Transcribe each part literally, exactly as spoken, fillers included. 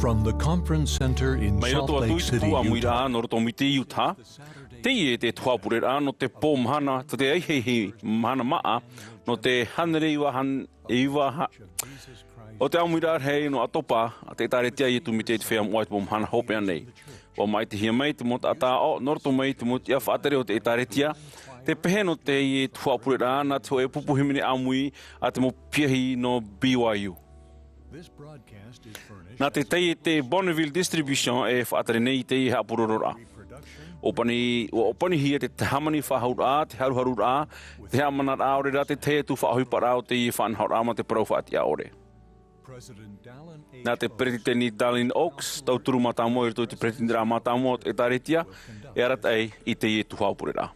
From the conference center in Mai Salt roto atu Lake i te City, pū ʻāmuiraʻa Utah. Nō roto mai te Utah. Teie te tuhaʻa pureraʻa nō te pō mahana, te ʻaihehe mahana māʻa, nō te hānere iva han-, iva ha-, o te ʻāmuiraʻa rahi nō ʻAtopa, a te ʻĒtārētia Iesu Mesia i te Feiā Moʻa i te mau mahana hopeʻa nei. ʻUa māʻitihia mai te mau taʻata aʻo, nō roto mai te mau tiʻa faʻatere o te ʻĒtārētia, tē pehe nō teie tuhaʻa pureraʻa, nā te hōʻē pupu hīmene ʻāmui a te mau piahi nō B Y U. Nā te taiete Bonneville Distribution e faʻatere nei i teie haʻapurororaʻa. ʻOpani, ʻua ʻopanihia te hāmani faʻahouraʻa, te haruharuraʻa, te haʻamanaraʻa, ʻaore rā te tahi atu faʻaʻohiparaʻa o teie faʻanahoraʻa mā te parau faʻatiʻa ʻore. Nā te Peretiteni Dallin Oaks, tauturu mātāmua i roto i te Peretiteniraʻa mātāmua o te ʻĒtārētia, e arataʻi i teie tuhaʻa pureraʻa.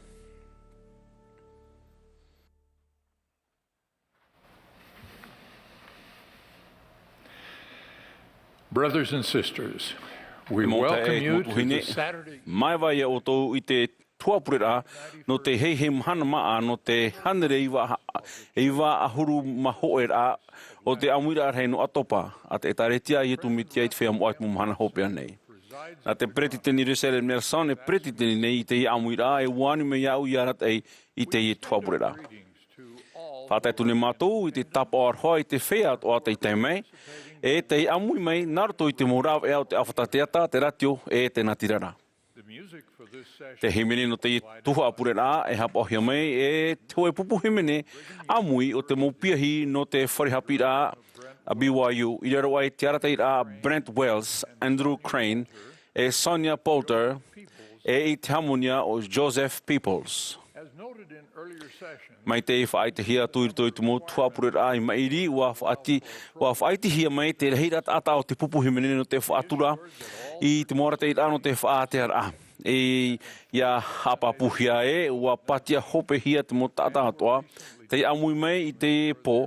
Brothers and sisters, we Mau taeaʻe, welcome you mau to the tuahine, Saturday. Māevae ia ʻoutou i te tuhaʻa pureraʻa, nō te ʻaihehe mahana māʻa, nō te hānere iva ha-, iva ʻahuru mā hōʻē raʻa, o te ʻāmuiraʻa rahi nō ʻAtopa, a te ʻĒtārētia Iesu Mesia i te Feiā Moʻa i te mau mahana hopeʻa nei. Nā te Peretiteni Russell M. Nelson e peretiteni nei i teie ʻāmuiraʻa, e ʻua ani mai iāʻu ia arataʻi i teie tuhaʻa pureraʻa. Faʻatae atu nei mātou i te tāpaʻo aroha i te feiā atoʻa tei tae mai, e tei ʻāmui mai nā roto i te mau rāveʻa o te ʻāfata teata, te rātio, e te natirara. Te hīmene nō teie tuhaʻa pureraʻa e haʻapaʻohia mai e te hōʻē pupu hīmene ʻāmui o te mau piahi nō te fare haʻapiʻiraʻa a B Y U, i raro aʻe i te arataʻiraʻa a Brent Wells, Andrew Crane, e Sonia Poulter, e i te hāmonia o Joseph Peoples. Mai tei faʻaʻitehia atu i roto i te mau tuhaʻa pureraʻa i maʻiri, ʻua faʻati-, ʻua faʻaʻitehia mai te rahiraʻa taʻata o te pupu hīmene nō te faʻatura i te mau arataʻiraʻa nō te faʻatearaʻa. E ia haʻapāpūhia ē, ʻua pātia hopehia te mau taʻata atoʻa, tei ʻāmui mai i te pō,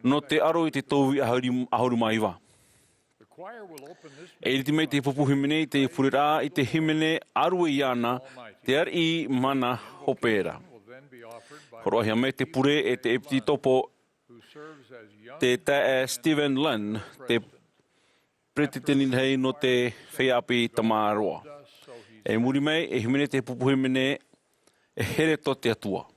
nō te ʻaro i te tauivi ʻahuru, ʻahuru mā iva. E ʻiriti mai te pupu hīmene i te pureraʻa i te hīmene ʻĀruē iāna, te ariʻi mana hope ra. Hōroʻahia mai te pure e te ʻepitopo, te taeaʻe Stephen Lund, te peretiteni rahi nō te feiā ʻāpī Tamaroa. E muri mai, e hīmene te pupu hīmene, E Here tō te Atua.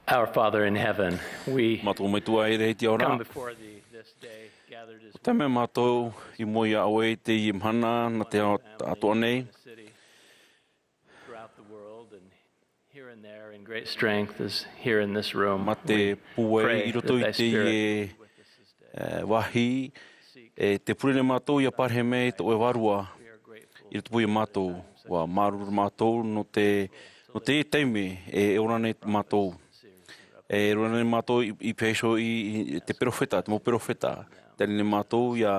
Our Father in heaven, we Mātou Metua i te raʻi i te ao ra. Come before thee this day, gathered as O te mea mātou i mua iā ʻoe i teie mahana, nā te ao atoʻa nei. Throughout the world and here and there in great strength is here in this room. Mā te pūai i roto i teie, eh, vāhi, e te pure nei mātou ʻia pārahi mai tō ʻoe Vārua i roto iā mātou. ʻUa māuruuru mātou nō te, nō te taime e, e ora nei mātou. E ora nei mātou i, i pīhaʻi iho i, i te peropheta, te mau peropheta. Tae nei mātou ʻia,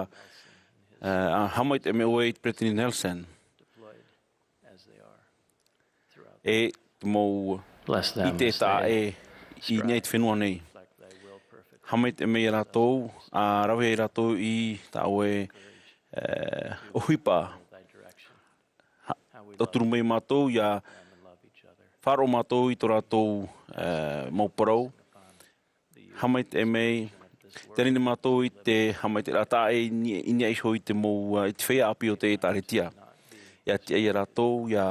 eh, ʻa haʻamaitaʻi mai ʻoe i te Peretiteni Nelson. E te mau ʻite taʻa ʻē i niʻa i te fenua nei. Haʻamaitaʻi mai iā rātou, ʻa rave rātou i tā ʻoe, eh, ʻohipa. Ha, tauturu mai mātou ʻia faʻaroʻo mātou i tō rātou, eh, mau parau. Haʻamaitaʻi mai, tae nei mātou i te haʻamaitaʻiraʻa taʻa ʻē i ni-, i niʻa iho i te mau, uh, i te feiā ʻāpī o te ʻĒtārētia. ʻIa tiʻa iā rātou, ʻia,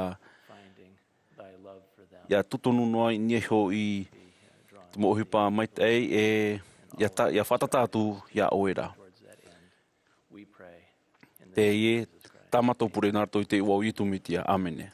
ʻia tūtonu noa i niʻa iho i te mau ʻohipa maitaʻi e, ʻia ta-, ʻia fātata atu iā ʻoe ra. Teie tā mātou pure nā roto i te iʻoa o Iesu Mesia. ʻĀmene.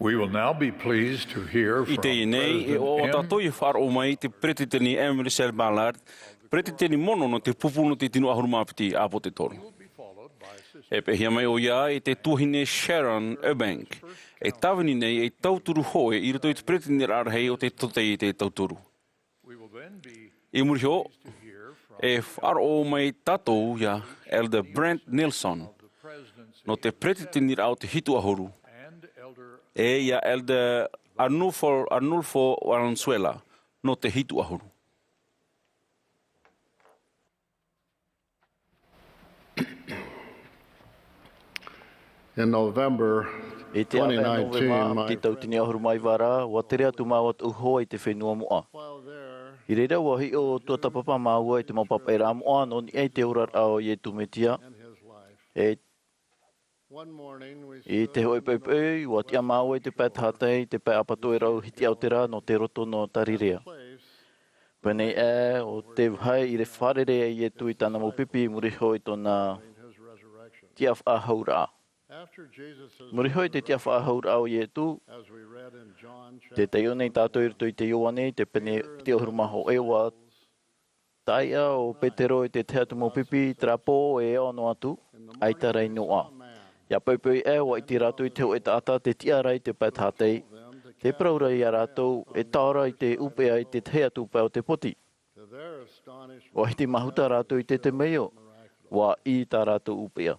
We will now be pleased to hear from I teie nei, e President ʻoaʻoa M. tātou ia faʻaroʻo mai i te Peretiteni M. Russell Ballard, Peretiteni mono nō te pupu nō te tino ʻahuru mā piti ʻāpō te toru. E pēhia mai ʻoia i te tuahine Sharon Eubank, e tāvini nei ei tauturu hōʻē i roto i te Peretiteniraʻa rahi o te Tōtaiete Tauturu. I muri iho, e faʻaroʻo mai tātou ia Elder Brent Nelson, nō te Peretiteniraʻa o te Hitu ʻAhuru, e ia Elder Arnulfo, Arnulfo Valenzuela, nō te Hitu ʻAhuru. In November I te ʻāvae o Novema, twenty nineteen, my te tau tini ʻahuru mā iva ra, ua tere atu māua tōʻu hoa i te fenua moʻa. I reira ua hiʻo tuatāpapa māua i te mau pāpaʻiraʻa moʻa nō niʻa i te oraraʻa o Iesu Mesia. E I te hōʻē poʻipoʻi, ua tiʻa māua i te pae tahatai, te pae ʻapatoʻerau hitiʻa o te rā nō te roto nō Tarirea. Pēnei ē, ʻo te vāhi i te fārerei a Iesu i tāna mau pipi i muri iho i tōna tiʻafaʻahouraʻa. Muri iho i te tiʻafaʻahouraʻa o Iesu, tē taiʻo nei tātou i roto i te Ioane, te pene piti ʻahuru mā hōʻē, ua Taʻa ʻo Petero i te tahi atu mau pipi i terā pō e ao noa atu, ʻaita rā i noaʻa. ʻIa poʻipoʻi ē, ua ʻite rātou i te hōʻē taʻata tē tiʻa ra i te pae tahatai, tē parau ra ia rātou, e tae ra i te ʻūpeʻa i te tahi atu pae o te poti. ʻUa hiti mahuta rātou i te temeio, ʻua ʻī tā rātou ʻūpeʻa.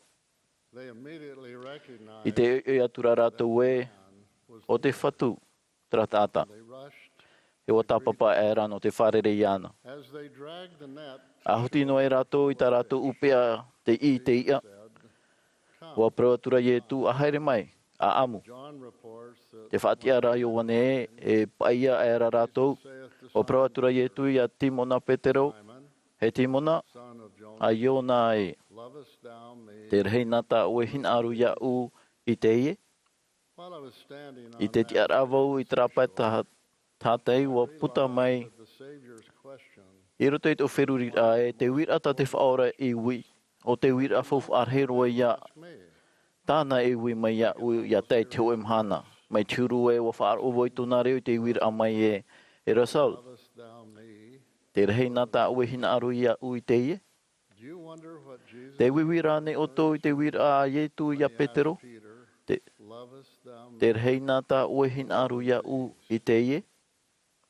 I te ʻoiʻoi atu rā rātou ē, ʻo te Fatu, terā taʻata. E ʻua tāpapa aʻera nō te fārerei iāna. ʻA huti noa ai rātou i tā rātou ʻūpeʻa tei ʻī i te iʻa, ʻua parau atu ra Iesu, ʻa haere mai, ʻa ʻamu. Tē faʻatiʻa ra Ioane ē, e paʻi aʻera rātou, ʻua parau atu ra Iesu ia Simona Petero, E Simona, ʻa Iona ē, tē rahi na tā ʻoe hinaʻaro iāʻu i teie? I te tiʻaraʻa vau i terā pae taha-, tahatai, ʻua puta mai i roto i tō feruriraʻa ē, te uiraʻa tā te Faʻaora i ui, ʻo te uiraʻa faufaʻa rahi roa ia tāna e ui mai iāʻu ʻia tae i te hōʻē mahana. Mai te huru ē, ʻua faʻaroʻo vau i tōna reo i te uiraʻa mai ē, e Russell, tē rahi na tā ʻoe hinaʻaro iāʻu i teie? Tē uiui ra ānei ʻoutou i te uiraʻa a Iesu ia Petero? Tē, tē rahi na tā ʻoe hinaʻaro iāʻu i teie?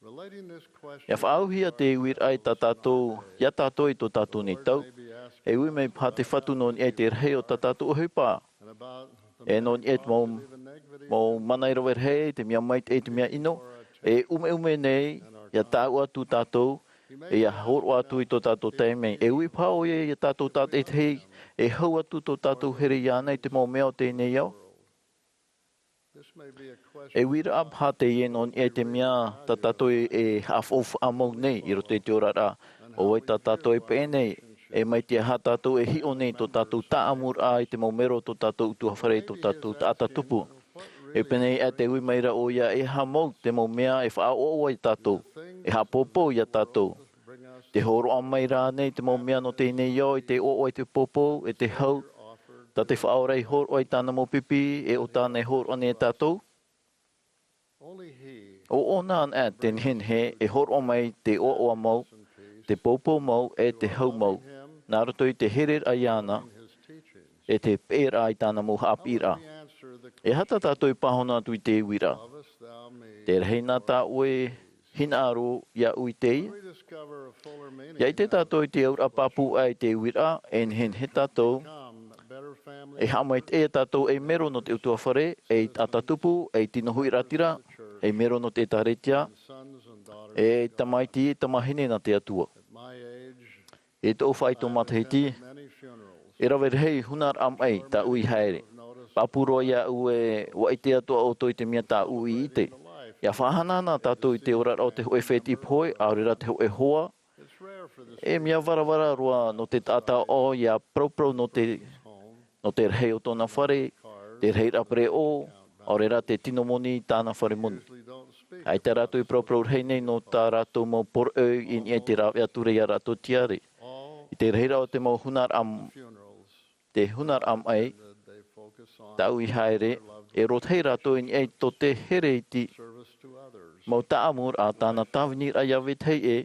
ʻIa faʻaauhia te uiraʻa i tā tātou, ia tātou i tō tātou nei tau. E ui mai paha te Fatu nō niʻa i te rahi o tā tātou ʻohipa. E nō niʻa i te mau, mau mana i rave rahi, te mea maitaʻi, te mea ʻino. E ʻumeʻume nei, ʻia tāuʻa atu tātou, e ʻia hōroʻa atu i tō tātou taime. E ui paha ʻoia ia tātou tātaʻitahi, e hau atu tō tātou here iāna i te mau mea o teie nei ao. E uiraʻa paha teie nō niʻa i te mea tā tātou e, e haʻafaufaʻa mau nei i roto i te oraraʻa. ʻO vai tā tātou e peʻe nei, e mai te aha tātou e hiʻo nei tō tātou tāʻamuraʻa i te mau mero o tō tātou ʻutuāfare, tō tātou taʻata tupu. E pēnei aʻe tē ui mai ra ʻoia, e aha mau te mau mea e faʻaʻoaʻoa ia tātou, e haʻapōpou ia tātou. Tē hōroʻa mai ra ānei te mau mea nō teie nei ao i te ʻoaʻoa, i te pōpou, e te hau, tā te Faʻaora i hōroʻa i tāna mau pipi, e ʻo tāna e hōroʻa nei ia tātou? ʻO ʻōna anaʻe te nehenehe e hōroʻa mai te ʻoaʻoa mau, te pōpou mau, e te hau mau, nā roto i te hereraʻa iāna, e te peʻeraʻa i tāna mau haʻapiʻiraʻa. E aha tā tātou e pāhono atu i te uiraʻa? Tē rahi na tā ʻoe hinaʻaro iāʻu i teie? ʻIa ʻite tātou i te auraʻa pāpū aʻe i te uiraʻa, e nehenehe tātou e haʻamaitaʻi ia tātou ei mero nō te ʻutuāfare, ei taʻata tupu, ei tino huiraʻatira, ei mero nō te ʻĒtārētia, ei tamaiti, tamāhine nā te Atua. I tōʻu faʻaitoito matahiti, e rave rahi hunaraʻa maʻi tāʻu i haere. Pāpū roa iāʻu e ʻua ʻite atoʻa ʻoutou i te mea tāʻu i ʻite. ʻIa faʻahanahana tātou i te oraraʻa o te hōʻē fētiʻi pohe, ʻaore rā te hōʻē hoa. E mea varavara roa nō te taʻata ʻoaʻoa ʻia parauparau nō te, nō te rahi o tōna fare, te rahiraʻa pereʻoʻo, ʻaore rā te tino moni i tāna fare moni. ʻAita rātou e parauparau rahi nei nō tā rātou mau poroʻi i niʻa i te rāveʻa ture ia rātou tiare. I te rahiraʻa o te mau hunaraʻa, te hunaraʻa maʻi, Tāʻu i haere, e rōtahi rātou i niʻa i tō te here iti, mau tāʻamuraʻa, tāna tāviniraʻa ia vetahi ʻē,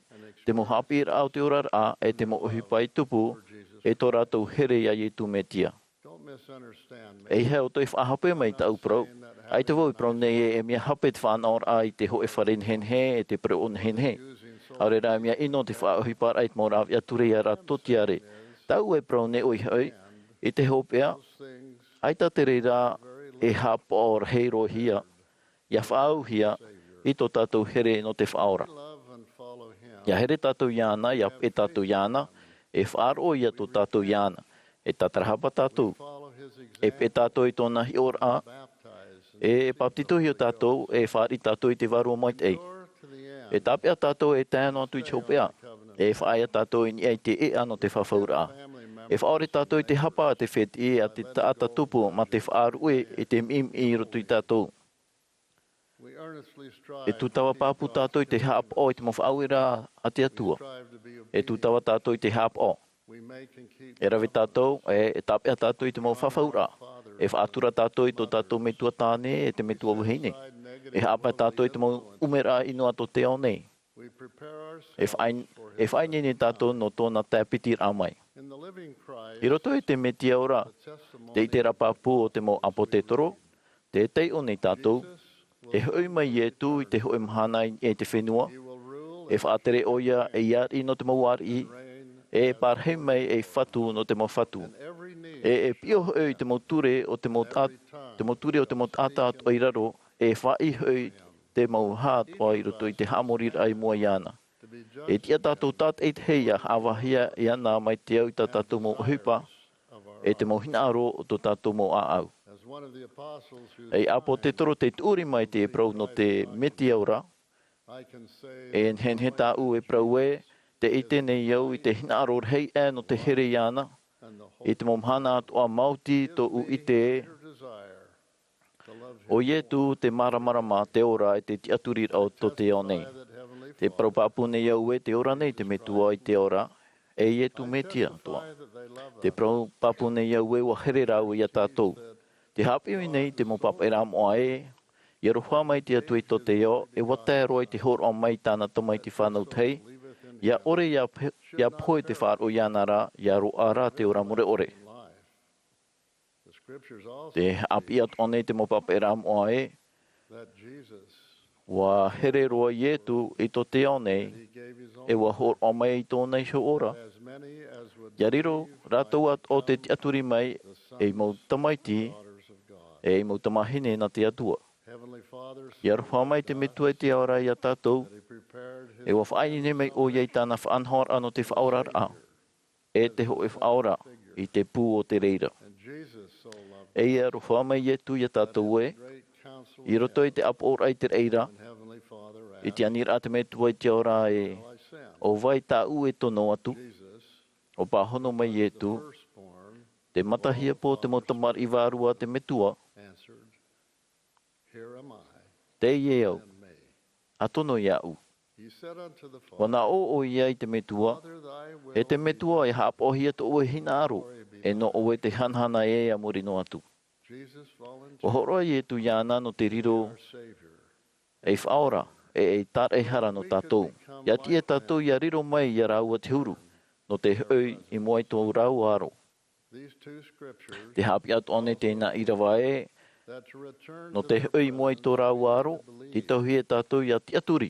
te mau haʻapiʻiraʻa o te oraraʻa, e te mau ʻohipa i tupu, e tō rātou here iā Ietu Metia. E ʻeiaha ʻoutou e faʻahape mai tāʻu parau. ʻAita vau e parau nei ē, e mea hape te faʻanahoraʻa i te hōʻē fare nehenehe, e te pereʻoʻo nehenehe. ʻAore rā e mea ʻino te faʻaʻohiparaʻa i te mau rāveʻa ture ia rātou tiare. Tāʻu e parau nei ʻoia hoʻi, i te hopeʻa, ʻaita te reira e haʻapaʻo rahi roa hia, ia faʻaauhia i tō tātou here nō te Faʻaora. Ia here tātou iāna, ia peʻe tātou iāna, e faʻaroʻo ia tō tātou iāna, e tātarahapa tātou, e peʻe tātou i tōna hiʻoraʻa, e, e bāpetizohia tātou, e fāriʻi tātou i te Vārua Maitaʻi. E tāpeʻa tātou e tae noa atu i te hopeʻa, e faʻaea tātou i niʻa i te ʻēʻa nō te fafauraʻa. E faʻaʻore tātou i te hapa a te fētiʻi, a te taʻata tupu, mā te faʻaruʻe i te miʻimiʻi i roto ia tātou. E tūtava pāpū tātou i te haʻapaʻo i te mau faʻaueraʻa a te Atua. E tūtava tātou i te haʻapaʻo. E rave tātou, e, e tāpeʻa tātou i te mau fafauraʻa. E faʻatura tātou i tō tātou metua tāne, e te metua vahine. E haʻapae tātou i te mau ʻumeraʻa ʻino a tō te ao nei. E faʻai-, e faʻaineine tātou nō tōna tae piti raʻa mai. I roto i te Metia ora, te ʻiteraʻa pāpū o te mau ʻāpōsetolo, tē taiʻo nei tātou, e hoʻi mai Ietu i te hōʻē mahana i, i te fenua, e faʻatere ʻoia ei ariʻi nō te mau ariʻi, e pārahi mai ei fatu nō te mau fatu. E, e piʻo hoʻi i te mau ture o te mau taʻa-, te mau ture o te mau taʻata atoʻa i raro, e faʻaʻī hoʻi te mau hā atoʻa i roto i te haʻamoriraʻa i mua iāna. E tiʻa tātou tātaʻitahi ia haʻavāhia iāna mai te au i tā tātou mau ʻohipa, e te mau hinaʻaro o tō tātou mau ʻāʻau. Ei ʻāpōsetolo tē tuʻuri mai te parau nō te Metia ora, e nehenehe tāʻu e parau ē, tē ʻite nei au i te hinaʻaro rahi aʻe nō te here iāna, i te mau mahana atoʻa maoti tōʻu ʻite ē, ʻo Ietu te māramarama, te ora, e te tiʻaturiraʻa o tō te ao nei. Tē parau pāpū nei au ē, tē ora nei te Metua i te ao ra, e Ietu Metia atoʻa. Tē parau pāpū nei au ē, ʻua here rāua ia tātou. Tē haʻapiʻi nei te mau pāpaʻiraʻa moʻa ē, ʻia aroha mai te Atua i tō te ao, e ʻua tae roa i te hōroʻa mai i tāna Tamaiti fānau tahi, ʻia ʻore ʻia pe-, ʻia pohe te faʻaroʻo iāna ra, ʻia roaʻa rā te ora mure ʻore. Tē haʻapiʻi atoʻa nei te mau pāpaʻiraʻa moʻa ē, ʻua here roa Ietu i tō te ao nei, e ʻua hōroʻa mai i tōna iho ora. ʻIa riro rātou atoʻa tē tiʻaturi mai, ei mau tamaiti, ei mau tamāhine nā te Atua. ʻIa aroha mai te Metua i te ao ra ia tātou, e ʻua faʻaineine mai ʻoia i tāna faʻanahoraʻa nō te faʻaoraraʻa, e te hōʻē Faʻaora i te pū o te reira. E ʻia aroha mai Ietu ia tātou ē, i roto i te ʻāpoʻoraʻa i te reira, i te aniraʻa a te Metua i te ao ra ē, ʻo vai tāʻu e tono atu? ʻUa pāhono mai Ietu, te matahiapo o te mau tamariʻi vārua a te Metua, teie au, ʻa tono iāʻu. ʻUa nā ʻō ʻoia i te Metua, e te Metua, e haʻapaʻohia tō ʻoe hinaʻaro, e nō ʻoe te hanahana ē a muri noa atu. ʻUa hōroʻa Ietu iāna nō te riro ei Faʻaora, e ei tāraʻehara nō tātou. ʻIa tiʻa tātou ʻia riro mai ia rāua te huru, nō te hoʻi i mua i tō rāua aro. Tē haʻapiʻi atoʻa nei teie ʻīrava ē, nō te hoʻi i mua i tō rāua aro, tītauhia tātou ʻia tiʻaturi.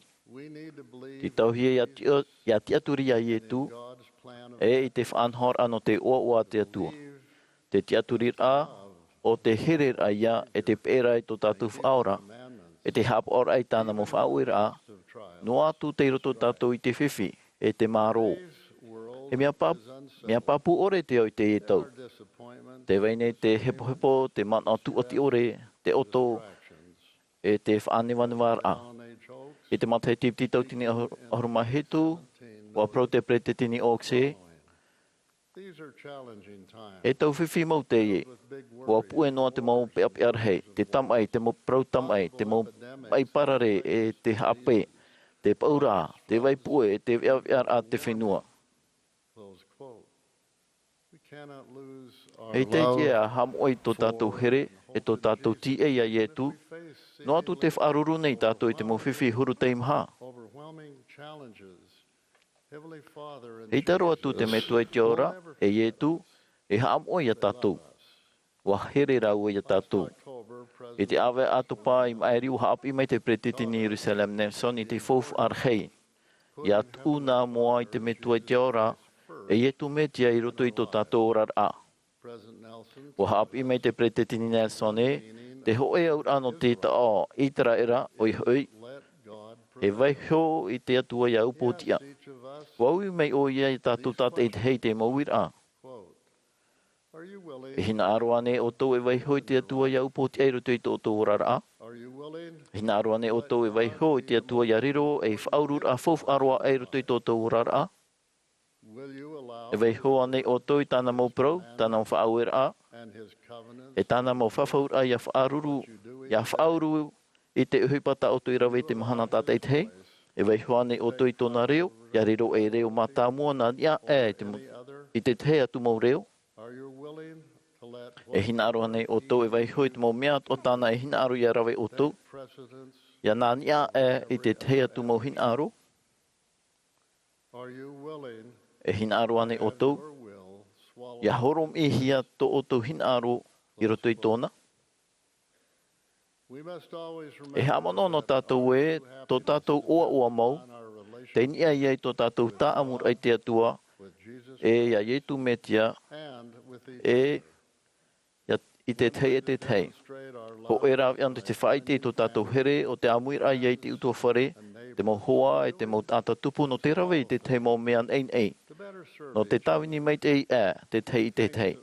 Tītauhia ʻia tiʻa-, ʻia tiʻaturi iā Ietu, e i te faʻanahoraʻa nō te ʻoaʻoa a te Atua. Te tiʻaturiraʻa, ʻo te hereraʻa ïa, e te peʻeraʻa i tō tātou Faʻaora, e te haʻapaʻoraʻa i tāna mau faʻaueraʻa, noa atu tei roto tātou i te fifi, e te mārō. E mea pā-, mea pāpū ʻore te ao i teie tau. Tē vai nei te hepohepo, te manaʻo tūʻati ʻore, te ʻoto, e te faʻanevanevaraʻa. I te matahiti piti tauatini ʻahuru mā hitu, ʻua parau te peretiteni Oaks ē, e tau fifi mau teie, ʻua puʻe noa te mau peʻapeʻa rahi, te tamaʻi, te mau parau tamaʻi, te mau maʻi parare, e te haʻapeʻe, te paʻuraʻa, te vai puʻe, e te veʻaveʻaraʻa a te fenua. E ʻite ʻia haʻamoʻe i tō tātou here, e tō tātou tīaʻi iā Ietu, noa atu tē faʻaruru nei tātou i te mau fifi huru teimaha. ʻEita roa atu te Metua i te ao ra, e Ietu, e haʻamoʻe iā tātou. ʻUa here rāua iā tātou. I te ʻāvaʻe ʻātopa i maʻiri, ʻua haʻapiʻi mai te Peresideni Russell M. Nelson i te faufaʻa rahi. ʻIa tuʻu nā mua i te Metua i te ao ra, e Ietu Metia i roto i tō tātou oraraʻa. ʻUa haʻapiʻi mai te Peresideni Nelson ē, te hōʻē auraʻa nō te taʻo ʻĪteraʻera, ʻoia hoʻi, e vaiho i te Atua ʻia upoʻotiʻa. ʻUa ui mai ʻoia iā tātou tātaʻitahi i te mau uiraʻa. E hinaʻaro ānei ʻoutou e vaiho i te Atua ʻia upoʻotiʻa i roto i tō ʻoutou oraraʻa? E hinaʻaro ānei ʻoutou e vaiho i te Atua ʻia riro ei faʻaururaʻa faufaʻa roa i roto i tō ʻoutou oraraʻa? E vaiho ānei ʻoutou i tāna mau parau, tāna mau faʻaueraʻa, e tāna mau fafauraʻa ʻia faʻaruru, ʻia faʻauru i te ʻohipa tā ʻoutou i rave i te mahana tātaʻitahi? E vaiho ānei ʻoutou i tōna reo, ʻia riro ei reo mātāmua nā niʻa aʻe i te mo-, i te tahi atu mau reo? E hinaʻaro ānei ʻoutou e vaiho i te mau mea atoʻa tāna e hinaʻaro ʻia rave ʻoutou, ʻia nā niʻa aʻe i te tahi atu mau hinaʻaro? E hinaʻaro ānei ʻoutou ʻia horomiʻihia tō ʻoutou hinaʻaro i roto i tōna? E haʻamanaʻo noa tātou ē, tō tātou ʻoaʻoa mau, tei niʻa ia i tō tātou tāʻamuraʻa i te Atua, e iā Ietu Metia, e ia, i te tahi e te tahi. Hōʻē rāveʻa nō te faʻaʻite i tō tātou here, ʻo te ʻāmuiraʻa ia i te ʻutuāfare, te mau hoa, e te mau taʻata tupu nō te rave i te tahi mau mea naʻinaʻi. Nō te tāvini maitaʻi aʻe te tahi i te tahi.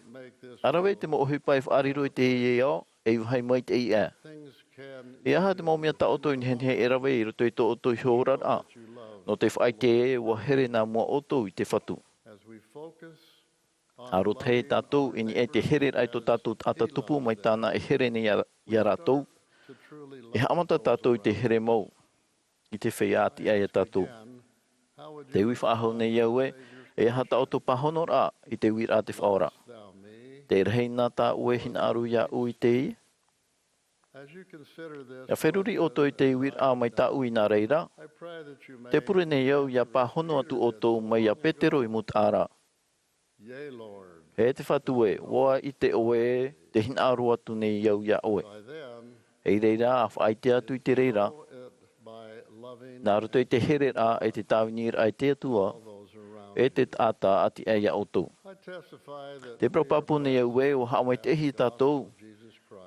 ʻA rave i te mau ʻohipa e faʻariro i teie ao, ei vāhi maitaʻi aʻe. E aha te mau mea tā ʻoutou i nehenehe e rave i roto i tō ʻoutou iho oraraʻa? Nō te faʻaʻite ē, ʻua here nā mua ʻoutou i te Fatu. ʻA rōtahi tātou i niʻa i te hereraʻa i tō tātou taʻata tupu mai tāna e here nei iā, iā rātou. E haʻamata tātou i te here mau, i te feiā ʻati aʻe iā tātou. Tē ui faʻahou nei au ē, e aha tā ʻoutou pāhonoraʻa i te uiraʻa a te Faʻaora? Tē rahi na tā ʻoe hinaʻaro iāʻu i teie? ʻIa feruri ʻoutou i te uiraʻa mai tāʻu i nā reira, tē pure nei au ʻia pāhono atu ʻoutou mai iā Petero i mūtaʻa ra. E te Fatu ē, ʻua ʻite ʻoe ē, tē hinaʻaro atu nei au iā ʻoe. I reira, ʻa faʻaʻite atu i te reira, nā roto i te hereraʻa e te tāviniraʻa i te Atua, e te taʻata ʻati aʻe iā ʻoutou. Tē parau pāpū nei au ē, ʻua haʻamaitaʻihia tātou,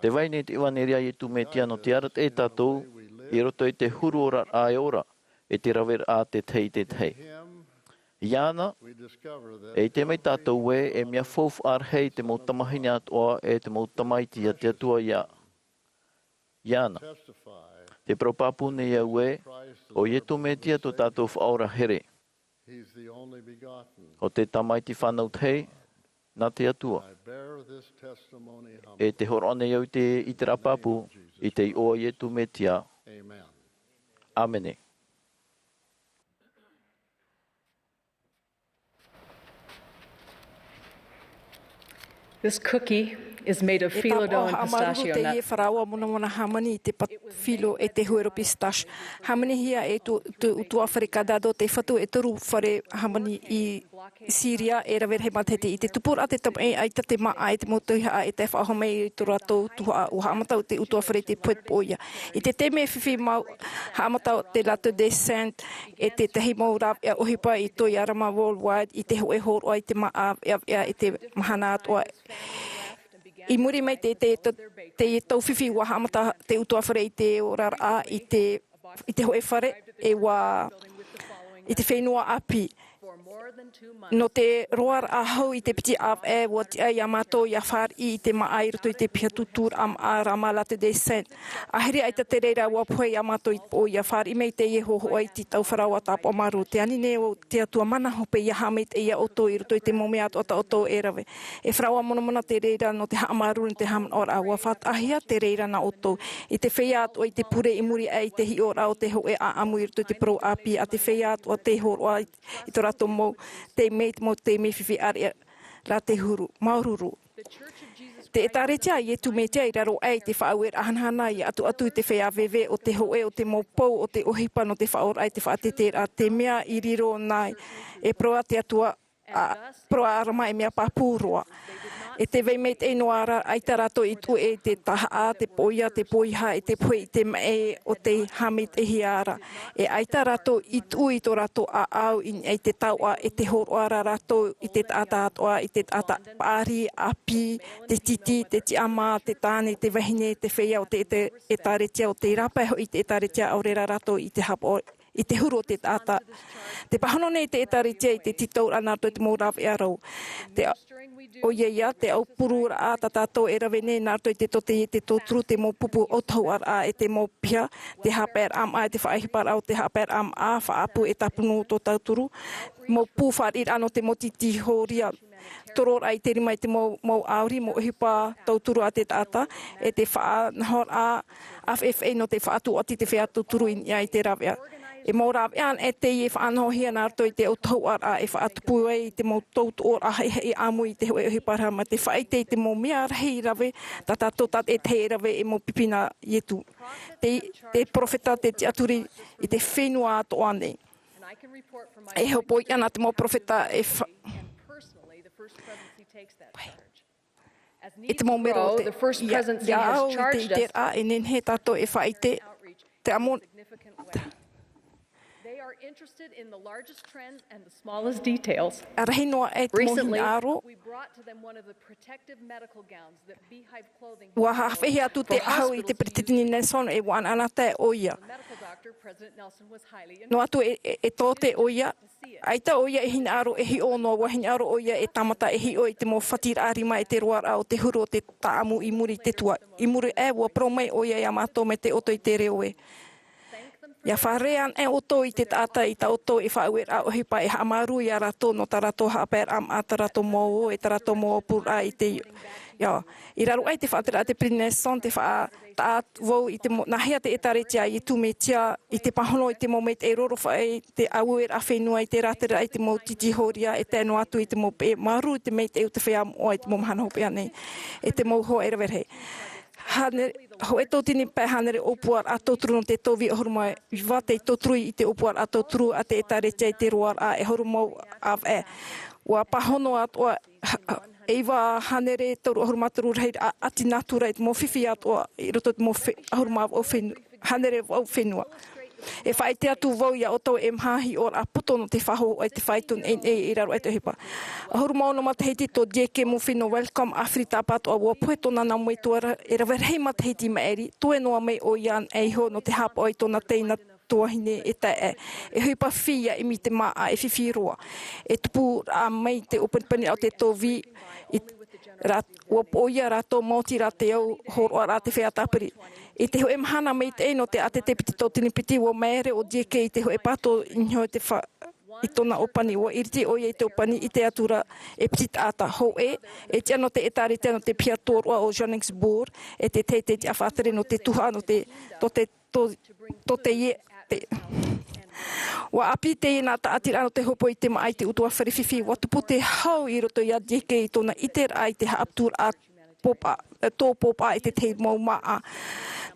tē vai nei te ʻevaneria a Ietu Metia nō te arataʻi ia tātou, i roto i te huru oraraʻa e ora, e te raveraʻa te tahi i te tahi. Iāna, e ʻite mai tātou ē, e mea faufaʻa rahi te mau tamahine atoʻa, e te mau tamaiti a te Atua ia, iāna. Tē parau pāpū nei au ē, ʻo Ietu Metia tō tātou Faʻaora here. ʻO te Tamaiti fānau tahi, nā te Atua. E tē hōroʻa nei au i te, i terā pāpū, i te iʻoa o Ietu Metia. ʻĀmene. This cookie is made of phyllo dough and pistachio nuts. E tāpaʻo haʻamāuruuru teie faraoa monamona hāmani i te pa-, phyllo e te huero pistache. Hāmanihia e tō, tō, ʻutuāfare Kadado te fatu e toru fare hāmani i Sīria e rave rahi matahiti. I te tupuraʻa te tamaʻi, ʻaita te māʻa e te mau tauihaʻa e tae faʻahou mai i tō rātou tuhaʻa. ʻUa haʻamata te ʻutuāfare i te pohe poʻoia. I te taime fifi mau, haʻamata te Latte des Saints e tētahi mau rāveʻa ʻohipa i Toyarama Worldwide i te hōʻē hōroʻa i te māʻa veʻaveʻa e te mahana atoʻa. I muri mai te, te, te, te tau fifi ʻua haʻamata te ʻutuāfare i te oraraʻa i te i te hōʻē fare, e ʻua, i te fenua ʻāpī. Nō te roaraʻa hau i te piti ʻāvaʻe, ʻua tiʻa iā mātou ʻia fāriʻi i te māʻa i roto i te piha tūtūraʻa māʻa Rama Latte des Saints. ʻĀhiri ʻaita te reira ʻua pohe iā mātou i te poʻo ʻia fāriʻi mai i teie hōhoʻa i te tau faraoa tāpaʻo māuruuru. Tē ani nei au te Atua mana hope ʻia haʻamaitaʻi iā ʻoutou i roto i te mau mea atoʻa tā ʻoutou e rave. E faraoa monamona te reira nō te haʻamāuruuru nō te haʻamanaʻoraʻa. ʻUa faʻataʻahia te reira nā ʻoutou. I te feiā atoʻa i te pure i muri aʻe i te hiʻoraʻa o te hōʻē ʻāʻamu i roto i te parau ʻāpī, ʻa te feiā atoʻa tei hōroʻa i, i tō rātou mau taime, mau taime fifi ʻāreʻa rā te huru. Māuruuru. Te ʻEtāretia a Iesu Mesia i raro aʻe i te faʻaueraʻa hanahana i ʻatuʻatu i te feiā veve o te hōʻē o te mau pou o te ʻohipa nō te faʻaora i te faʻateteraʻa, te mea i riro nā e parau te Atua, a, parau a Rama e mea pāpū roa. E te vai maitaʻi noa ra, ʻaita rātou i tuʻu i te tahaʻa, te poʻia, te poiha, e te pohe i te maʻi o te haʻamaitaʻihia ra. E ʻaita rātou i tuʻu i tō rātou ʻāʻau i, i te taoʻa, e te hōroʻa ra rātou i te taʻata atoʻa, i te taʻata paʻari, ʻāpī, te titi, te tiʻamā, te tāne, te vahine, te feiā o te, te ʻEtāretia, o te rāpae hoʻi te ʻEtāretia, ʻaore rā rātou i te haʻapaʻo i te huru o te taʻata. Te pāhono nei te ʻEtāretia i te tītauraʻa nā roto i te mau rāveʻa rau. Te, ʻoia ia, te aupururaʻa tā tātou e rave nei nā roto i te tōtaiete tauturu, te mau pupu autahuʻaraʻa e te mau piha, te haʻapaeraʻa māʻa e te faʻaʻohiparaʻa o te haʻapaeraʻa māʻa, faʻaʻapu e tāpunu tō tauturu, mau pū fāriʻiraʻa nō te mau tītīhōria, tororaʻa i te rima i te mau, mau ʻauri, mau ʻohipa tauturu a te taʻata, e te faʻanahoraʻa ʻāfaʻifaʻi nō te faʻatūʻati te feiā tauturu i niʻa i te rāveʻa. E mau rāveʻa anaʻe teie e faʻanahohia nā roto i te autahuʻaraʻa e faʻatupu ai i te mau tautoʻoraʻa haʻihaʻi ʻāmui i te hōʻē ʻohipa ra mā te faʻaʻite i te mau mea rahi rave, tā tātou tātaʻitahi e rave e mau pipi nā Iesu. Te, te perofeta, te tiʻaturi i te fenua atoʻa nei. E hopoiʻa nā te mau perofeta e fa-, i te mau mero o te, ia, ia au i te iteraʻa e nehenehe tātou e faʻaʻite, te amo-, a rahi noa e te mau hinaʻaro. Ua haʻafehe atu te ʻahu i te peretiteni Nelson e ua ʻanaʻanatae ʻoia. Noa atu e, e, e tōte ʻoia, ʻaita ʻoia e hinaʻaro e hiʻo noa, ua hinaʻaro ʻoia e tāmata e hiʻo i te mau fatiraʻa rima e te roaraʻa o te huru o te tāʻamu i muri i te tua. I muri aʻe, ua parau mai ʻoia iā mātou mai te ʻoto i te reo ē. ʻIa fārerei anaʻe ʻoutou i te taʻata i tā ʻoutou e faʻaueraʻa ʻohipa e haʻamāuruuru iā rātou nō tā rātou haʻapaeraʻa māʻa, tā rātou mau ō, e tā rātou mau aupururaʻa i te, ia, i raro aʻe i te faʻatereraʻa a te Peretiteni Nelson, te faʻa-, taʻa vau i te mo-, nāhea te ʻEtāretia a Iesu Mesia i te pāhono i te mau maitaʻi rorofaʻi, te aueraʻa fenua, i te rātere i te mau tītīhōria, e tae noa atu i te mau peʻe māuruuru i te maitaʻi o te feiā moʻa i te mau mahana hopeʻa nei, e te mau hoa e rave rahi. Hānere, hōʻē tauatini pae hānere ʻōpuaraʻa tauturu nō te tauiva ʻahuru mā iva tei tauturu i te ʻōpuaraʻa tauturu a te ʻEtāretia i te roaraʻa e ʻahuru mā vaʻu. ʻUa pāhono atoʻa, ha-, ha-, e iva hānere toru ʻahuru mā toru rahiraʻa ʻati nātura i te mau fifi atoʻa i roto i te mau fe-, ʻahuru mā vaʻu fenu-, hānere vaʻu fenua. E faʻaʻite atu vau iā ʻoutou e maha hiʻoraʻa poto nō te faʻahou i te faito nei, nei i raro aʻe i te ʻohipa. ʻAhuru mā ono matahiti tō J K Murphy nō Welcome Africa, tāpaʻo atoʻa ʻua pohe tōna nā metua ra, e rave rahi matahiti i maʻiri, toe noa mai ʻoia anaʻe iho nō te haʻapaʻo i tōna teina tuahine e taeaʻe. E ʻohipa fifi ʻia ʻimi i te māʻa e fifi roa. E tupu rā mai te ʻōpanipani o te tauiva, i rā-, ʻua poʻo ia rātou maoti rā te au hōroʻaraʻa a te feiā tāpiri. I te hōʻē mahana maitaʻi nō te ʻātete piti tauatini piti, ʻua māere ʻo J K i te hōʻē pātō i niʻa i te fa-, i tōna ʻōpani. ʻUa iriti ʻoia i te ʻōpani, ʻite atu ra e piti taʻata hōʻē, e tiʻa nō te ʻEtāretia nō te piha tōroʻa o Johannesburg, e te teitei tiʻa faʻatere nō te tuhaʻa nō te, tō te, tō, tō teie, te. ʻUa ʻāpī teie nā tāʻatiraʻa nō te hōpoi i te māʻa i te ʻutuāfare fifi, ʻua tupu te hau i roto iā J K i tōna ʻiteraʻa i te haʻaputuraʻa pōpā, e, tō pōpā i te tahi mau māʻa.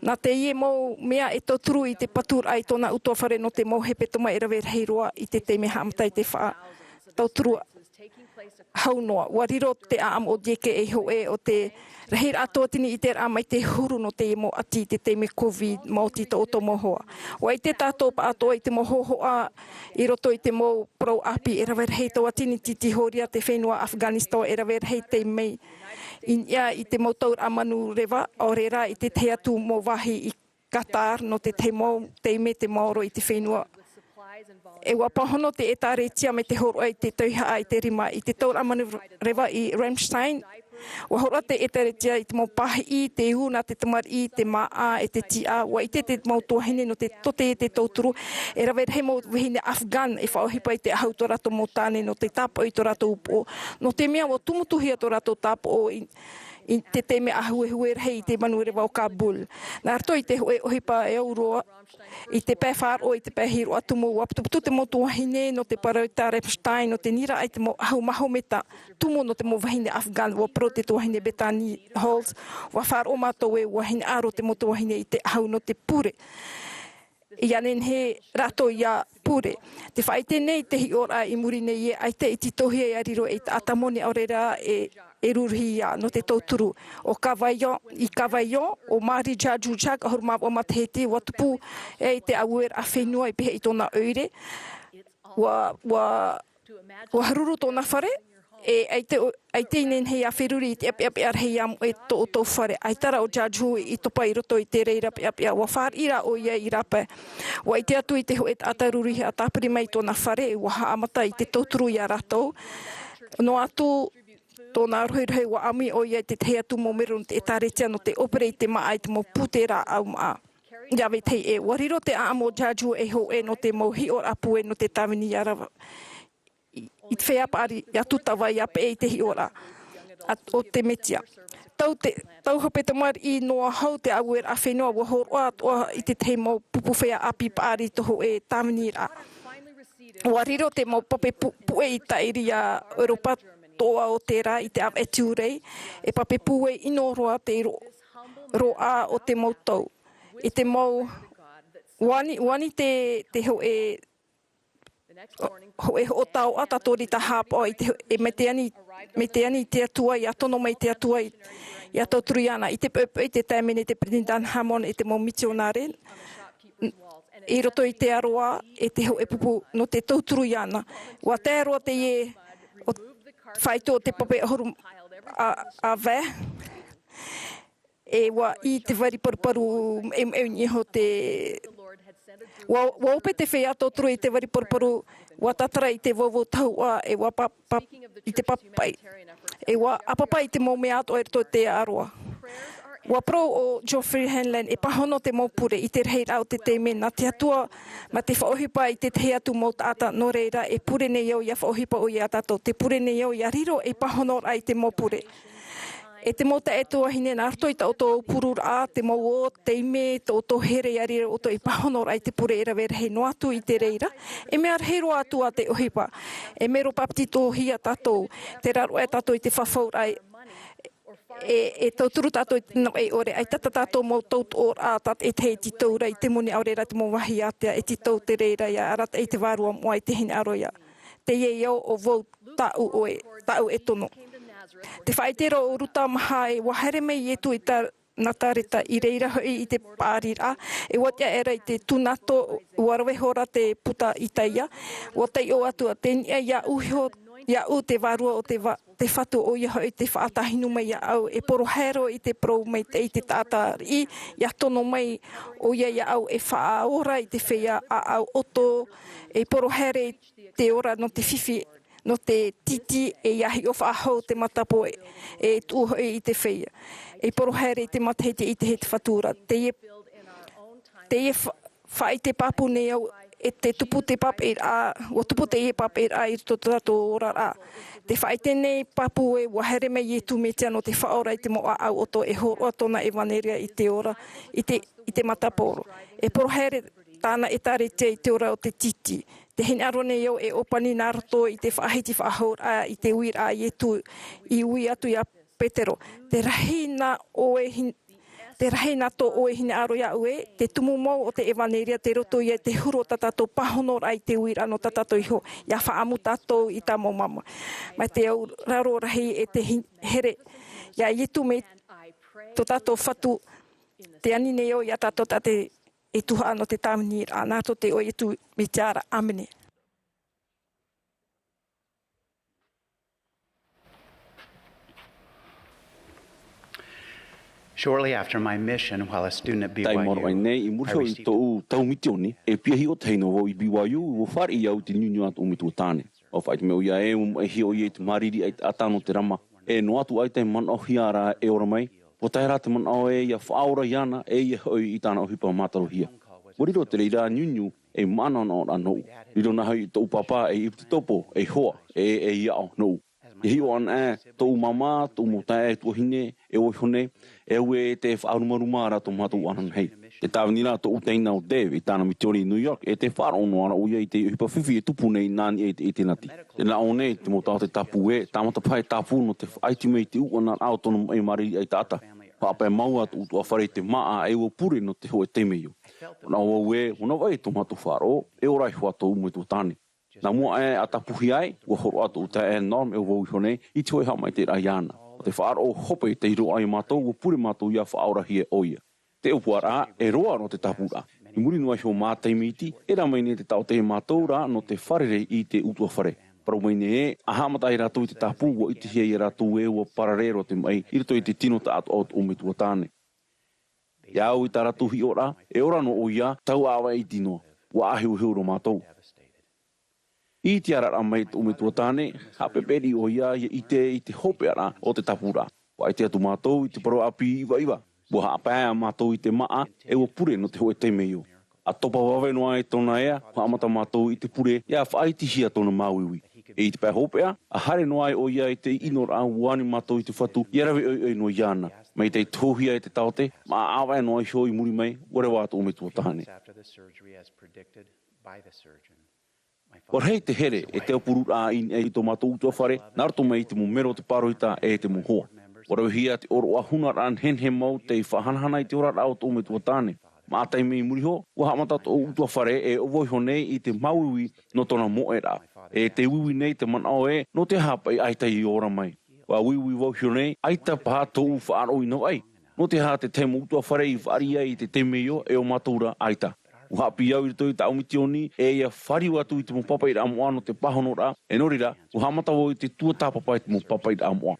Nā teie mau mea e tauturu i te paturaʻa i tōna ʻutuāfare nō te mau hepetoma e rave rahi roa i te taime haʻamata i te faʻa-, tauturu hau noa. ʻUa riro te ʻāʻamu o J K e hōʻē o te rahiraʻa tauatini ʻiteraʻa mai te huru nō teie mau ʻati i te taime COVID maoti tō ʻoutou mau hoa. ʻUa ʻite tātou pāʻatoʻa i te mau hōhoʻa i roto i te mau parau ʻāpī e rave rahi tauatini tītīhōria te fenua Afghanistan e rave rahi tei mai i niʻa i te mau tauraʻa manu reva, ʻaore rā i te tahi atu mau vāhi i Qatar nō te tahi mau taime te maoro i te fenua. E ʻua pāhono te ʻEtāretia mai te hōroʻa i te tauihaʻa i te rima i te tauraʻa manu reva i Ramstein. ʻUa hōroʻa te ʻEtāretia i te mau pāhiʻi, te ū nā te tamariʻi, te māʻa, e te tiʻa. ʻUa ʻite te mau tuahine nō te tōtaiete tauturu, e rave rahi mau vahine Afghan e faʻaʻohipa i te ʻahu tō rātou mau tāne nō te tāpaʻo i tō rātou upoʻo. Nō te mea ʻua tūmatuhia tō rātou tāpaʻo i, i te taime ʻāhuehue rahi i te manuʻareva o Kabul. Nā roto i te hōʻē ʻohipa e au roa, i te pae faʻaroʻo, i te pae hiroʻa tumu, ʻua putuputu te mau tuahine nō te parau Tarep Stein, nō te nīraʻa i te mau ʻahu mahometa tumu nō te mau vahine Afghan, ʻua parau te tuahine Bethany Holtz, ʻua faʻaroʻo mātou ē, ʻua hinaʻaro te mau tuahine i te ʻahu nō te pure. ʻIa nehenehe rātou ʻia pure. Tē faʻaʻite nei te hiʻoraʻa i muri nei ē, ʻaita e tītauhia ʻia riro ei taʻata moni ʻaore rā e, e rūruhi ia nō te tauturu. ʻO Kavaio, i Kavaio, ʻo Marie Jajouchak, ʻahuru mā vaʻu matahiti, ʻua tupu e i te aueraʻa fenua i pīhaʻi i tōna ʻoire. ʻUa, ʻua, ʻua haruru tōna fare, e ʻaita, ʻaita i nehenehe ʻia feruri i te ʻapeʻapeʻa rahi ʻia moʻe tō ʻoutou fare. ʻAita rā ʻo Jajou i topa i roto i te reira ʻapeʻapeʻa. ʻUa fāriʻi rā ʻoia i rāpae. ʻUa ʻite atu i te hōʻē taʻata rūruhi ʻa tāpiri mai i tōna fare, ʻua haʻamata i te tauturu ia rātou. Noa atu tōna rohirohi, ʻua ʻāmui ʻoia i te tahi atu mau mero nō te ʻĒtārētia nō te ʻōpere i te māʻa i te mau pūtē rāʻau māʻa. ʻIa vetahi ē, ʻua riro te ʻāʻamu o Jajou ei hōʻē nō te mau hiʻoraʻa pūai nō te tāvini ia rave i, i te feiā paʻari ʻia tūtava ʻia peʻe i te hiʻoraʻa a, o te Mesia. Tau te, tau hope tamariʻi noa hou te aueraʻa fenua, ʻua hōroʻa atoʻa i te tahi mau pupu feiā ʻāpī paʻari i te hōʻē tāviniraʻa. ʻUa riro te mau pape pu-, puʻe i tāʻiri ia ʻEuropa toʻa o terā i te ʻāvaʻe Tiurai, e pape pūai ʻino roa te ro-, roaʻa o te mau tau. I te mau, ʻua ani, ʻua ani te, te hōʻē, hōʻē hoʻo taoʻa, tā Tori Tahapa i te, e mai te ani, mai te ani i te Atua, ʻia tono mai te Atua i, ʻia tauturu iāna. I te poʻipoʻi i te taime nei te Peresideni Hammond e te mau mitionare, i roto i te aroā, e te hōʻē pupu nō te tauturu iāna. ʻUa tae roa teie, ʻo, faito o te pape ʻahuru a, a vae. E ʻua ʻī te vari paruparu, e, e, iho te, ʻua, ʻua ope te feiā tauturu i te vari paruparu, ʻua tātara i te vauvau tahuʻa, e ʻua pa-, pa-, i te papaʻi. E ʻua ʻāpapa i te mau mea atoʻa i roto i te aroā. ʻUa parau ʻo Geoffrey Hanlon, e pāhono te mau pure i te rahiraʻa o te taime nā te Atua, mā te faʻaʻohipa i te tahi atu mau taʻata, nō reira, e pure nei au ʻia faʻaʻohipa ʻoia ia tātou, tē pure nei au ʻia riro ei pāhonoraʻa i te mau pure. E te mau taeaʻe tuahine, nā roto i tā ʻoutou aupururaʻa, te mau ō, taime, tō ʻoutou here ʻia riro ʻoutou ei pāhonoraʻa i te pure e rave rahi noa atu i te reira, e mea rahi roa atu ā te ʻohipa. E mero bāpetizohia tātou, tē rāroʻa tātou i te fafauraʻa, e, e tauturu tātou i te navaʻi ʻore, ʻaita tā tātou mau tautoʻoraʻa, tā te, e te hei tītau ra i te moni ʻaore rā te mau vāhi ātea, e tītau te reira ʻia arataʻi te Vārua Moʻa i te hinaʻaro ia. Teie au ʻo vau, tāʻu ʻoe, tāʻu e tono. Tē faʻaʻite ra ʻo Ruta Maha ē, ʻua haere mai Ietu i Nazareta, i reira hoʻi i te paʻariraʻa, e ʻua tiʻa aʻera i te tūnato, ʻua rave ihora te puta Isaia, ʻua taiʻo atu, tei niʻa iāʻu iho, iāʻu te Vārua o te va-, te Fatu, ʻoia hoʻi te faʻatāhinu mai iāʻu, e porohero i te parau maitaʻi i te taʻata riʻi, ʻia tono mai ʻoia iāʻu, e faʻaora i te feiā ʻāʻau ʻoto, e porohere i te ora nō te fifi, nō te tītī, e ʻia hiʻo faʻahou te matapo e, e tuʻu hoʻi i te feiā. E porohere i te matahiti i te hei te Fatu ra. Teie, teie fa-, faʻaʻite pāpū nei au, e te tupu te papaʻiraʻa, ʻua tupu teie papaʻiraʻa i roto i tō tātou oraraʻa. Tē faʻaʻite nei pāpū ē, ʻua haere mai Ietu Mesia nō te faʻaora i te mau ʻāʻau ʻoto, e hōroʻa tōna ʻevaneria i te ora, i te, i te matapōro. E porohere tāna ʻĒtārētia i te ora o te tītī. Tē hinaʻaro nei au e ʻōpani nā roto i te faʻahiti faʻahouraʻa i te uiraʻa a Ietu i ui atu iā Petero. Tē rahi na ʻoe hin-, tē rahi na tō ʻoe hinaʻaro iāʻu ē, te tumu mau o te ʻevaneria tei roto ia i te huru o tā tātou pāhonoraʻa i te uiraʻa nō tā tātou iho, ʻia faʻaʻamu tātou i tā mau māmā. Mai te auraro rahi e te hin-, here iā Ietu Mesia tō tātou Fatu, tē ani nei au iā tātou tā te e tuhaʻa nō te tāviniraʻa, nā roto i te iʻoa o Ietu Mesia ra. ʻĀmene. Shortly after my mission while a student at B Y U, Tae maoro aʻe nei, i muri iho i tōʻu tau mitioni, e piahi ʻo tahi nō vau i B Y U, ʻua fāriʻi au i te niuniu a tōʻu metua tāne. ʻUa faʻaʻite mai ʻoia ē, ʻua maʻihia ʻoia i te māriri ʻaita nō te rama. E noa atu ʻaita e manaʻohia ra e ora mai, ʻua tae rā te manaʻo ē ʻia faʻaora iāna, e ʻoia hoʻi i tāna ʻohipa mātarohia. ʻUa riro te reira niuniu ei manaʻonaʻoraʻa nōʻu. Riro na hoʻi tōʻu pāpā ei ʻepitopo, ei hoa, e, ei aʻo nōʻu. E hiʻo ana ʻā tōʻu māmā, tōʻu mau taeaʻe tuahine, e ʻo vau iho nei, e au ē te faʻarumaruma ra tō mātou ananahi. Te tāvini ra tōʻu teina ʻo Dave i tāna misiōni i New York, e tē faʻaroʻo noa ra ʻoia i te ʻohipa fifi e tupu nei nā niʻa i te ʻitenati. Tē nā ʻō nei te mau taote tāpū ē, tāmata paha e tāpū nō te faʻaiti mai i te ʻūʻana o tōna maʻi mariri ʻaitaʻata. Haʻapae mau ā tōʻu ʻutuāfare i te māʻa e ʻua pure nō te hōʻē temeio. Manaʻo vau ē, ʻua nā vai tō mātou faʻaroʻo, e ora iho ā tōʻu metua tāne. Nā mua aʻe ʻa tāpūhia ai, ʻua hōroʻa tōʻu taeaʻe Norm e ʻo vau iho nei i te hōʻē haʻamaitaʻiraʻa iāna. Nō te faʻaroʻo hope tei roaʻa iā mātou, ʻua pure mātou ʻia faʻaorahia ʻoia. Te ʻōpuaraʻa, e roa roa te tāpūraʻa. I muri noa iho i te taime iti, e rave mai nei te taote iā mātou ra nō te fārerei i te ʻutuāfare. Parau mai nei ē, ʻa haʻamata ai rātou i te tāpū, ʻua ʻitehia iā rātou ē ʻua parare roa te maʻi i roto i te tino taʻatoʻa o tōʻu metua tāne. Iā au i tā rātou hiʻoraʻa, e ora noa ʻoia, tau ʻāvaʻe iti noa, ʻua ʻāheoheo roa mātou. I te araraʻa mai tōʻu metua tāne, haʻapeʻapeʻa ʻoia ʻia ʻite i te hopeʻaraʻa o te tāpūraʻa. ʻUa ʻite atu mātou i te parau ʻāpī ʻivaʻiva. ʻUa haʻapae ā mātou i te māʻa, e ʻua pure nō te hōʻē temeio. ʻA topa vave noa ai tōna ea, ʻua haʻamata mātou i te pure, ʻia faʻaitihia tōna māuiui. E i te pae hopeʻa, ʻa haere noa ai ʻoia i te ʻinoraʻa, ʻua ani mātou i te Fatu, ʻia rave ʻoiʻoi noa iāna. Mai tei tohuhia e te taote, mā ʻāvaʻe noa iho i muri mai, ʻua reva atu ʻo metua tāne. After the surgery as predicted by the surgeon. ʻUa rahi te here e te aupururaʻa i niʻa i tō mātou ʻutuāfare, nā roto mai i te mau melo o te pāroita e te mau hoa. ʻUa ravehia te ʻōroʻa hunaraʻa nehenehe mau tei faʻahanahana i te oraraʻa o tōʻu metua tāne. Mā te taime i muri iho, ʻua haʻamata tōʻu ʻutuāfare e ʻo vau iho nei i te māuiui nō tōna moʻeraʻa. E te uiui nei te manaʻo ē, nō te aha paʻi ʻaita i ora mai. ʻUa uiui vau iho nei, ʻaita paha tōʻu faʻaroʻo i navaʻi. Nō te aha te tahi mau ʻutuāfare i fāriʻi ai i te temeio e ʻo mātou ra ʻaita. ʻUa haʻapiʻi au i roto i tāʻu misiōni, e ʻia fāriu atu i te mau pāpaʻiraʻa moʻa nō te pāhonoraʻa, e nō reira, ʻua haʻamata vau i te tuatāpapa i te mau pāpaʻiraʻa moʻa.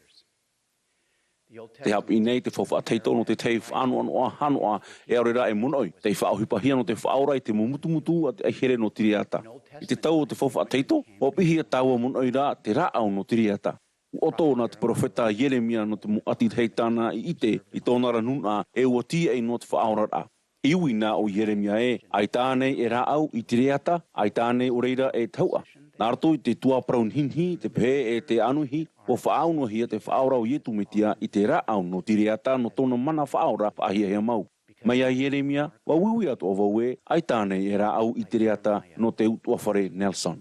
Te haʻapiʻi nei te faufaʻa tahito nō te tahi faʻanoʻanoʻa hanoʻa, e ʻaore rā e monoʻi, tei faʻaʻohipahia nō te faʻaora i te mau mutumutu a te ʻaihere nō Tireata. I te tau o te faufaʻa tahito, ʻua piʻihia taua monoʻi ra te rāʻau nō Tireata. ʻUa ʻoto nā te perofeta Ieremia nō te mau ʻati rahi tāna i ʻite i tōna ra nūnaʻa e ʻua tīaʻi noa te faʻaoraraʻa. I ui na ʻo Ieremia ē, ʻaita ānei e rāʻau i Tireata, ʻaita ānei ʻo reira e tahuʻa. Nā roto i te tuaparau nihinihi, te pehe e te ānuihi, ʻua faʻaunohia te faʻaora o Iesu Mesia i te rāʻau nō Tireata nō tōna mana faʻaora faʻahiahia mau. Mai iā Ieremia, ʻua uiui atoʻa vau ē, ʻaita ānei e rāʻau i Tireata nō te ʻutuāfare Nelson.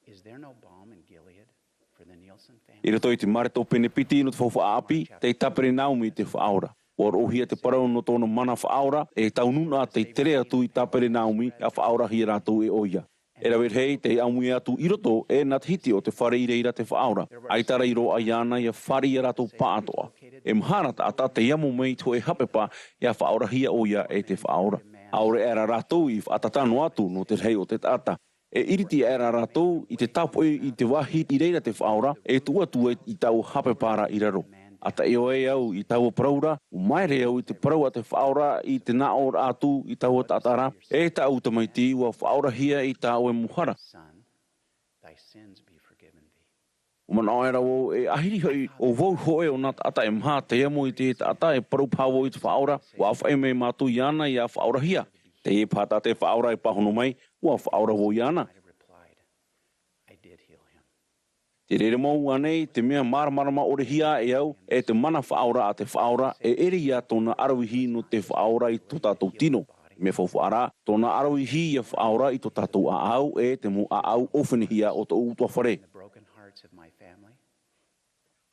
Is there no balm in Gilead for the Nielsen family? I roto i te Mareko pene piti nō te faufaʻa ʻāpī, tei tāperenaumi i te faʻaora. ʻUa roʻohia te parau nō tōna mana faʻaora, e tau nūnaʻa tei tere atu i tāperenaumi, ʻia faʻaorahia rātou e ʻoia. E rave rahi tei ʻāmui atu i roto, e nā te hiti o te fare i reira te faʻaora. ʻAita rā i roaʻa iāna ʻia fāriʻi ia rātou pāʻatoʻa. E maha ra taʻata tei amo mai i te hōʻē hapepa, ʻia faʻaorahia ʻoia e te faʻaora. ʻAore aʻe rā rātou i faʻatātā noa atu nō te rahi o te taʻata. E iriti aʻe rā rātou i te tāpoʻi i te vāhi i reira te faʻaora, e tuʻu atu ai i taua hapepa ra i raro. ʻA taʻi ʻoe au i taua parau ra, ʻua māere au i te parau a te faʻaora i te nā ʻō ra atu i taua taʻata ra, e tāʻu tamaiti, ʻua faʻaorahia i tā ʻoe mau hara. Son, thy sins be forgiven thee. ʻUa manaʻo aʻera vau, e ʻahiri hoʻi, ʻo vau hōʻē o nā taʻata e maha tei amo i te taʻata e parau paha vau i te faʻaora, ʻua ʻāfaʻi mai mātou iāna ʻia faʻaorahia. Teie paha tā te faʻaora e pāhono mai, ʻua faʻaora vau iāna. Might have replied, I did heal him. Te reira mau ānei, te mea māramarama ʻore hia e au, e te mana faʻaora a te faʻaora, e ʻere ia tōna ʻaravihi nō te faʻaora i tō tātou tino. Mea faufaʻa rā, tōna ʻaravihi ʻia faʻaora i tō tātou ʻāʻau, e te mau ʻāʻau ʻōfenehia o tōʻu ʻutuāfare. The broken hearts of my family.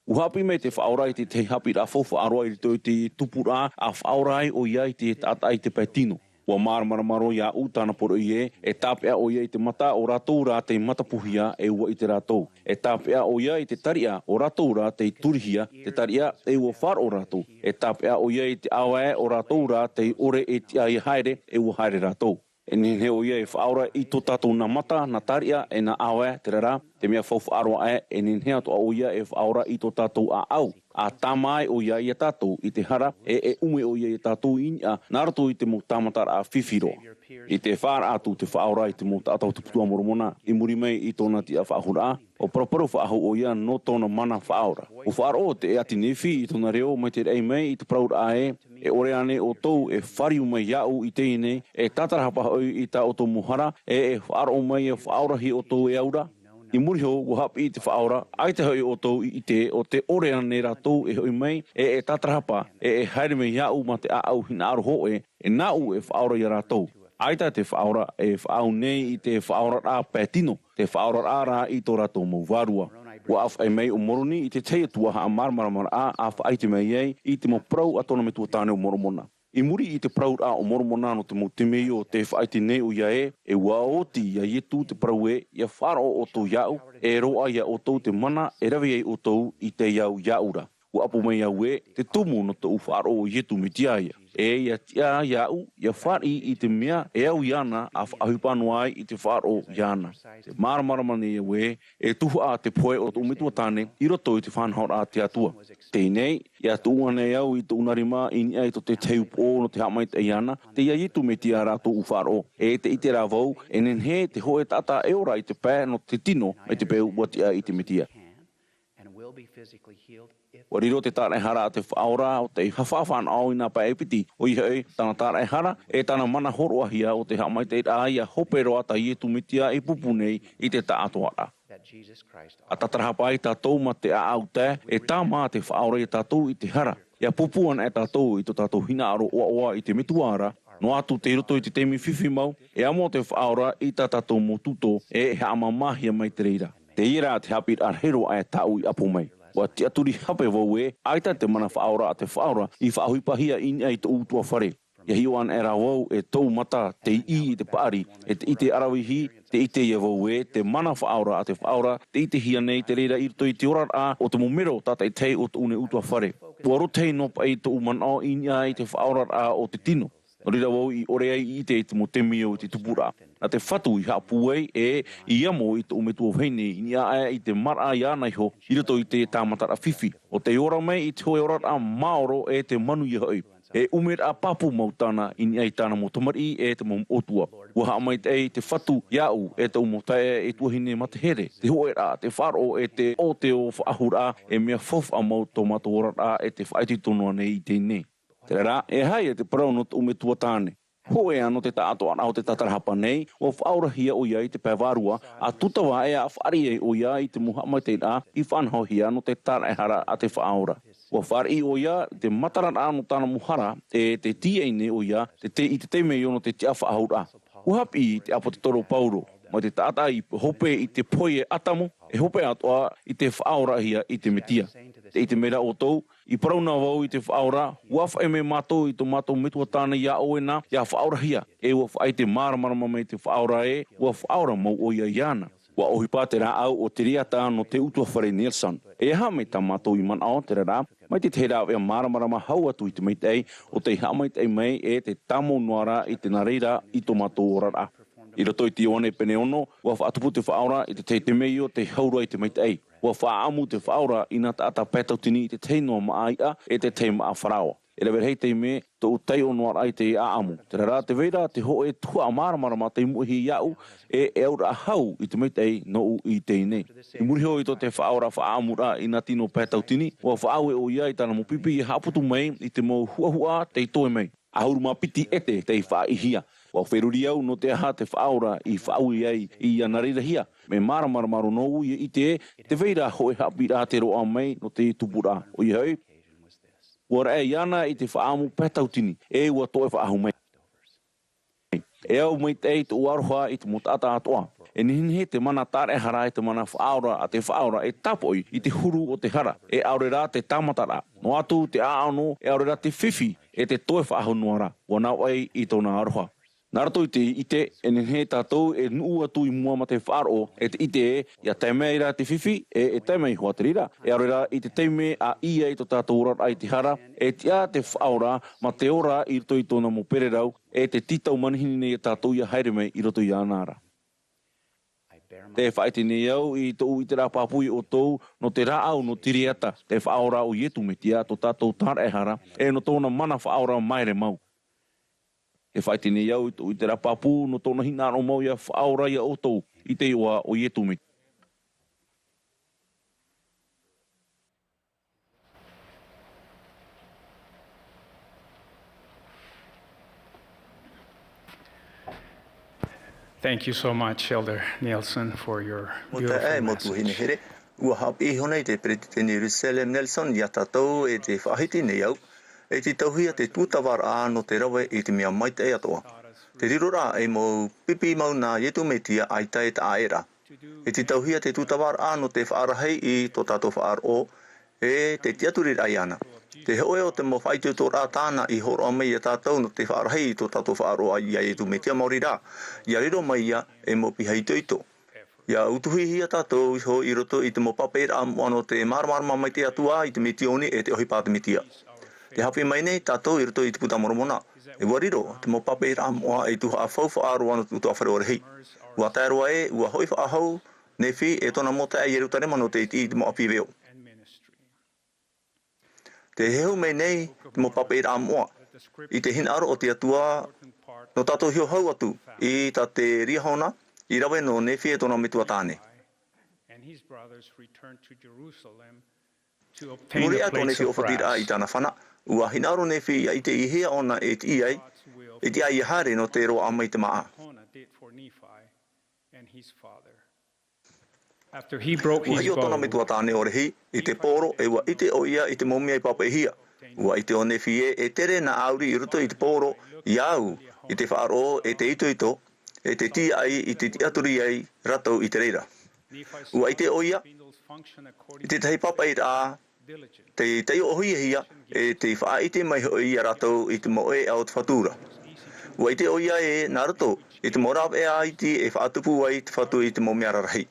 ʻUa haʻapiʻi mai te faʻaora i te tahi haʻapiʻiraʻa faufaʻa roa i roto i te tupuraʻa, ʻa faʻaora ai ʻoia i te taʻata i te pae tino. ʻUa māramarama roa iāʻu tāna poroʻi ē, e tāpeʻa ʻoia i te mata o rātou rā tei matapuhia, e ʻua ʻite rātou. E tāpeʻa ʻoia i te tariʻa o rātou rā tei turihia, te tariʻa, e ʻua faʻaroʻo rātou. E tāpeʻa ʻoia i te ʻāvae o rātou rā tei ʻore e tiʻa ʻia haere, e ʻua haere rātou. E nehenehe ʻoia e faʻaora i tō tātou nā mata, nā tariʻa, e nā ʻāvae, terā rā, te mea faufaʻa roa aʻe, e nehenehe atoʻa ʻoia e faʻaora i tō tātou ʻāʻau, ʻa tāmā ai ʻoia iā tātou i te hara, e, e ʻume ʻoia iā tātou i niʻa, nā roto i te mau tāmataraʻa fifi roa. I te faʻaara atu te faʻaora i te mau taʻata o te Putu a Moromona, i muri mai i tōna tiʻa faʻahou ra, ʻua paraparau faʻahou ʻoia nō tōna mana faʻaora. ʻUa faʻaroʻo te ʻāti Nephi i tōna reo mai te raʻi mai i te parauraʻa ē, e ʻore ānei ʻoutou e fāriu mai iāʻu i teie nei, e tātarahapa hoʻi i tā ʻoutou mau hara, e, e faʻaroʻo mai ʻia faʻaorahia ʻoutou e au ra? I muri iho, ʻua haʻapiʻi te Faʻaora, ʻaita hoʻi ʻoutou i ʻite, ʻo tē ʻore ana nei rātou e hoʻi mai, ʻe e tātarahapa, ʻe e haere mai iāʻu mā te ʻāʻau hinaʻaro hōʻē, ʻe nāʻu e faʻaora ia rātou. ʻAita te Faʻaora e faʻaau nei i te faʻaoraraʻa pae tino, te faʻaoraraʻa rā i tō rātou mau vārua. ʻUa ʻāfaʻi mai ʻo Moroni i te tahi atu haʻamāramaramaraʻa ʻa faʻaʻite mai ai i te mau parau a tōna metua tāne ʻo Moromona. I muri i te parauraʻa ʻo Moromona nō te mau temeio tē faʻaʻite nei ʻoia ē, ʻe ʻua oti ia Ietu te parau ē, ʻia faʻaroʻo ʻoutou iāʻu, ʻe e roaʻa ia ʻoutou te mana e rave ai ʻoutou i te au iāʻu ra. ʻUa ʻapo mai au ē, te tumu nō tōʻu faʻaroʻo ʻo Ietu Metia ïa. ʻE ʻia tiʻa iāʻu, ʻia fāriʻi i te mea e au iāna ʻa faʻaʻohipa noa ai i te faʻaroʻo iāna. Tē māramarama nei au ē, e tuhaʻa te pohe o tōʻu metua tāne i roto i te faʻanahoraʻa a te Atua. Teie nei, ʻia tuʻu anaʻe au i tōʻu nā rima i niʻa i tō te tahi upoʻo nō te haʻamaitaʻi iāna, tei ia Ietu Metia rā tōʻu faʻaroʻo. ʻE tē ʻite ra vau, e nehenehe te hōʻē taʻata e ora i te pae nō te tino, mai te peu ʻua tiʻa i te Metia. ʻUa riro te tāraʻehara a te Faʻaora ʻo tei haʻafaʻanaho i nā pae piti, ʻoia hoʻi, tāna tāraʻehara, ʻe tāna mana hōroʻahia ʻo te haʻamaitaʻiraʻa ʻia hope roa tā Ietu Metia i pūpū nei i te taʻatoʻaraʻa. ʻA tātarahapa ai tātou mā te ʻāʻau tae, e tāmā te Faʻaora ia tātou i te hara. ʻIa pūpū anaʻe tātou i tō tātou hinaʻaro ʻoaʻoa i te Metua ra, noa atu tei roto i te taime fifi mau, e amo te Faʻaora i tā tātou mau tūtō, ʻe e haʻamāmāhia mai te reira. Teie rā te haʻapiʻiraʻa rahi roa aʻe tāʻu i ʻapo mai. ʻUa tiʻaturi hape vau ē, ʻaita te mana faʻaora a te Faʻaora i faʻaʻohipahia i niʻa i tōʻu ʻutuāfare. ʻIa hiʻo anaʻe rā vau e tōʻu mata tei ʻī i te paʻari, ʻe tē ʻite ʻaravihi, tē ʻite ïa vau ē, te mana faʻaora a te Faʻaora, tē ʻitehia nei te reira i roto i te oraraʻa o te mau mero tātaʻitahi o tōʻu nei ʻutuāfare. ʻUa rōtahi noa paʻi tōʻu manaʻo i niʻa i te faʻaoraraʻa o te tino. Nō reira vau i ʻore ai i ʻite i te mau temeio i te tupuraʻa. Nā te Fatu i haʻapūai ʻe i amo i tōʻu metua vahine i niʻa aʻe i te maraʻa iāna iho i roto i te tāmataraʻa fifi. ʻO tei ora mai i te hōʻē oraraʻa maoro ʻe te manuia hoʻi. E ʻumeraʻa pāpū mau tāna i niʻa i tāna mau tamariʻi ʻe te mau moʻotua. ʻUa haʻamaitaʻi te Fatu iāʻu ʻe tōʻu mau taeaʻe ʻe tuahine mā te here, te hōʻēraʻa, te faʻaroʻo ʻe te ʻōteo faʻahou ra, e mea faufaʻa mau tō mātou oraraʻa ʻe te faʻaitoito noa nei i teie nei. Terā rā, e aha ia te parau nō tōʻu metua tāne? Hōʻē ā nō te taʻatoʻaraʻa o te tātarahapa nei, ʻua faʻaorahia ʻoia i te pae vārua, ʻa tūtava ʻe ʻa fāriʻi ai ʻoia i te mau haʻamaitaʻiraʻa i faʻanahohia nō te tāraʻehara a te Faʻaora. ʻUa fāriʻi ʻoia i te matararaʻa nō tāna mau hara, ʻe tē tīaʻi nei ʻoia te, te, i te taime ʻo nō te tiʻafaʻahouraʻa. ʻUa haʻapiʻi te ʻāpōsetolo Paulo, mai te taʻata i hope i te pohe e ʻĀtamu, e hope atoʻa i te faʻaorahia i te Metia. Tē ʻite mai ra ʻoutou, i parau na vau i te Faʻaora, ʻua ʻāfaʻi mai mātou i tō mātou metua tāne iā ʻoe na, ʻia faʻaorahia, ʻe ʻua faʻaʻite māramarama mai te Faʻaora ē, ʻua faʻaora mau ʻoia iāna. ʻUa ʻohipa te rāʻau o Tiriata nō te ʻutuāfare Nelson. E aha mai tā mātou i manaʻo, terā rā, mai te tahi rāveʻa māramarama hau atu i te maitaʻi, ʻo tei haʻamaitaʻi mai ʻe tē tāmau noa ra i te nā reira i tō mātou oraraʻa. I roto i te Ioane pene ono, ʻua faʻatupu te Faʻaora i te tahi temeio tei hau roa i te maitaʻi. ʻUa faʻaʻamu te Faʻaora i nā taʻata pae tautini i te tahi noa māʻa iʻa ʻe te tahi māʻa farao. E rave rahi taime tōʻu taiʻo noa ra i te ʻāʻamu. Terā rā, tē vai ra te hōʻē tuhaʻa māramarama tei moʻehia iāʻu, ʻe, e auraʻa hau i te maitaʻi nōʻu i teie nei. I muri iho i tō te Faʻaora faʻaʻamuraʻa i nā tino pae tautini, ʻua faʻaue ʻoia i tāna mau pipi ʻia haʻaputu mai i te mau huʻahuʻa tei toe mai. ʻAhuru mā piti ʻete tei faʻaʻīhia. ʻUa feruri au nō te aha te Faʻaora i faʻaue ai i ia nā reirahia. Mea māramarama roa nōʻu ʻia ʻite ē, tē vai ra hōʻē haʻapiʻiraʻa tei roaʻa mai nō te tupuraʻa. ʻOia hoʻi, ʻua raʻe iāna i te faʻaʻamu pae tautini, ʻe ʻua toe faʻahou mai. E au maitaʻi tōʻu aroha i te mau taʻata atoʻa. E nehenehe te mana tāraʻehara ʻe te mana faʻaora a te Faʻaora e tāpoʻi i te huru o te hara, ʻe ʻaore rā te tāmataraʻa. Noa atu te ʻāʻano, ʻe ʻaore rā te fifi, ʻe te toe faʻahou noa ra. ʻUa navaʻi i tōna aroha. Nā roto i te ʻite, e nehenehe tātou e nuʻu atu i mua mā te faʻaroʻo, ʻe te ʻite ē, ʻia tae mai ra te fifi, ʻe, e tae mai hoʻi te reira, ʻe ʻaore rā i te taime ʻa ʻī ai tō tātou oraraʻa i te hara, e tiʻa te Faʻaora, mā te ora i roto i tōna mau pererau, ʻe te tītau manihini nei ia tātou ʻia haere mai i roto iāna ra. Tē faʻaʻite nei au i tōʻu ʻiteraʻa pāpū iā ʻoutou, nō te rāʻau nō Tiriata, te Faʻaora ʻo Ietu Metia, tō tātou tāraʻehara, ʻe nō tōna mana faʻaora māere mau. Tē faʻaʻite nei au i tōʻu ʻiteraʻa pāpū, nō tōna hinaʻaro mau ʻia faʻaora iā ʻoutou, i te iʻoa o Ietu Metia. Thank you so much, Elder Nelson, for your Mau beautiful taeaʻe, mau tuahine message. Here. Ua haʻapiʻi iho nei te Peretiteni Russell M. Nelson iā tātou e te faʻahiti nei au, e te tauhia te tūtavaraʻa nō te rave i te mea maitaʻi atoʻa. Te riroraʻa e mau pipi mau nā Iesu Mesia ʻaita e taʻa ʻē ra. E te tauhia te tūtavaraʻa nō te faʻarahi i tō tātou faʻaroʻo, e te tiʻaturiraʻa iāna. Te hōʻē o te mau faʻaitoitoraʻa tāna i hōroʻa mai iā tātou nō te faʻarahi i tō tātou faʻaroʻo iā Iesu Mesia maori rā. ʻIa riro mai ia e mau piha itoito. ʻIa utuhihia tātou iho i roto i te mau papaʻiraʻa moʻa nō te māramarama mai te Atua i te misiōni e te ʻohipa a te Mesia. Te haʻapiʻi mai nei tātou i roto i te Puta Moromona. E ʻua riro te mau papaʻiraʻa moʻa e tuhaʻa faufaʻa roa nō te ʻutuāfare ʻo Rehi. ʻUa tae roa ē, ʻua hoʻi faʻahou Nephi e tōna mau taeaʻe i Ierutarema nō te iti i te mau ʻāpī veo. Te heheu mai nei te mau papaʻiraʻa moʻa i te hinaʻaro o te Atua nō tātou hiʻo hau atu i tā te Liahona i rave nō Nephi e tōna metua tāne. And his brothers returned to Jerusalem to I muri aʻe tō Nephi ʻōfatiraʻa i tāna fana, ʻua hinaʻaro Nephi ʻia ʻite i hea ʻōna e tiʻa ai, e tiʻa ai ʻia haere nō te roaʻa mai i te māʻa. Jonah did for Nephi and his father. After he broke his bow, ʻUa hiʻo tōna metua tāne ʻo Rehi i te pōro, e ʻua ʻite ʻoia i te mau mea i papaʻihia. ʻUa ʻite ʻo Nephi ē, e tere nā ʻāuri i roto i te pōro iāna i te faʻaroʻo e te itoito, e te tīaʻi i te tiʻaturi ai rātou i te reira. ʻUa ʻite ʻoia i tētahi papaʻiraʻa te taiʻo ʻōhie hia, e te faʻaʻite mai hoʻi iā rātou i te mau ʻēʻa o te Fatu ra. ʻUa ʻite ʻoia ē, nā roto i te mau rāveʻa iti e faʻatupu ai te Fatu i te mau mea rarahi.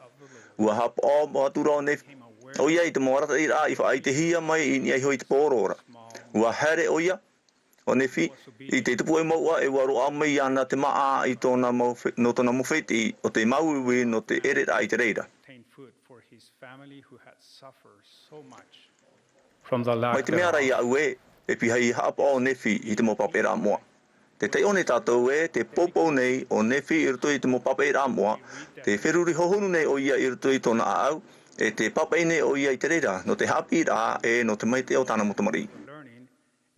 ʻUa haʻapaʻo atu ra ʻo Nephi, ʻoia i te mau arataʻiraʻa i faʻaʻitehia mai i niʻa iho i te pōro ra. ʻUa haere ʻoia, ʻo Nephi, i te tupu ʻē mauʻa e ʻua roaʻa mai iāna te māʻa i tōna mau fe-, nō tōna mau fētiʻi ʻo te māuiui nō te ʻereraʻa i te reira. From the lack Mai te mea rā thereof. Iāʻu ē, e pihaʻi haʻapaʻo ʻo Nephi i te mau papaʻiraʻa moʻa. Tē taiʻo nei tātou ē, tē poupou nei ʻo Nephi i roto i te mau papaʻiraʻa moʻa, tē feruri hohonu nei ʻoia i roto i tōna ʻāʻau, e tē papaʻi nei ʻoia i te reira, nō te haʻapiʻiraʻa e nō te maitaʻi o tāna mau tamariʻi. Learning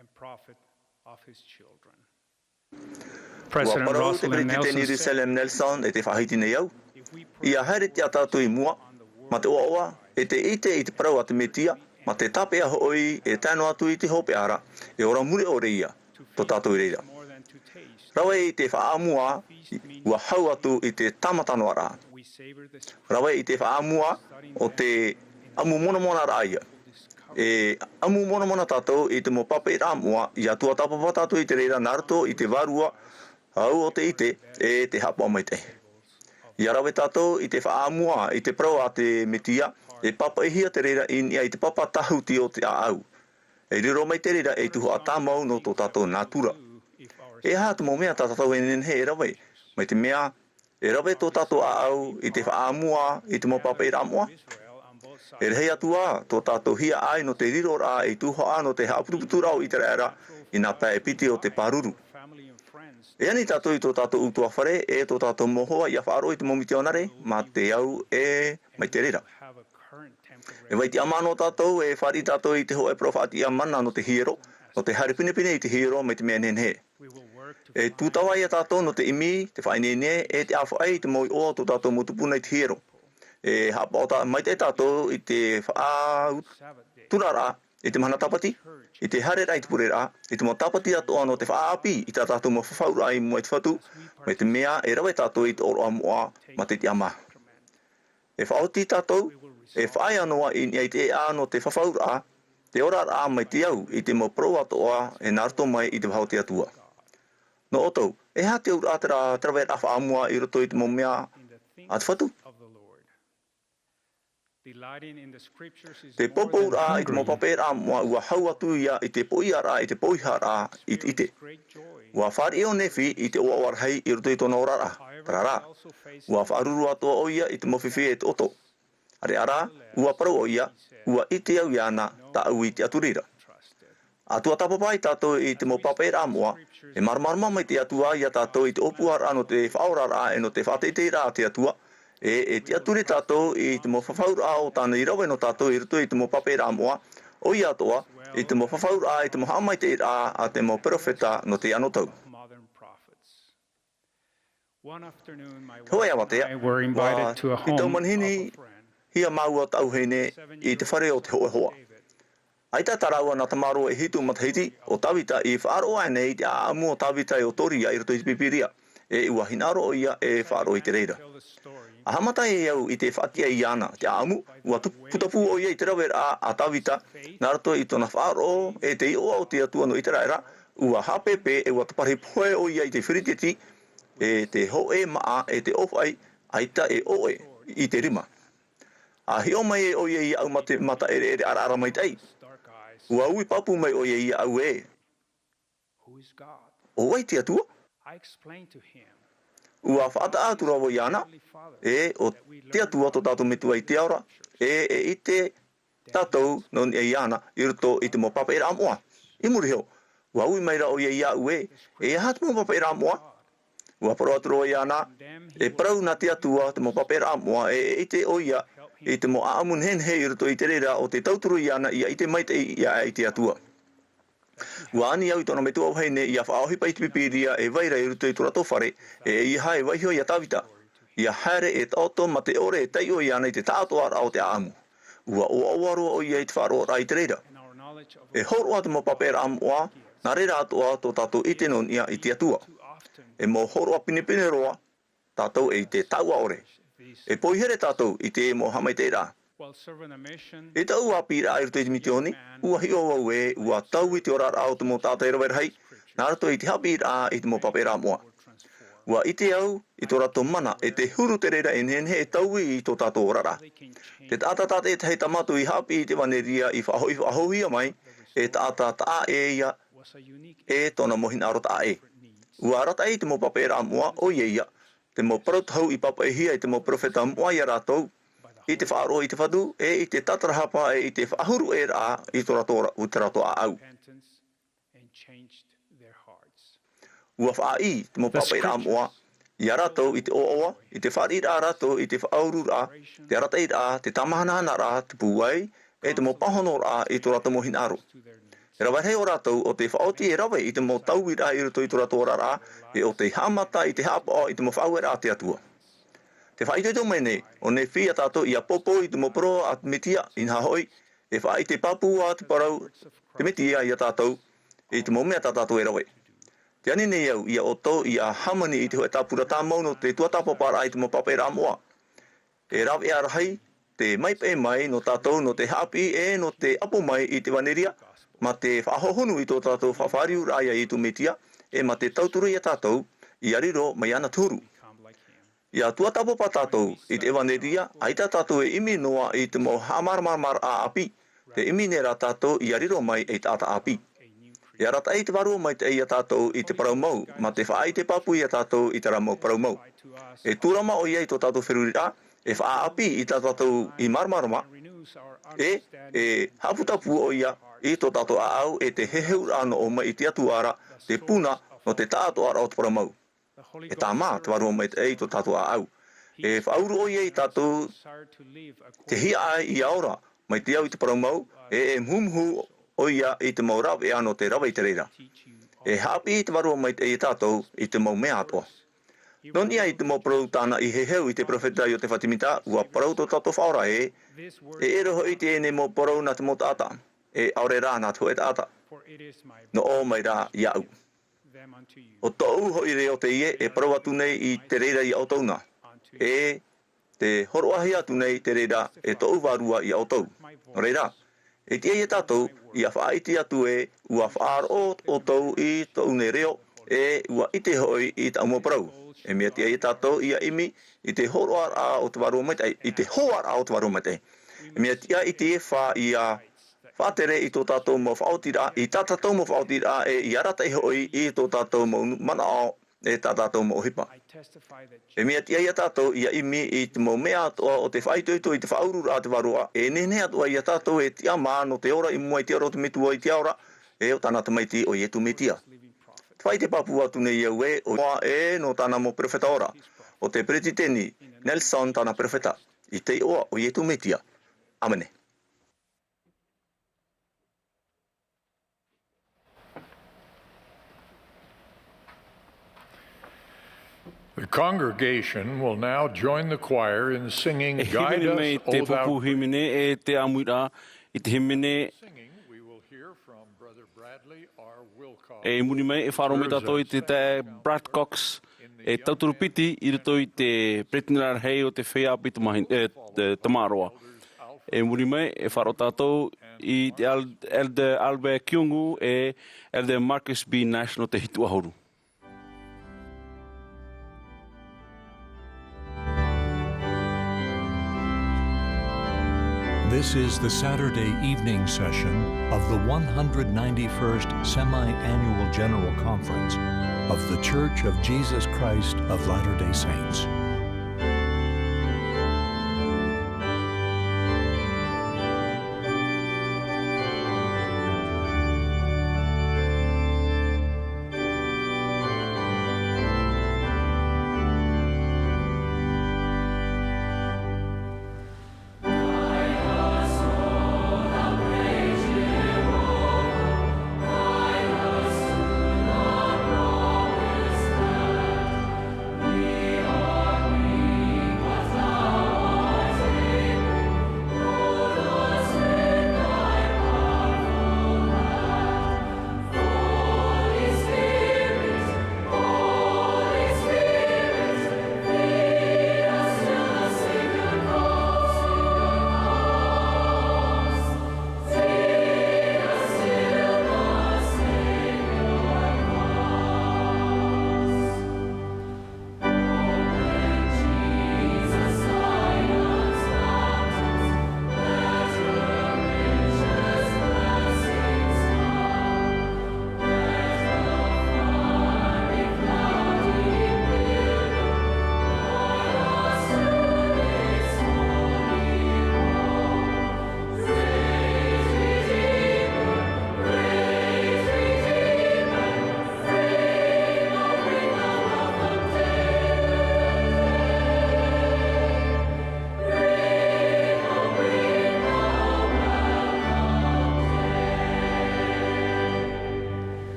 and profit of his children. ʻUa President parau te Russell M. Peretiteni Nelson Russell M. Nelson e te faʻahiti nei au. ʻIa haere tiʻa tātou i mua, mā te ʻoaʻoa, e te ʻite i te parau a te Mesia, mā te tāpeʻa hoʻi e tae noa atu i te hopeʻa ra, e ora mure ʻore ia, tō tātou i reira. Rave i te faʻaʻamua, ʻua hau atu i te tāmata noa ra. Rave i te faʻaʻamua o te ʻamu monamonaraʻa ia. E ʻamu monamona tātou i te mau papaʻiraʻa moʻa, ʻia tuatāpapa tātou i te reira nā roto i te vārua, ʻāʻau o te ʻite, e te haʻapaʻo maitaʻi. ʻIa rave tātou i te faʻaʻamua i te parau a te Mesia, e papaʻihia te reira i niʻa i te papa tāhuti o te ʻāʻau. E riro mai te reira ei tuhaʻa tāmau nō tō tātou nātura. E aha te mau mea tā tātou e nehenehe e rave, mai te mea, e rave tō tātou ʻāʻau i te faʻaʻamua i te mau papaʻiraʻa moʻa? E rahi atu ā tō tātou hiaʻai nō te riroraʻa ei tuhaʻa nō te haʻaputuputuraʻa o ʻĪteraʻera i nā pae piti o te pāruru. E ani tātou i tō tātou ʻutuāfare, e tō tātou mau hoa ʻia faʻaroʻo i te mau mitionare, mā te au e mai te reira. E vai tiʻamā noa tātou, e fāriʻi tātou i te hōʻē parau faʻatiʻa mana nō te hiero, nō te haere pinepine i te hiero mai te mea nehenehe. E tūtava ia tātou nō te ʻimi, te faʻaineine, e te ʻāfaʻi i te mau iʻoa o tō tātou mau tupuna i te hiero. E haʻapaʻo tā-, maitaʻi tātou i te faʻaturaraʻa, i te mahana tāpati, i te haereraʻa i te pureraʻa, i te mau tāpati atoʻa nō te faʻaʻāpī i tā tātou mau fafauraʻa i mua i te Fatu, mai te mea e rave tātou i te ʻōroʻa moʻa mā te tiʻamā. E faʻaoti tātou, e faʻaea noa i niʻa i te ʻēʻa nō te fafauraʻa, te oraraʻa mai te au i te mau parau atoʻa e nā roto mai i te vāhi o te Atua. Nō ʻoutou, e aha te auraʻa terā, te raveraʻa faʻaʻamua i roto i te mau mea a te Fatu? Te poupouraʻa i te mau papaʻiraʻa moʻa ʻua hau atu ia i te poʻiaraʻa, i te poʻiharaʻa, i te ʻite. ʻUa fāriʻi ʻo Nephi i te ʻoaʻoa rahi i roto i tōna oraraʻa. Terā rā, ʻua faʻaruru atoʻa ʻoia i te mau fifi e te ʻoto. ʻĀreʻa rā, ʻua parau ʻoia, ʻua ʻite au iāna, tāʻu i tiʻaturi ra. ʻA tuatāpapa ai tātou i te mau papaʻiraʻa moʻa, e māramarama mai te Atua iā tātou i te ʻōpuaraʻa nō te faʻaoraraʻa e nō te faʻateiteiraʻa a te Atua, e, e tiʻaturi tātou i te mau fafauraʻa o tāna i rave nō tātou i roto i te mau papaʻiraʻa moʻa, ʻoia atoʻa, i te mau fafauraʻa, i te mau haʻamaitaʻiraʻa a te mau perofeta nō teie anotau. Hōʻē avatea, ʻua, i taua manihini, hia māua tāʻu vahine i te fare o te hōʻē hoa. ʻAita tā rāua nā tamaroa e hitu matahiti, ʻo Tāvita, i faʻaroʻo aʻenei i te ʻāʻamu o Tāvita e ʻo Toria i roto i te Pīpīria, e ʻua hinaʻaro ʻoia e faʻaroʻo i te reira. ʻA haʻamata ai au i te faʻatiʻa iāna te ʻāʻamu, ʻua tupu, putapū ʻoia i te raveraʻa a Tāvita, nā roto i tōna faʻaroʻo e te iʻoa o te Atua nō ʻĪteraʻera, ʻua haʻapeʻepeʻe e ʻua taparahi pohe ʻoia i te Firiteti, e te hōʻē māʻa, e te ʻōfaʻi, ʻaita e ʻoʻe i te rima. ʻA hiʻo mai ʻoia iāʻu mā te mata ʻereʻere ʻaraʻara maitaʻi. ʻUa ui pāpū mai ʻoia iāʻu ē, ʻo vai te Atua? ʻUa faʻataʻa atu ra vau iāna, e ʻo te Atua tō tātou Metua i te ao ra, e, e ʻite tātou nō niʻa iāna i roto i te mau pāpaʻiraʻa moʻa. I muri iho, ʻua ui mai ra ʻoia iāʻu ē, e aha te mau pāpaʻiraʻa moʻa? ʻUa parau atu ra vau iāna, e parau nā te Atua te mau pāpaʻiraʻa moʻa, e, e ʻite ʻoia i te mau ʻāʻamu nehenehe i roto i te reira ʻo tē tauturu iāna ʻia ʻite maitaʻi iāʻu i te Atua. ʻUa ani au i tōna metua vahine ʻia faʻaʻohipa i te Pīpīria e vai ra i roto i tō rātou fare, e ʻeiaha e vaiiho iā Tāvita, ʻia haere e taʻoto mā te ʻore e taiʻo iāna i te taʻatoʻaraʻa o te ʻāʻamu. ʻUa ʻoaʻoa roa ʻoia i te faʻaroʻoraʻa i te reira. E hōroʻa te mau pāpaʻiraʻa moʻa, nā reira atoʻa tō tātou ʻite nō niʻa i te Atua. E mau hōroʻa pinepine roa tātou i te taua ʻore. E poihere tātou i te mau haʻamaitaʻiraʻa. I taua ʻāpīraʻa i roto i te mitioni, ʻua hiʻo vau ē, ʻua taui te oraraʻa o te mau taʻata e rave rahi, nā roto i te haʻapiʻiraʻa i te mau pāpaʻiraʻa moʻa. ʻUa ʻite au i tō rātou mana, e te huru te reira e nehenehe e taui i tō tātou oraraʻa. Te taʻata tātaʻitahi tā mātou i haʻapiʻi i te ʻevanelia i faʻahoʻi, faʻahouhia mai, e taʻata taʻa ʻē ia, e tōna mau hinaʻaro taʻa ʻē. ʻUa arataʻi te mau pāpaʻiraʻa moʻa, ʻoia ia, te mau parau tahu i pāpaʻihia e te mau perofeta moʻa iā rātou, i te faʻaroʻo i te fatu, e i te tātarahapa, e i te faʻahuruʻeraʻa i tō rātou ora-, i tō rātou ʻāʻau. ʻUa faʻaʻī te mau pāpaʻiraʻa moʻa iā rātou i te ʻoaʻoa, i te fāriʻiraʻa rātou i te faʻaururaʻa, te arataʻiraʻa, te tāmahanahanaraʻa, te pūai, e te mau pāhonoraʻa i tō rātou mau hinaʻaro. E rave rahi ʻo rātou ʻo tē faʻaoti e rave i te mau tauiraʻa i roto i tō rātou oraraʻa, e ʻo tē haʻamata i te haʻapaʻo i te mau faʻaueraʻa a te Atua. Tē faʻaitoito mai nei ʻo Nephi iā tātou ʻia pōpou i te mau parau a te Mesia, inaha hoʻi, e faʻaʻite pāpū ā te parau a te Mesia iā tātou i te mau mea tā tātou e rave. Tē ani nei au iā ʻoutou ʻia hāmani i te hōʻē tāpura tāmau nō te tuatāpaparaʻa i te mau pāpaʻiraʻa moʻa. E rāveʻa rahi te maitaʻi mai nō tātou nō te haʻapiʻi e nō te ʻapo mai i te ʻevanelia, mā te faʻahohonu i tō tātou faʻafāriuraʻa iā Iesu Mesia, e mā te tauturu iā tātou ʻia riro mai iāna te huru. ʻIa tuatāpapa tātou i te ʻevanelia, ʻaita tātou e ʻimi noa i te mau haʻamāramaramaraʻa ʻāpī, tē ʻimi nei rā tātou ʻia riro mai ei taʻata ʻāpī. E arataʻi te Vārua Maitaʻi iā tātou i te parau mau, mā te faʻaʻite pāpū iā tātou i terā mau parau mau. E tūrama ʻoia i tō tātou feruriraʻa, e faʻaʻāpī i tā tātou i māramarama, e, e haʻaputapū ʻoia i tō tātou ʻāʻau, e te heheuraʻa nō ʻō mai i te Atua ra, te puna nō te taʻatoʻaraʻa o te parau mau. E tāmā te Vārua Maitaʻi i tō tātou ʻāʻau. E faʻauru ʻoia iā tātou te hiaʻai ʻia ora mai te au i te parau mau, e, e muhumuhu ʻoia i te mau rāveʻa nō te rave i te reira. E haʻapiʻi te Vārua Maitaʻi iā tātou i te mau mea atoʻa. Nō niʻa i te mau parau tāna i heheu i te perofeta Iotefa Temita, ʻua parau tō tātou Faʻaora ē, e ʻere hoʻi teie nei mau parau nā te mau taʻata, e ʻaore rā nā te hōʻē taʻata. Nō ʻō mai rā iāʻu. ʻO tōʻu hoʻi reo teie e parau atu nei i te reira iā ʻoutou na, e te hōroʻahia atu nei te reira e tōʻu Vārua iā ʻoutou. Nō reira, e tiʻa iā tātou ʻia faʻaʻite atu ē, ʻua faʻaroʻo ʻoutou i tōʻu nei reo, e ʻua ʻite hoʻi i tāʻu mau parau. E mea tiʻa iā tātou ʻia ʻimi i te hōroʻaraʻa o te Vārua Maitaʻi, i te hōroʻaraʻa o te Vārua Maitaʻi. E mea tiʻa i te Efa ʻia faʻatere i tō tātou mau faʻaotiraʻa, i tā tātou mau faʻaotiraʻa, e ʻia arataʻi hoʻi i tō tātou mau manaʻo, e tā tātou mau ʻohipa. E mea tiʻa iā tātou ʻia ʻimi i te mau mea atoʻa o te faʻaitoito i te faʻaururaʻa a te Vārua, e nehenehe atoʻa iā tātou e tiʻamā nō te ora i mua i te ora o te Metua i te ao ra, e ʻo tāna Tamaiti ʻo Iesu Mesia. Te faʻaʻite pāpū atu nei au ē, ʻo Noa e nō tāna mau perofeta ora, ʻo te Peretiteni Nelson tāna perofeta, i te iʻoa o Iesu Mesia. ʻĀmene. The congregation will now join the choir in singing E Guide hīmene Us, mai O te Thou pupu hīmene e te ʻāmuiraʻa i te hīmene. Singing, we will hear from Brother Bradley R. Wilcox. E muri mai e faʻaroʻo mai tātou i te taeaʻe Brad Cox, e tauturu piti i roto i te peresideni rahi o te feiā ʻāpī tamahi-, e, e, tamaroa. E muri mai e faʻaroʻo tātou i te Al-, Elder Albert Kiongu e Elder Marcus B. Nash nō te hitu ʻahuru. This is the Saturday evening session of the one hundred ninety-first Semi-Annual General Conference of The Church of Jesus Christ of Latter-day Saints.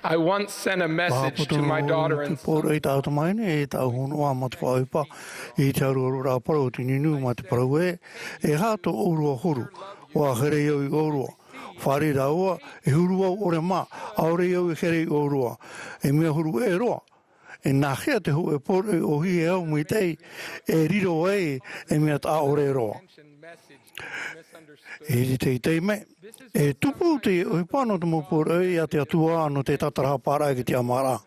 I once sent a message to my daughter and son. Pōroi tāʻu tamahine, e tāʻu hōnoʻa mā te faʻaʻohipa, i te haruharu rā parau o te nunu mā te parau ē, e aha tō ʻōrua huru, ʻua here au i ʻōrua. Fāriʻi rāua, e huru au ʻore mā, ʻaore au e here i ʻōrua. E mea huru ʻē roa. E nāhea te hōʻē pōroi ʻōhie au mai tei, e riro ai, e mea taʻa ʻore roa. E teitei mea, e tupu te ʻohipa nō te mau pōroi a te Atua nō te tātarahaparaʻa ki te tiʻamāraʻa.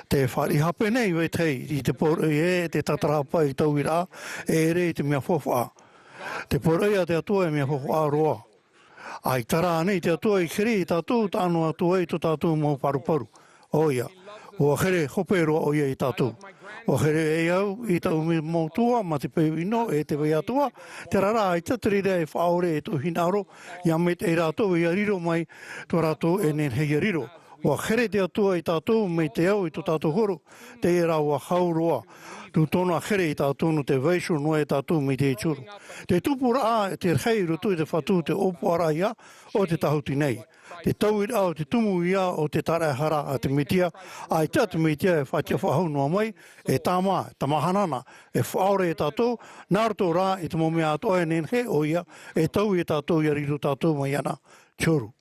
Te fāriʻi hape nei vetahi i te pōroi ē, te tātarahapa i te tauiraʻa, e ʻere i te mea faufaʻa. Te pōroi a te Atua e mea faufaʻa roa. ʻAita rā ānei te Atua i here ia tātou, taʻa noa atu ai tō tātou mau paruparu. ʻOia, ʻua here hope roa ʻoia ia tātou. ʻUa here ai au i taʻu mau metua mā te peu ʻino e te vai atoʻa, terā rā ʻaita te reira e faʻaʻore e tō hinaʻaro, ʻia maitaʻi rātou ʻia riro mai tō rātou e nehenehe ʻia riro. ʻUa here te Atua ia tātou mai te ao i tō tātou huru, teie rā ʻua hau roa. Tū tōna here ia tātou nō te vaiiho noa ia tātou mai te huru. Te tupuraʻa, te rahi i roto i te Fatu, te ʻōpuaraʻa ia o te tāhuti nei. Te tauiraʻa o te tumu ia o te tāraʻehara a te Mesia, ʻaita te Mesia e faʻatiʻa faʻahou noa mai, e tāmā, e tāmāhanahana, e faʻaora ia tātou, nā roto rā i te mau mea atoʻa e nehenehe ʻoia, e taui ia tātou ʻia riro tātou mai iāna. Te huru.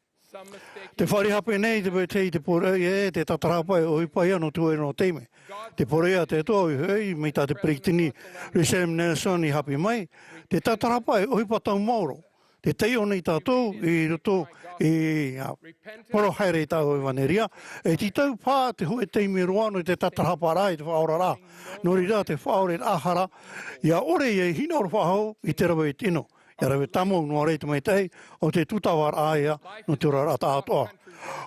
Te fare hape nei te vetahi te poroʻi e te tatarahapa e ʻohipa ia nō te hōʻē nō taime. Te poroʻi a te Atua ʻoia hoʻi, mai tā te peretiteni Russell M. Nelson i hape mai, te tatarahapa e ʻohipa tau maoro. Te taiʻo nei tātou i roto i, ā, parau haere i tāʻu ʻevaneria, e tītau paha te hōʻē taime roa nō te tatarahaparaʻa i te faʻaoraraʻa. Nō reira te faʻaoreraʻa hara, ʻia ʻore ia i hinaʻaro faʻahou i te rave i te ʻino. ʻIa rave tāmau noa ra i te maitaʻi o te tūtavaraʻa ia nō te oraraʻa tāʻātoʻa.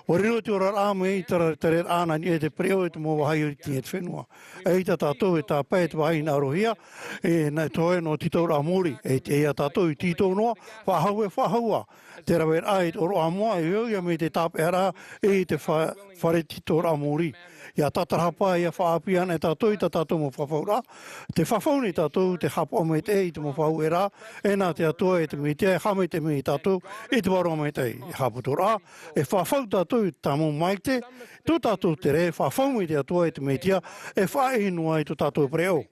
ʻUa riro te oraraʻa mai i te rareraʻa nā niʻa i te pereʻoʻo i te mau vāhi o te fenua. ʻAita tātou e tāpae i te vāhi hinaʻarohia, e, nā te hōʻē nō te tītauraʻa mōrī, e, e ia tātou i tītau noa, faʻahou e faʻahou ā. Te raveraʻa i te ʻōroʻa moʻa, e au ia mai te tāpeʻaraʻa i te fa-, fare tītauraʻa mōrī. ʻIa tatarahapa, ʻia faʻaʻāpī ana e tātou i tā tātou mau fafauraʻa. Te fafau nei tātou, te haʻapaʻo maitaʻi i te mau faʻaueraʻa, e nā te Atua e te Metia e haʻamaitaʻi mai ia tātou i te vārua maitaʻi. E haʻaputuraʻa, e fafau tātou i te tāmau maitaʻi, tō tātou tere, fafau mai te Atua e te Metia, e faʻaʻī noa i tō tātou pereʻoʻo.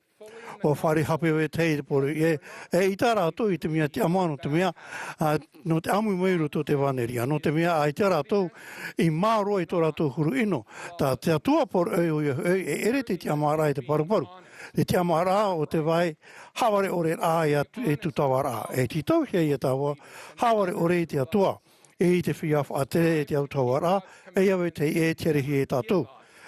ʻUa fare hape vetahi te poroʻi e, e ʻaita rātou i te mea tiʻamā nō te mea, ā, nō te ʻāmui mai i roto i te ʻevaneria, nō te mea ʻaita rātou i mārō i tō rātou huru ʻino. Tā te Atua poroʻi ʻoia hoʻi, e ʻere te tiʻamāraʻa i te paruparu. Te tiʻamāraʻa o te vai, haʻavare ʻore rā ia tu-, e tūtavaraʻa. E tītauhia ia tāua, haʻavare ʻore i te Atua. I te feiā faʻatere, e te autahuʻaraʻa, e ʻia vetahi e tiarahia e tātou.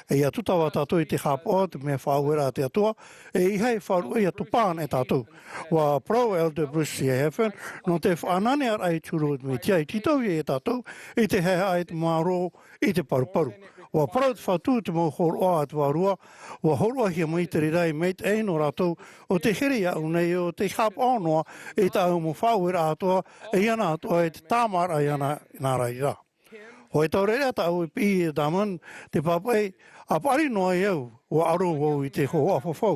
E ʻia tūtava tātou i te haʻapaʻo, te mea faʻaueraʻa a te Atua, e ʻeiaha e faʻaruʻe ʻia topa ana e tātou. ʻUa parau Elder Bruce C. Heffernan, nō te faʻananearaʻa i te huru o te Metia, e tītauhia ia tātou, i te haʻehaʻa, i te mārō, i te paruparu. ʻUa parau te Fatu te mau hōroʻa a te Vārua, ʻua hōroʻahia mai te reira e maitaʻi nō rātou, ʻo tē here iāʻu nei, ʻo tē haʻapaʻo noa i tāʻu mau faʻaueraʻa atoʻa, e ʻia na atoʻa i te tāmāraʻa iāna nā reira. Hōʻē taureʻareʻa tāʻu e piʻi e Damon, te pāpaʻi, ʻa paʻari noa ai au, ʻua ʻaro vau i te hōhoʻa fafau,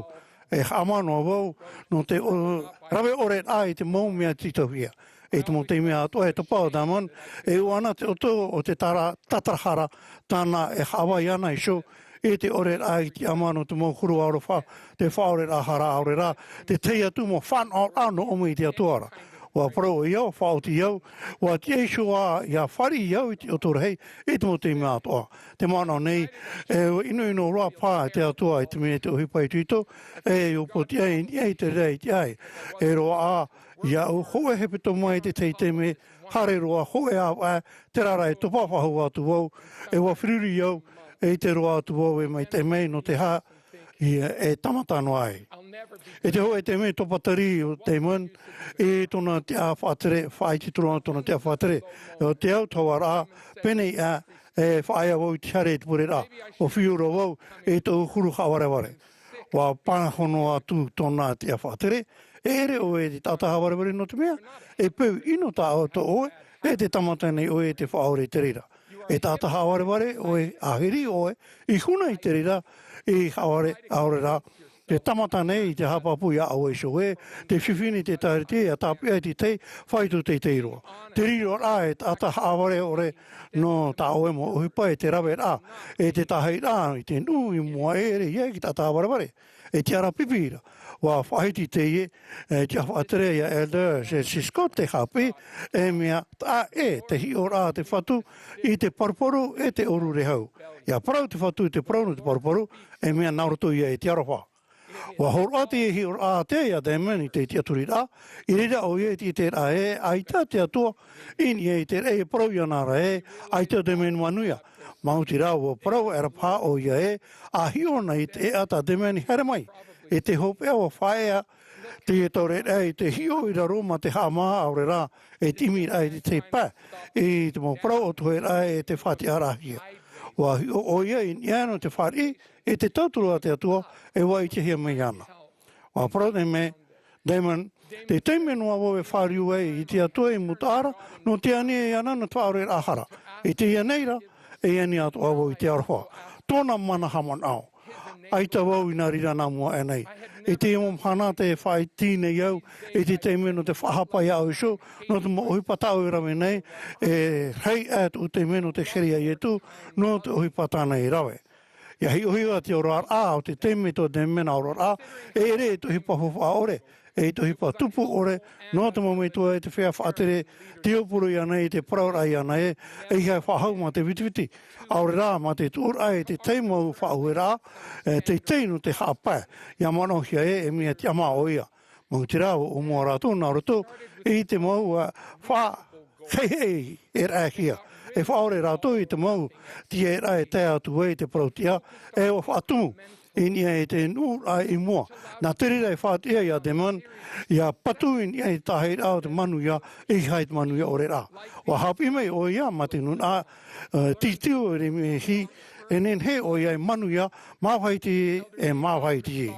e haʻamā noa vau, nō te o-, rave ʻore rā i te mau mea tītauhia. I te mau taime atoʻa e topa ʻo Damon, e ʻua ana te ʻoto o te tara-, tatarahara, tāna e haʻavai ana iho, i te ʻore rā i te ʻāmui nō te mau huru aroha, te faʻaoreraʻa hara ʻaore rā, te tahi atu mau fānaʻoraʻa nō ʻō mai i te Atua ra. ʻUa parau ʻoia, ʻua faʻaoti au, ʻua tiʻa iho ā ʻia fāriʻi au i te ʻoto rahi, i te mau taime atoʻa. Te manaʻo nei, e ʻinoʻino roa paha te Atua i te mea te ʻohipa itoito, e ʻua pōtiʻa i niʻa i te reira i te ʻai. E roaʻa, iāʻu, hōʻē hepetoma i te tahi taime, haere roa, hōʻē ʻāvaʻe, terā rā e topa faʻahou atu vau, e ʻua feruri au, e ʻite roa atu vau e maitaʻi mai nō te aha, ʻia, e tāmata noa ai. I te hōʻē taime topa tari ʻo Damon, i tōna tiʻa faʻatere, faʻaʻite atu ra tōna tiʻa faʻatere, ʻo te autahuʻaraʻa, pēneiaʻe, e faʻaea vau i te haere i te pureraʻa, ʻua fiu roa vau, i tōʻu huru haʻavarevare. ʻUa pāhono atu tōna tiʻa faʻatere, e ʻere ʻoe i te taʻata haʻavarevare nō te mea, e peu ʻino tā ʻoe, tō ʻoe, e tē tāmata nei ʻoe i te faʻaora i te reira. E taʻata haʻavarevare ʻoe, ʻa hiri ʻoe, i huna i te reira, i haʻavare, ʻaore rā, te tāmata nei i te haʻapāpū iā ʻoe iho ē, te fifi nei te Ēkālesia ʻia tāpeʻa i te tahi faito teitei roa. Te riroraʻa e taʻata haʻavare ʻore nō tā ʻoe mau ʻohipa e te raveraʻa, e te tāhaʻiraʻa i te nuʻu i mua ʻē ʻere ia i te taʻata haʻavarevare. E tiʻaraʻa pipi ra, ʻua faʻahiti teie, e tiʻa faʻatere ia Elder J C Scott te haʻapiʻi, e mea taʻa ʻē te hiʻoraʻa a te Fatu i te paruparu e te ʻōrurehau. ʻIa parau te Fatu i te parau nō te paruparu, e mea nā roto ia i te aroha. ʻUa hōroʻa te hiʻoraʻa ātea ia Damon i te tiʻaturiraʻa, i reira ʻoia i te, i te raʻi ē, ʻaita te Atua, i niʻa i te raʻi e parau iāna ra ē, ʻaita Damon manuia. Maoti rā ʻua parau aʻera paha ʻoia ē, ʻa hiʻo na i te ʻēʻa tā Damon i haere mai. I te hopeʻa ʻua faʻaea, te taureʻareʻa i te hiʻo i raro mā te haʻamā ʻaore rā, e te ʻimiraʻa i te tahi pae, i te mau parau ʻōtoheraʻa e te faʻatiʻaraʻahia. ʻUa hiʻo ʻoia i niʻa nō te fāriʻi, i te tauturu a te Atua, e ʻua ʻitehia mai iāna. ʻUa parau nei mai, Damon, te taime noa vau e fāriu ai i te Atua i mūtaʻa ra, nō te ani iāna nō te faʻaoreraʻa hara. I teie nei rā, e ani atoʻa vau i te aroha. Tōna mana haʻamanaʻo. ʻAita vau i nā reira nā mua aʻe nei. I teie mau mahana tē faʻaʻite nei au, i te taime nō te faʻahapa iāʻu iho, nō te mau ʻohipa tāʻu e rave nei, e rahi aʻe tōʻu taime nō te here iā Ietu, nō te ʻohipa tāna i rave. ʻIa hiʻohiʻo te oraraʻa o te taime tō Damon a oraraʻa, e ʻere te ʻohipa faufaʻa ʻore, e i te ʻohipa tupu ʻore nō te mau metua e te feiā faʻatere, tei ʻōpū iāna i te parauraʻa iāna ē, ʻeiaha e faʻahou mā te vitiviti, ʻaore rā mā te tuʻuraʻa i te tahi mau faʻaueraʻa, e, teitei nō te haʻapae, ʻia manaʻohia ē, e mea tiʻamā ʻoia. Maoti rā, ʻua ʻōmua rātou nā roto i te mau, ā, faʻaheihei e raʻehia. E faʻaʻore rātou i te mau tiʻaraʻa e tae atu ai te parau-tiʻa, e ʻua faʻatumu i niʻa i te nuʻuraʻa i mua. Nā te reira e faʻatiʻa ia Damon, ʻia patu i niʻa i te tāhaʻiraʻa o te manuia, ʻeiaha i te manuia ʻore rā. ʻUa haʻapiʻi mai ʻoia mā te nūnaʻa, ā, tītiu e Remihi, e nehenehe ʻoia e manuia, māvahi teie, e māvahi teie.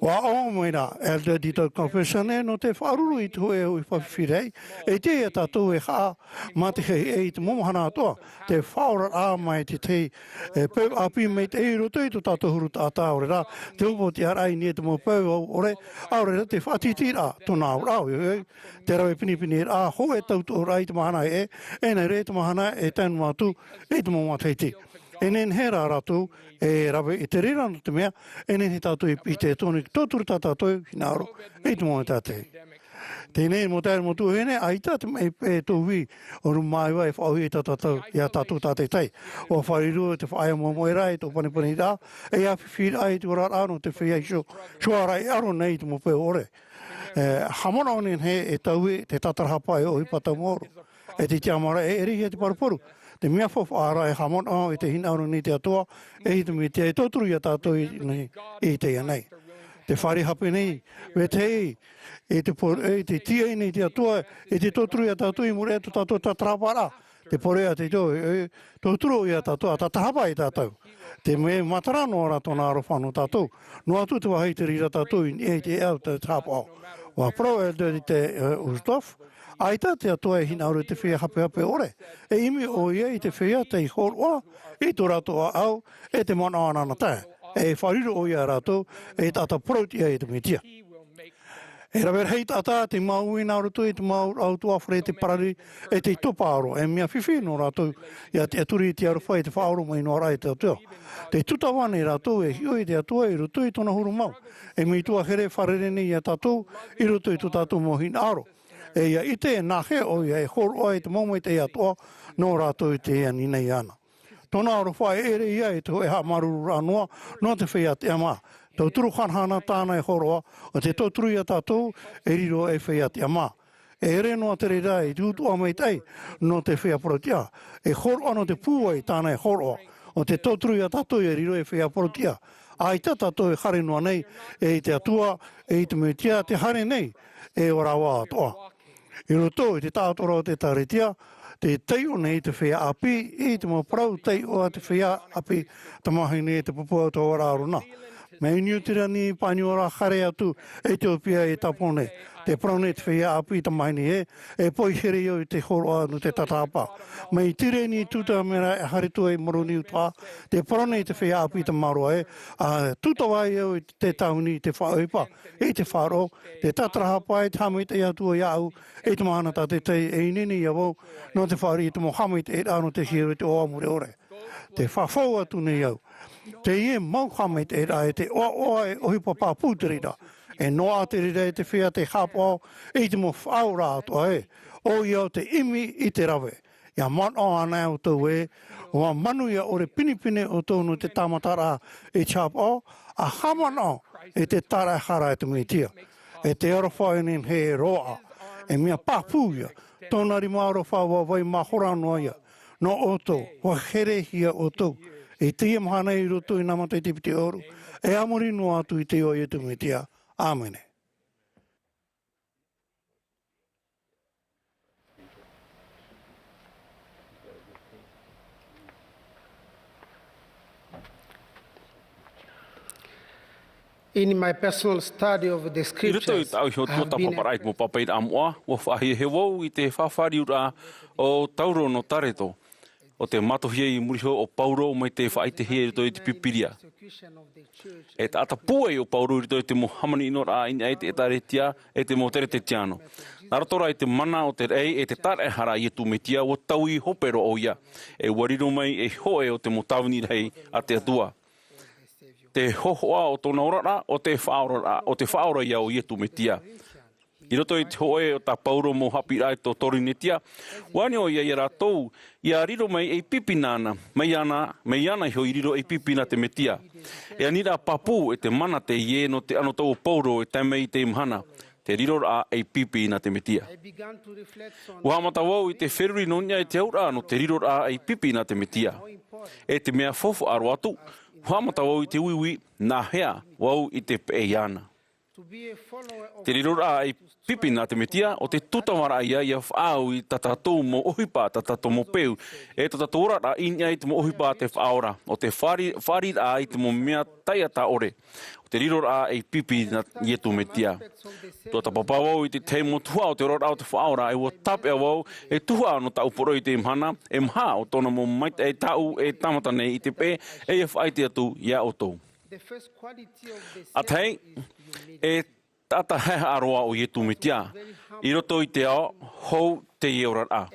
ʻUa ʻō mai rā Elder Dieter Knopfler nō te faʻaruru i te hōʻē ʻohipa fifi rahi, e ʻite ia tātou e haʻa mā te heihei i te mau mahana atoʻa, te faʻaoraraʻa mai te tahi, e, peu ʻāpī maitaʻi i roto i tō tātou huru taʻata, ʻaore rā, te upoʻotiʻaraʻa i niʻa i te mau peu au ʻore, ʻaore rā te faʻatītīraʻa, tōna auraʻa, ʻoiʻoi, te rave pinepineraʻa, hōʻē tautoʻoraʻa i te mahana e, e nā reira te mahana e tae noa atu i te mau matahiti. E nehenehe rā rātou e rave i te reira nō te mea, e nehenehe tātou e piʻi tonu i te tauturu tā tātou hinaʻaro i te mau matahiti. Teie nei mau tuahine, ʻaita te maʻi pae tō ui ʻo Rūmaiva e faʻaʻōhie i tā tātou, ia tātou tātaʻitahi. ʻUa fāriu te faʻaea moemoeraʻa i tō panepaneraʻa, e ʻāfifiraʻa i te oraraʻa nō te feiā iho, ʻoia rā e aro nei i te mau peu ʻore. E, haʻamanaʻo nehenehe e taui te tātarahapa e ʻohipa tau maoro. E te tiʻamāraʻa e ʻerehia te paruparu. Te mea faufaʻa rā e haʻamanaʻo i te hinaʻaro nei te Atua, e i te mea e tauturu ia tātou i, nei, i teie nei. Te fāriʻi hape nei, vetahi, i te por-, i te tiʻa nei te Atua, i te tauturu ia tātou i muri aʻe tō tātou tātarahaparaʻa. Te poroʻi a te Atua, e, tauturu ia tātou, ʻa tātarahapa ia tātou. Te mea matara noa rā tōna aroha nō tātou. Noa atu te vāhi i te reira tātou i niʻa i te ʻēʻa o te tāpaʻo. ʻUa parau Elder Dieter, e, Uchtdorf, ʻaita te Atua e hinaʻaro i te feiā hapehape ʻore. E ʻimi ʻoia i te feiā tei hōroʻa i tō rātou ʻāʻau, e te manaʻo anaanatae. E fāriu ʻoia ia rātou, e taʻata parau-tiʻa i te Mesia. E rave rahi taʻata tei māuiui nā roto i te mau auraʻa ʻutuāfare, te parari, e te topa aro, e mea fifi nō rātou ʻia tiʻaturi i te aroha i te faʻaoromaʻi noa raʻa i te Atua. Tē tūtava nei rātou e hiʻo i te Atua i roto i tōna huru mau. E metua here e fārerei nei ia tātou i roto i tō tātou mau hinaʻaro. E ʻia ʻite nāhea ʻoia e hōroʻa i te mau maitaʻi atoʻa nō rātou i teie nei iāna. Tōna aroha e ʻere ia i te hōʻē haʻamāuruururaʻa noa, nō te feiā tiʻamā. Tauturu hanahana tāna e hōroʻa, ʻo te tauturu ia tātou e riro ei feiā tiʻamā. E ʻere noa te reira i te utuʻa maitaʻi, nō te feiā parau-tiʻa. E hōroʻa nō te pūai tāna e hōroʻa, ʻo te tauturu ia tātou e riro ei feiā parau-tiʻa. ʻAita tātou e haere noa nei, e i te Atua, e i te Mesia, te haere nei, e ʻo rāua atoʻa. I roto i te taʻatoʻaraʻa o te ʻĒkālesia, tē taiʻo nei te feiā ʻāpī, i te mau parau taiʻo a te feiā ʻāpī tamāhine e te pupu o te Hōhoʻa Āronia. Mai Niu Tirani, Pāniora, haere atu Etiopia e Tāpōnē. Tē parau nei te feiā ʻāpī tamāhine ē, e poihere au i te hōroʻa nō te tātarahapa. Mai Tireni, Tuta Mera, e haere atu ai Moroni Utah, tē parau nei te feiā ʻāpī tamāroa ē, ʻa tūtava ai au i te tāvini i te faʻaʻohipa, i te faʻaroʻo, te tātarahapa, i te haʻamaitaʻi atu iāʻu, i te mahana tātaʻitahi, e ineine ia vau, nō te fāriʻi i te mau haʻamaitaʻiraʻa nō te hiero i te ʻoaʻoa mure ʻore. Tē fafau atu nei au. Teie mau haʻamaitaʻiraʻa e te ʻoaʻoa e ʻohipa pāpū te reira. E noaʻa te reira e te feiā tei haʻapaʻo i te mau faʻaauraʻa atoʻa ē. ʻOia ʻo te ʻimi i te rave. ʻIa manaʻo anaʻe ʻoutou ē, ʻua manuia ʻore pinepine ʻoutou nō te tāmataraʻa i te haʻapaʻo, ʻa haʻamanaʻo i te tāraʻehara a te Mesia. E te aroha e nehenehe e roaʻa, e mea pāpū ia, tōna rima aroha ʻua vai mahora noa ia, nō ʻoutou, ʻua herehia ʻoutou, i teie mahana i roto i nā matahiti piti ʻahuru, e a muri noa atu i te iʻoa o Iesu Mesia. ʻĀmene. In my personal study of the scriptures, I roto i tāʻu iho tuatāpaparaʻa i te mau pāpaʻiraʻa moʻa, ʻua faʻahiahia vau i te fāriʻiraʻa o Tauro nō Tareto, ʻo tē mātauhia i muri iho o Pauro mai te faʻaʻitehia i roto i te Pīpīria. E taʻata pūai ʻo Pauro i roto i te mau hāmani ʻinoraʻa i niʻa i te ʻĒkālesia, e te mau Keretetiano. Nā roto rā i te mana o te raʻi e te tāraʻehara a Iesu Mesia, ʻua taui hope roa ʻoia, e ʻua riro mai ei hōʻē o te mau tāvini rahi a te Atua. Te hōhoʻa o tōna oraraʻa, o te faʻaoraraʻa, o te faʻaora ia ʻo Iesu Mesia. I roto i te hōʻē o tā Paulo mau haʻapiʻiraʻa i tō Korinetia, ʻua ani ʻoia ia rātou, ʻia riro mai ei pipi nāna, mai iāna, mai iāna iho i riro ei pipi nā te Mesia. E aniraʻa pāpū e te mana teie nō te anotau o Paulo e tae mai i teie mahana, te riroraʻa ei pipi nā te Mesia. ʻUa haʻamata vau i te feruri nō niʻa i te auraʻa nō te riroraʻa ei pipi nā te Mesia. E te mea faufaʻa roa atu, ʻua haʻamata vau i te uiui, nā hea vau i te peʻe iāna. Te riroraʻa ei pipi nā te Mesia, ʻo te tūtavaraʻa ia, ʻia faʻaau i tā tātou mau ʻohipa, tā tātou mau peu, e tō tātou oraraʻa i niʻa i te mau ʻohipa a te Faʻaora, ʻo te fāri-, fāriʻiraʻa i te mau mea taiʻata ʻore, ʻo te riroraʻa ei pipi nā Iesu Mesia. ʻUa tapapa vau i te tahi mau tuhaʻa o te oraraʻa o te Faʻaora, e ʻua tāpeʻa vau, e tuhaʻa nō tāʻu poroʻi i teie mahana, e maha ʻo tōna mau maitaʻi tāʻu e tāmata nei i te peʻe, e ʻia faʻaʻite atu ia ʻoutou. ʻA tahi, e taʻata haehaʻa roa ʻo Iesu Mesia, i roto i te ao hou teie oraraʻa.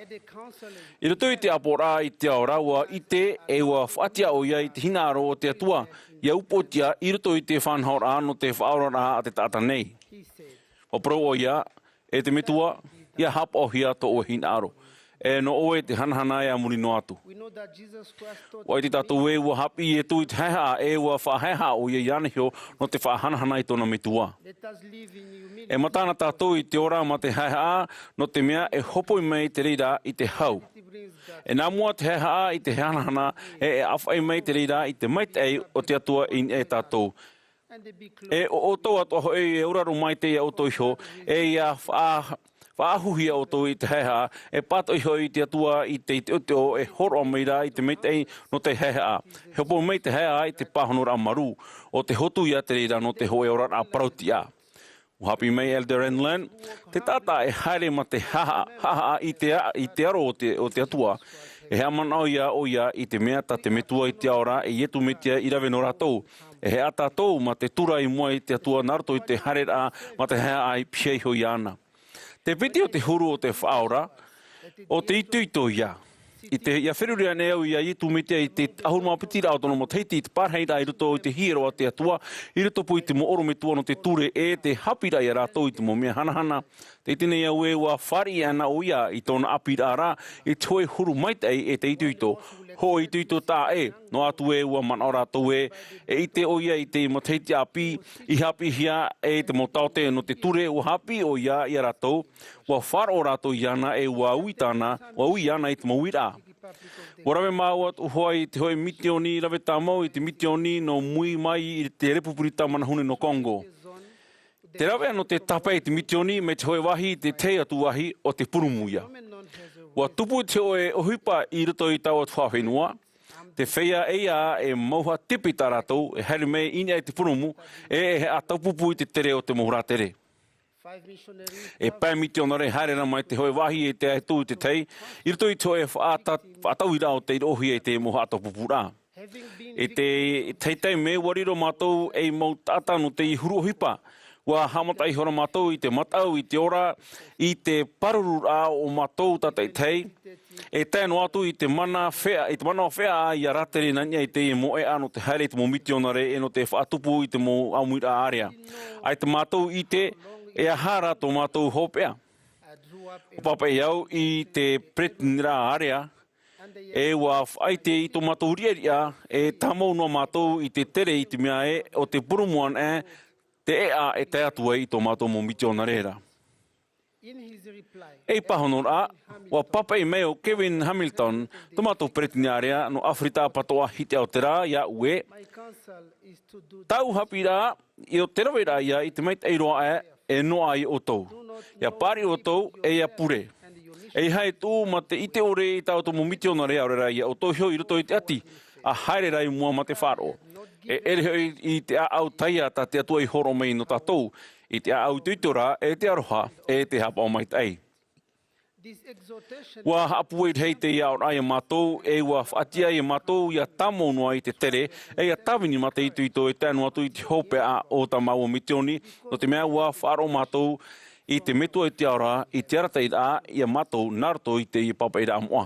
I roto i te ʻāpoʻoraʻa i te ao ra, ʻua ʻite e ʻua faʻatiʻa ʻoia i te hinaʻaro o te Atua, ʻia upoʻotiʻa i roto i te faʻanahoraʻa nō te faʻaoraraʻa a te taʻata nei. ʻUa parau ʻoia, e te Metua, ʻia haʻapaʻohia tō ʻoe hinaʻaro. E nō ʻoe te hanahana e a muri noa atu. ʻUa ʻite tātou ē ʻua haʻapiʻi Iesu i te haehaʻa, e ʻua faʻahaehaʻa ʻoia iāna iho nō te faʻahanahana i tōna Metua. E mata na tātou i te ora mā te haehaʻa, nō te mea e hopoi mai te reira i te hau. E nā mua te haehaʻa i te hanahana, e, e ʻāfaʻi mai te reira i te maitaʻi o te Atua i niʻa ia tātou. E ʻo ʻoutou atoʻa hoʻi e auraro maitaʻi ia ʻoutou iho, e ʻia faʻa-, faʻahuhia ʻoutou i te haehaʻa, e pātoʻi hoʻi i te Atua i te teʻoteʻo e hōroʻa mai ra i te maitaʻi nō te haehaʻa. E hopo mai te haehaʻa i te pāhonoraʻa marū, ʻo te hotu ia te reira nō te hōʻē oraraʻa parautiʻa. ʻUa haʻapiʻi mai Elder Renlund, te taʻata e haere mā te haʻahaʻa, haʻahaʻa i te a-, i te aro o te, o te Atua, e haʻamanaʻo ia ʻoia i te mea tā te Metua i te ao ra, e Iesu Mesia i rave nō rātou. E haʻa tātou mā te tura i mua i te Atua nā roto i te haereraʻa mā te haehaʻa i pihaʻi iho iāna. Te piti o te huru o te Faʻaora, ʻo te itoito ia. I te, ʻia feruri anaʻe au ia Iesu Mesia i te ʻahuru mā piti raʻa o tōna matahiti i te parahiraʻa i roto i te hiero a te Atua, i roto pū i te mau ʻorometua nō te ture e te haʻapiʻiraʻa ia rātou i te mau mea hanahana. Tē ʻite nei au ē ʻua fāriʻi ana ʻoia i tōna ʻāpīraʻa ra, i te hōʻē huru maitaʻi e te itoito. Hōʻē itoito taʻa ʻē, noa atu ē ʻua manaʻo rātou ē, e ʻite ʻoia i te matahiti ʻāpī, i haʻapiʻihia e te mau taote nō te ture, ʻua haʻapiʻi ʻoia ia rātou, ʻua faʻaroʻo rātou iāna e ʻua ui tāna, ʻua ui iāna i te mau uiraʻa. ʻUa rave māua atu hoʻi i te hōʻē misiōni rave tāmau i te misiōni nō Mui mai i te Repupirita Manahune nō Congo. Te rave nō te tāpae i te misiōni mai te hōʻē vāhi i te tahi atu vāhi ʻo te purūmu ia. ʻUa tupu te hōʻē ʻohipa i roto i taua tuhaʻa fenua, te feiā ʻeiā e mauhaʻa tipi tā rātou e haere mai i niʻa i te purūmu, e, e haʻataupupu i te tere o te mau rātere. E pae misionare haere ra mai te hōʻē vāhi e tae atu i te tahi, i roto i te hōʻē faʻata-, faʻatauiraʻa o tei roʻohia i te mau haʻataupupuraʻa. I te, i te tahi taime ʻua riro mātou ei mau taʻata nō teie huru ʻohipa. ʻUa haʻamata ihora mātou i te mataʻu, i te ora, i te pārururaʻa o mātou tātaʻitahi, e tae noa atu i te mana fea-, i te manaʻo feʻaʻa ia rātere nā niʻa i teie mau ʻēʻa nō te haere i te mau misionare e nō te faʻatupu i te mau ʻāmuiraʻa ārea. ʻAita mātou i ʻite, e aha rā tō mātou hopeʻa. ʻUa pāpaʻi au i te peretiteniraʻa ārea, e ʻua faʻaʻite i tō mātou riʻariʻa, e tāmau noa mātou i te tere i te mea ē, ʻo te purūmu anaʻe, te ʻēʻa e tae atu ai i tō mātou mau misionare ra. Ei pāhonoraʻa, ʻua pāpaʻi mai ʻo Kevin Hamilton, tō mātou peretiteni ārea nō ʻĀfirika Apatoʻa Hitiaʻōtera, iāʻu ē, tāʻu haʻapiʻiraʻa, ʻo te raveraʻa ia i te maitaʻi roa aʻe, e noaʻa ia ʻoutou. ʻIa pāriʻi ʻoutou, e ʻia pure. ʻEiaha e tuʻu mā te ʻite ʻore i tā ʻoutou mau misionare, ʻaore rā ia ʻoutou iho i roto i te ʻati, ʻa haere rā i mua mā te faʻaroʻo. E ʻere hoʻi i te ʻāʻau taiā tā te Atua i hōroʻa mai nō tātou, i te ʻāʻau itoito ra, e te aroha, e te haʻapaʻo maitaʻi. ʻUa haʻapūai rahi teie aʻoraʻa ia mātou, e ʻua faʻatiʻa ia mātou ʻia tāmau noa i te tere, e ʻia tāvini mā te itoito e tae noa atu i te hopeʻa o tā māua misiōni, nō te mea ʻua faʻaroʻo mātou i te Metua i te Ao ra, i te arataʻiraʻa ia mātou nā roto i teie pāpaʻiraʻa moʻa.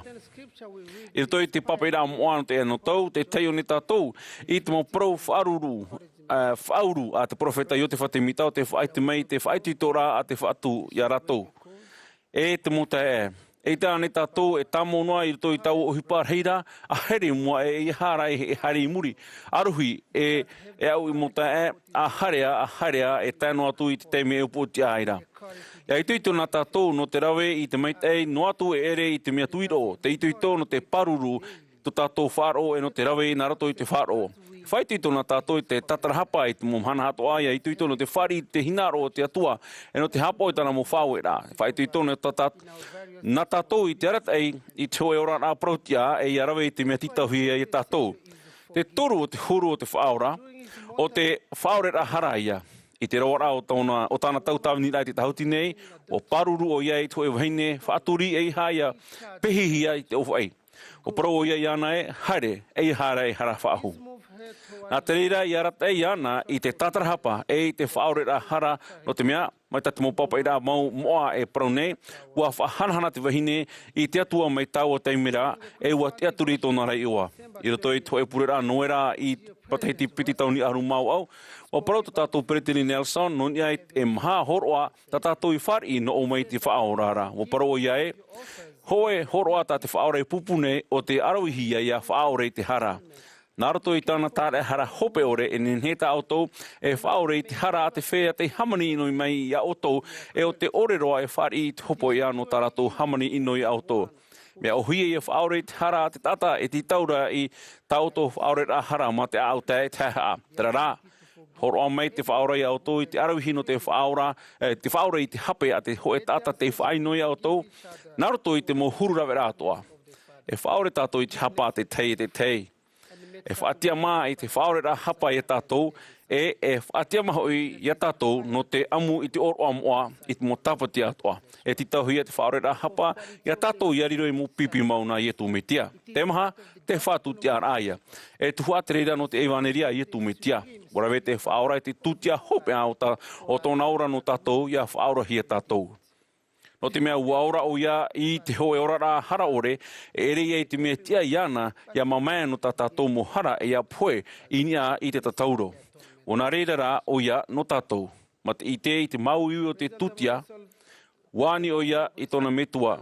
I roto i te pāpaʻiraʻa moʻa nō te anotau, tē tahi ʻō nei tātou i te mau parau faʻaruru, ā, faʻauru a te peropheta Iotefa Temita, ʻo tē faʻaʻite mai i te faʻaitoitoraʻa a te Fatu ia rātou. E te mau taeaʻe, e ʻite ānei tātou e tāmau noa i roto i taua ʻohipa rahi ra, ʻa haere i mua ē, ʻeiaha rā e, e haere i muri? ʻAruhi, e, e aʻu mau taeaʻe, ʻa haere ā, ʻa haere ā, e tae noa atu i te taime e upoʻotiʻa ai ra. ʻIa itoito na tātou nō te rave i te maitaʻi, noa atu e ʻere i te mea tuiroʻo, tē itoito nō te pāruru tō tātou faʻaroʻo e nō te rave nā roto i te faʻaroʻo. Faʻaitoito na tātou i te tātarahapa i te mau mahana atoʻa, ʻia itoito nō te fāriʻi i te hinaʻaro o te Atua, e nō te haʻapaʻo i tāna mau faʻaueraʻa. Faʻaitoito na tā-, tā-, na tātou i te arataʻi, i te hōʻē oraraʻa parautiʻa, e ʻia rave i te mea tītauhia ia tātou. Te toru o te huru o te Faʻaora, ʻo te faʻaoreraʻa hara ïa. I te roaraʻa o tōna, o tāna tau tāviniraʻa i te tahuti nei, ʻua pāruru ʻoia i te hōʻē vahine faʻaturi ʻeiaha ʻia pehihia i te ʻōfaʻi. ʻUa parau ʻoia iāna ē, haere, ʻeiaha rā e hara faʻahou. Nā te reira ʻia arataʻi iāna i te tātarahapa, e i te faʻaoreraʻa hara, nō te mea, mai tā te mau pāpaʻiraʻa mau moʻa e parau nei, ʻua faʻahanahana te vahine i te Atua mai taua taime ra, e ʻua tiʻaturi tōna ra iʻoa. I roto i te hōʻē pureraʻa Noera i te matahiti piti tauatini ʻahuru mā vaʻu, ʻua parau tā tātou Peresideni Nelson, nō niʻa i te maha hōroʻa, tā tātou i fāriʻi nō ʻō mai i te Faʻaora ra. ʻUa parau ʻoia ē, hōʻē hōroʻa tā te Faʻaora i pūpū nei, ʻo tē ʻaravihi ïa ʻia faʻaʻore i te hara. Nā roto i tāna tāraʻehara hope ʻore, e nehenehe tā ʻoutou e faʻaʻore i te hara a te feiā tei hāmani ʻino mai iā ʻoutou, e ʻo tē ʻore roa e fāriʻi i te hopoiʻa nō tā rātou hāmani ʻino iā ʻoutou. Mea ʻōhie ʻia faʻaʻore i te hara a te taʻata e tītau ra i tā ʻoutou faʻaʻoreraʻa hara mā te ʻāʻau tae i te haʻehaʻa. Terā rā, hōroʻa mai te Faʻaora iā ʻoutou i te ʻaravihi nō te Faʻaora, e, te faʻaʻore i te hape a te hōʻē taʻata tei faʻaʻino iā ʻoutou, nā roto i te mau huru raveraʻa atoʻa. E faʻaʻore tātou i te hapa a te tahi e te tahi. E faʻatiʻamā i te faʻaʻoreraʻa hapa iā tātou, e, e faʻatiʻamā hoʻi iā tātou nō te ʻamu i te ʻōroʻa moʻa i te mau tāpati atoʻa. E tītauhia te faʻaʻoreraʻa hapa iā tātou ʻia riro ei mau pipi mau nā Iesu Mesia. Te maha, te faʻatūtiʻaraʻa ïa. E tuhaʻa te reira nō te ʻevanelia a Iesu Mesia. ʻUa rave te Faʻaora i te tūtiʻa hopeʻa o tā, o tōna ora nō tātou ʻia faʻaorahia tātou. Nō te mea ʻua ora ʻoia i te hōʻē oraraʻa hara ʻore, e ʻere ïa i te mea tiʻa iāna ʻia mamae nō tā tātou mau hara e ʻia pohe i niʻa i te tatauro. ʻUa nā reira rā ʻoia nō tātou. Mā te ʻite i te māuiui o te tūtiʻa, ʻua ani ʻoia i tōna metua.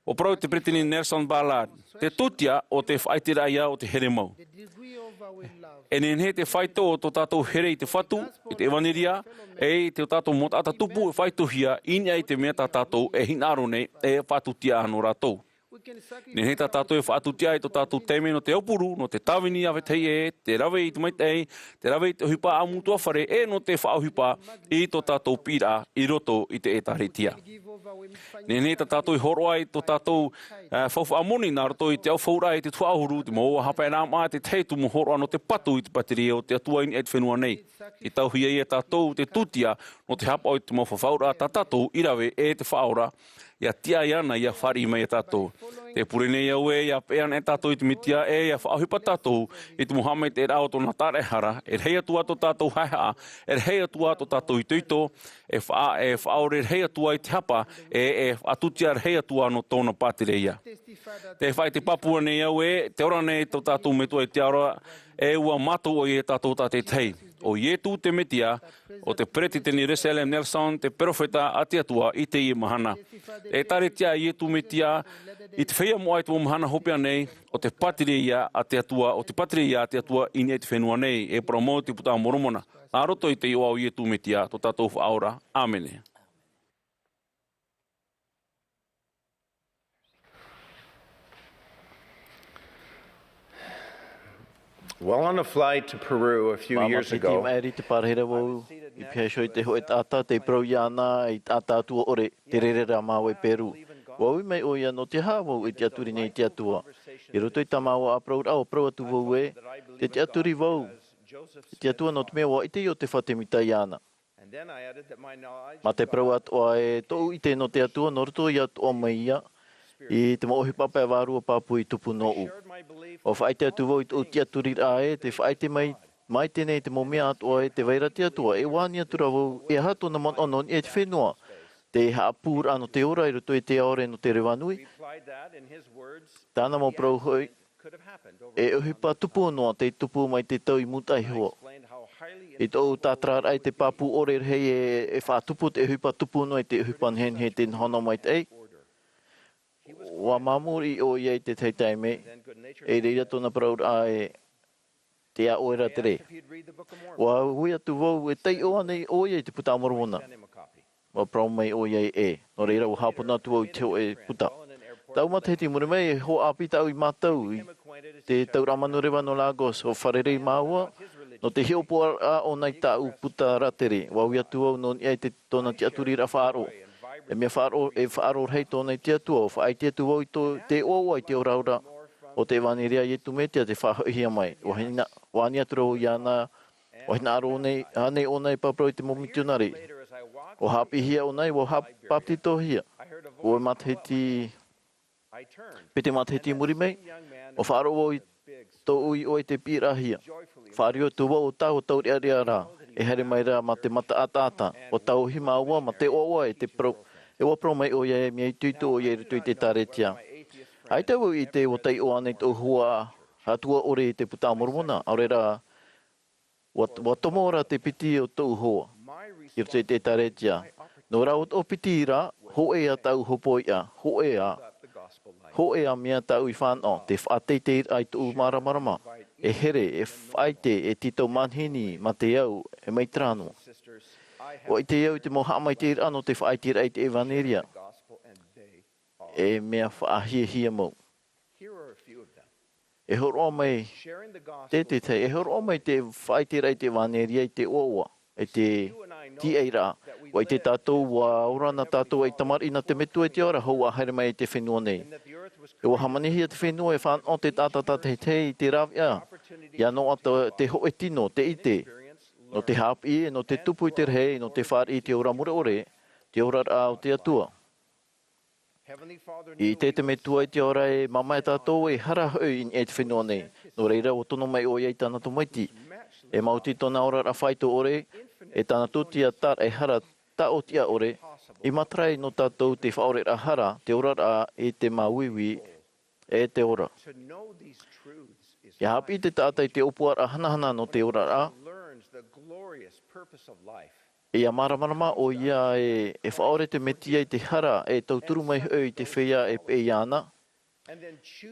ʻUa parau te Peresideni Nelson Ballard, te tūtiʻa ʻo te faʻaʻiteraʻa ïa o te here mau. E nehenehe te faito o tō tātou here i te Fatu, i te ʻevanelia, e i tō tātou mau taʻata tupu e faitohia i niʻa i te mea tā tātou e hinaʻaro nei e faʻatūtiʻa nō rātou. Nehenehe tā tātou e faʻatūtiʻa i tō tātou taime nō te aupuru, nō te tāvini āfetahi ē, te rave i te maitaʻi, te rave i te ʻohipa ʻāmutuafare, e nō te faʻaʻohipa i tō tātou piʻiraʻa i roto i te ʻĒtārētia. Nehenehe tā tātou e hōroʻa i tō tātou, ā, faufaʻa moni nā roto i te aufauraʻa i te tuhaʻa ʻahuru, te mau ʻō haʻapaeraʻa maʻa, te tahi atu mau hōroʻa nō te patu i te pātireia o te Atua i niʻa i te fenua nei. Tītauhia ia tātou te tūtiʻa nō te haʻapaʻo i te mau fafauraʻa tā tātou i rave e te Faʻaora, ʻia tiʻa iāna ʻia fāriʻi mai iā tātou. Tē pure nei au ē, ʻia peʻe anaʻe tātou i te Mesia, e ʻia faʻaʻohipa tātou i te mau haʻamaitaʻiraʻa o tōna tāraʻehara, e rahi atu ā tō tātou haʻehaʻa, e rahi atu ā tō tātou itoito, e faʻa-, e faʻaʻore rahi atu ā i te hapa, e, e faʻatūtiʻa rahi atu ā nō tōna pātireia. Tē faʻaʻite pāpū nei au ē, tē ora nei tō tātou Metua i te Ao ra, e ʻua mātau ʻoia iā tātou tātaʻitahi. ʻO Iesu te Mesia, ʻo te Peresideni Russell M. Nelson, te peropheta a te Atua i teie mahana. ʻĒtārētia a Iesu Mesia, i te feiā moʻa i te mau mahana hopeʻa nei, ʻo te pātireia a te Atua, ʻo te pātireia a te Atua i niʻa i te fenua nei, e parau mau te Puta a Moromona. Nā roto i te iʻoa o Iesu Mesia, tō tātou Faʻaora. ʻĀmene. While on a flight to Peru a few years ago, maʻiri te pārahi ra vau i Pihaisho i te hōʻē taʻata tei parau iāna i taʻata Atua ʻore, te reira rā māua i Peru. ʻUa ui mai ʻoia nō te aha vau e tiʻaturi nei i te Atua. I roto i tā māua ʻāparauraʻa ʻua parau atu vau ē, tē tiʻaturi vau i te Atua nō te mea ʻua ʻite Iotefa Temita iāna. Mā te parau atoʻa ē, tōʻu ʻite nō te Atua nō roto iā ʻoutou mai ia, i te mau ʻohipa pae vārua pāpū i tupu nōʻu. ʻUa faʻaʻite atu vau i tōʻu tiʻaturiraʻa ē, tē faʻaʻite mai Mai teie nei te mau mea atoʻa e te vai ra te Atua, e ani atu ra vau, e aha tōna manaʻo nō niʻa i te fenua, te haʻapūraʻa nō te ora i roto i te ao nō te reva nui. Tāna mau parau hoʻi, e ʻohipa tupu noa tei tupu mai te tau i mūtaʻa iho. I tōʻu tātararaʻa i te pāpū ʻore rahi e, e faʻatupu te ʻohipa tupu noa i te ʻohipa nehenehe tei noho noa maitaʻi. ʻUa māmuri ʻoia i te tahi taime, e reira tōna parauraʻa e, te aʻoraʻa tere. ʻUa ui atu vau, e taiʻo ānei ʻoia i te Puta a Moromona? ʻUa parau mai ʻoia e ʻē. Nō reira, ʻua hāpono atu vau i te hōʻē puta. Taʻu matahiti i muri mai, e hoa ʻāpī tāʻu i mātau i te tauraʻa manureva nō Lagos, ʻua fārerei māua nō te hiʻopoʻaraʻa ʻōna i tāʻu puta rātere. ʻUa ui atu vau nō niʻa i te, tōna tiʻaturiraʻa faʻaroʻo. E mea faʻaroʻo, e faʻaroʻo rahi tōna i te Atua, ʻua faʻaʻite atu vau i tō, te ʻoaʻoa i te ora ora o te ʻevanelia a Iesu Mesia tei faʻahoʻihia mai. ʻUa hina, ʻua ani atu ra vau iāna, ʻua hinaʻaro nei, ānei ʻōna e parau i te mau mitionare. ʻUa haʻapiʻihia ʻōna, ʻua hā-, bāpetizohia. ʻUa matahiti, piti matahiti i muri mai, ʻua faʻaroʻo vau i tōʻu iʻoa i te piʻiraʻahia. Fāriu atu vau ʻo tae ʻo taureʻareʻa ra, e haere mai ra mā te mata ʻataʻata, ʻua taohi māua mā te ʻoaʻoa e te parau, e ʻua parau mai ʻoia e mea itoito ʻoia i roto i te ʻĒkālesia. ʻAita vau i ʻite ʻua taiʻo ānei tōʻu hoa atua ʻore i te Puta a Moromona, ʻaore rā, ʻua, ʻua tomo ra te piti o tōʻu hoa i roto i te ʻĒkālesia. Nō rāua toʻopiti rā, hōʻē ā tāʻu hopoiʻa, hōʻē ā, hōʻē ā mea tāʻu i fānaʻo, te faʻateiteiraʻa i tōʻu māramarama, e here, e faʻaʻite, e tītau manihini mā te au, e mai terā noa. ʻUa ʻite au i te mau haʻamaitaʻiraʻa nō te faʻaʻiteraʻa i te ʻevanelia. E mea faʻahiahia mau. E hōroʻa mai, te, te, te, e hōroʻa mai te faʻaʻiteraʻa i te ʻevanelia i te ʻoaʻoa, i te tīaʻiraʻa. ʻUa ʻite tātou, ʻua ora na tātou ei tamariʻi nā te Metua i te ao ra, hou ʻa haere mai i te fenua nei. E ʻua hāmanihia te fenua e fānaʻo te taʻata tātaʻitahi i te rāveʻa. ʻIa noaʻa te, te hōʻē tino, te ʻite, nō te haʻapiʻi, nō te tupu i te rahi, nō te fāriʻi i te ora mure ʻore, te oraraʻa o te Atua. I te, te Metua i te ao ra e māmae tātou e hara hoʻi i niʻa i te fenua nei. Nō reira, ʻua tono mai ʻoia i tāna tamaiti. E maoti tōna oraraʻa faito ʻore, e tāna tūtia tāraʻehara taʻotiʻa ʻore, i matara ai nō tātou te faʻaoreraʻa hara, te oraraʻa i te māuiui, e te ora. ʻIa haʻapiʻi te taʻata i te ʻōpuaraʻa hanahana nō te oraraʻa. ʻIa māramarama ʻoia e, e faʻaʻore te Mesia i te hara e tauturu mai hoʻi i te feiā e peʻe iāna.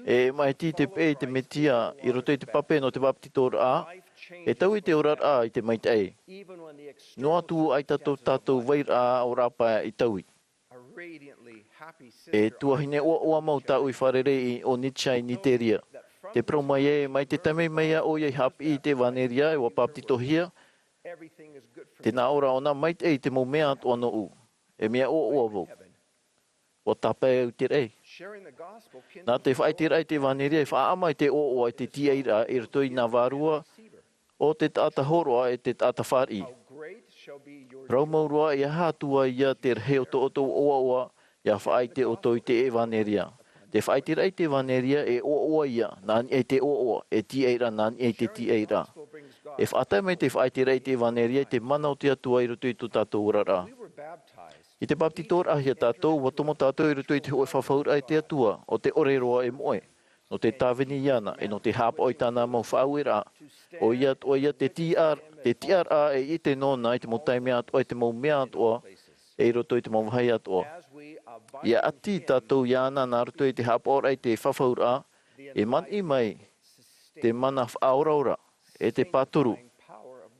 E maʻiti te peʻe i te Mesia i roto i te pape nō te bāpetizoraʻa, e taui te oraraʻa i te maitaʻi. Noa atu ʻaita tō tātou vairaʻa ʻōrapa i taui. E tuahine ʻoaʻoa mau tāʻu i fārerei i ʻō Nītia i Nīteria. Tē parau mai ē, mai te taime mai ā ʻoia i haʻapiʻi i te ʻevanelia e ʻua bāpetizohia, tē nā ʻō ra ʻōna, maitaʻi te mau mea atoʻa nōʻu. E mea ʻoaʻoa vau. ʻUa tāpae au i te raʻi. Nā te faʻaʻiteraʻa i te ʻevanelia e faʻaʻama i te ʻoaʻoa i te tīaʻiraʻa i roto i nā vārua o te taʻata hōroʻa e te taʻata fāriʻi. Parau mau roa, e aha atu ā ia te rahi o tō ʻoutou ʻoaʻoa, ʻia faʻaʻite ʻoutou i te ʻevanelia. Te faʻaʻiteraʻa i te ʻevanelia e ʻoaʻoa ia, nā niʻa i te ʻoaʻoa, e tīaʻiraʻa, nā niʻa i te tīaʻiraʻa. E faʻatae mai te faʻaʻiteraʻa i te ʻevanelia i te mana o te Atua i roto i tō tātou oraraʻa. I te bāpetizoraʻahia tātou, ʻua tomo tātou i roto i te hōʻē fafauraʻa i te Atua, ʻo te ʻore roa e moʻe, nō te tāvini iāna, e nō te haʻapaʻo i tāna mau faʻaueraʻa. ʻOia atoʻa ia te tiʻa-, te tiʻaraʻa e ʻite nōna i te mau taime atoʻa, i te mau mea atoʻa, e i roto i te mau vāhi atoʻa. ʻIa ʻati tātou iāna nā roto i te haʻapaʻoraʻa i te fafauraʻa, e maniʻi mai te mana faʻaoraora, e te pāturu,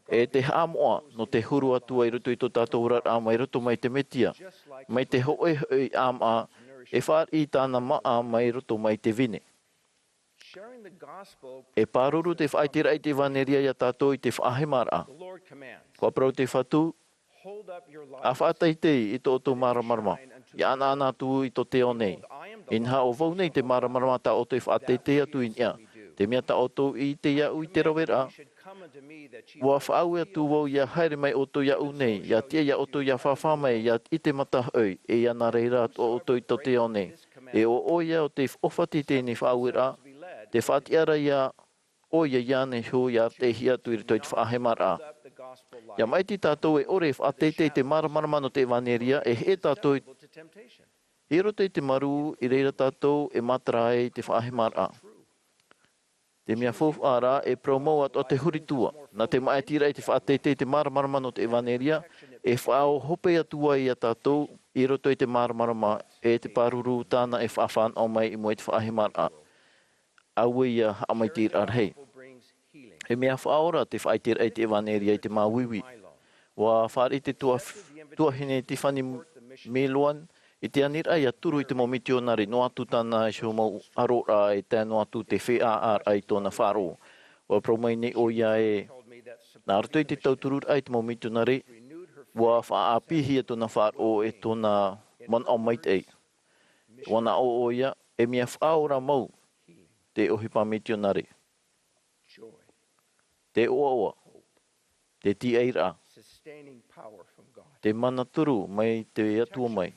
e te haʻamoʻa nō te huru atu ai i roto i tō tātou oraraʻa mai roto mai te Mesia, mai te hōʻē hoʻi ʻāmaʻa, e fāriʻi i tāna māʻa mai roto mai te vine. E pāruru te faʻaʻiteraʻa i te ʻevanelia iā tātou i te faʻahemaraʻa. ʻUa parau te Fatu, ʻa faʻateitei i tō ʻoutou māramarama, ʻia ʻanaʻana atu i tō te ao nei. Inaha ʻo vau nei te māramarama tā ʻoutou e faʻateitei atu i niʻa. Te mea tā ʻoutou i ʻite iāʻu i te raveraʻa, ʻua faʻaue atu vau ʻia haere mai ʻoutou iāʻu nei, ʻia tiʻa iā ʻoutou ʻia fāfā mai, ʻia ʻite mata hoʻi, e ʻia nā reira atoʻa ʻoutou i tō te ao nei. E ʻo ʻoia ʻo tei ʻōfati i teie faʻaueraʻa, te faʻatiʻaraʻa iā ʻoia iāna iho ia arataʻihia atu i roto i te faʻahemaraʻa. Ia maʻiti tātou e ʻore e faʻateitei i te māramarama nō te ʻevanelia, e heʻe tātou i roto i te marū, i reira tātou e matara ai i te faʻahemaraʻa. Te mea faufaʻa rā, e parau mau atoʻa te huri tua. Nā te maʻitiraʻa i te faʻateitei i te māramarama nō te ʻevanelia, e faʻahope atu ai ia tātou i roto i te māramarama e te pāruru tāna e faʻafānaʻo mai i mua i te faʻahemaraʻa. Auē ia haʻamaitaʻiraʻa rahi. E mea faʻaora te faʻaiteraʻa i te ʻevanelia i te māuiui. ʻUa fāriʻi te tuahine Tiffany Milwan i te aniraʻa ia turu i te mau mitionare, noa atu tāna iho mau ʻaroraʻa e tae noa atu te feiā ʻāraʻa i tōna faʻaroʻo. ʻUa parau mai nei ʻoia ē, nā roto i te tautururaʻa i te mau mitionare, ʻua faʻaʻāpīhia tōna faʻaroʻo e tōna manaʻo maitaʻi. ʻUa naʻo ʻoia, e mea faʻaora mau te ʻohipa mitionare. Te ʻoaʻoa, te tīaʻiraʻa, te mana turu mai te Atua mai,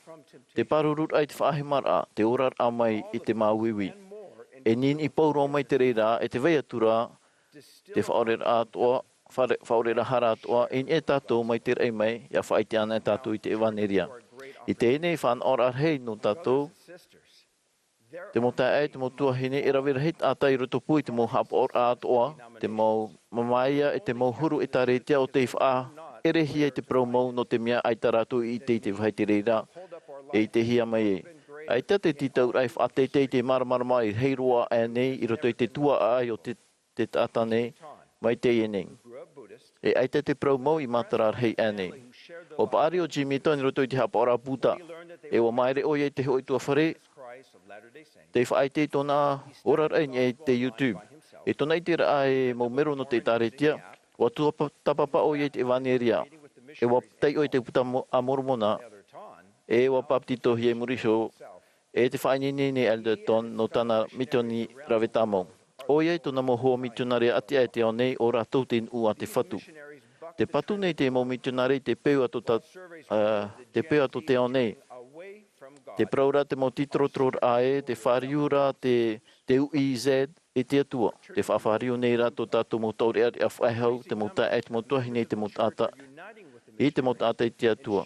te pārururaʻa i te faʻahemaraʻa, te oraraʻa mai i te māuiui. E niniʻi pauroa mai te reira, e te vai atu ra, te faʻaoreraʻa atoʻa, faʻaore-, faʻaoreraʻa hara atoʻa, i niʻa ia tātou mai te raʻi mai, ia faʻaʻite ana ia tātou i te ʻevanelia. I teie nei faʻanahoraʻa rahi nō tātou, te mau taeaʻe, te mau tuahine, e rave rahi taʻata i rotopū i te mau haʻapaʻoraʻa atoʻa, te mau māmāia e te mau huru ʻētāretia ʻo tei faʻaʻerehia i te parau mau nō te mea ʻaita rātou i ʻite i te vāhi te reira, e ʻitehia mai ai. ʻAita te tītauraʻa e faʻateitei i te māramarama e rahi roa aʻe nei i roto i te tuaʻa ʻai o te te taʻata nei, mai teie nei. E ʻaita te parau mau i matara rahi aʻe nei. ʻUa paʻari ʻo Jim Eaton i roto i te haʻapaʻoraʻa Buddha, e ʻua māere ʻoia i te hōʻē ʻutuāfare, tei faʻaʻite i tōna oraraʻa i niʻa i te YouTube. I tōna ʻiteraʻa e mau mero nō te ʻĒtāretia, ʻua tuapa-, tāpapa ʻoia i te ʻevanelia, e ʻua taiʻo i te Buka a Mo-, a Moromona, e ʻua pāpetitohia i muri iho, e te faʻaineine nei Eldon nō tāna misiōni rave tāmau. ʻOia i tōna mau hoa mitionare ʻati aʻe i te ao nei, ʻo rātou te nuʻu a te Fatu. Tē patu nei te mau mitionare i te peu a tō ta-, ā, te peu a tō te ao nei. Te parau ra te mau tītorotororaʻa ē, tē fāriu ra te, te uʻi i Zed, i te Atua. Tē faʻafāriu nei ra tō tātou mau taureʻareʻa faʻehau, te mau taeaʻe, te mau tuahine, te mau taʻata, i te mau taʻata i te Atua.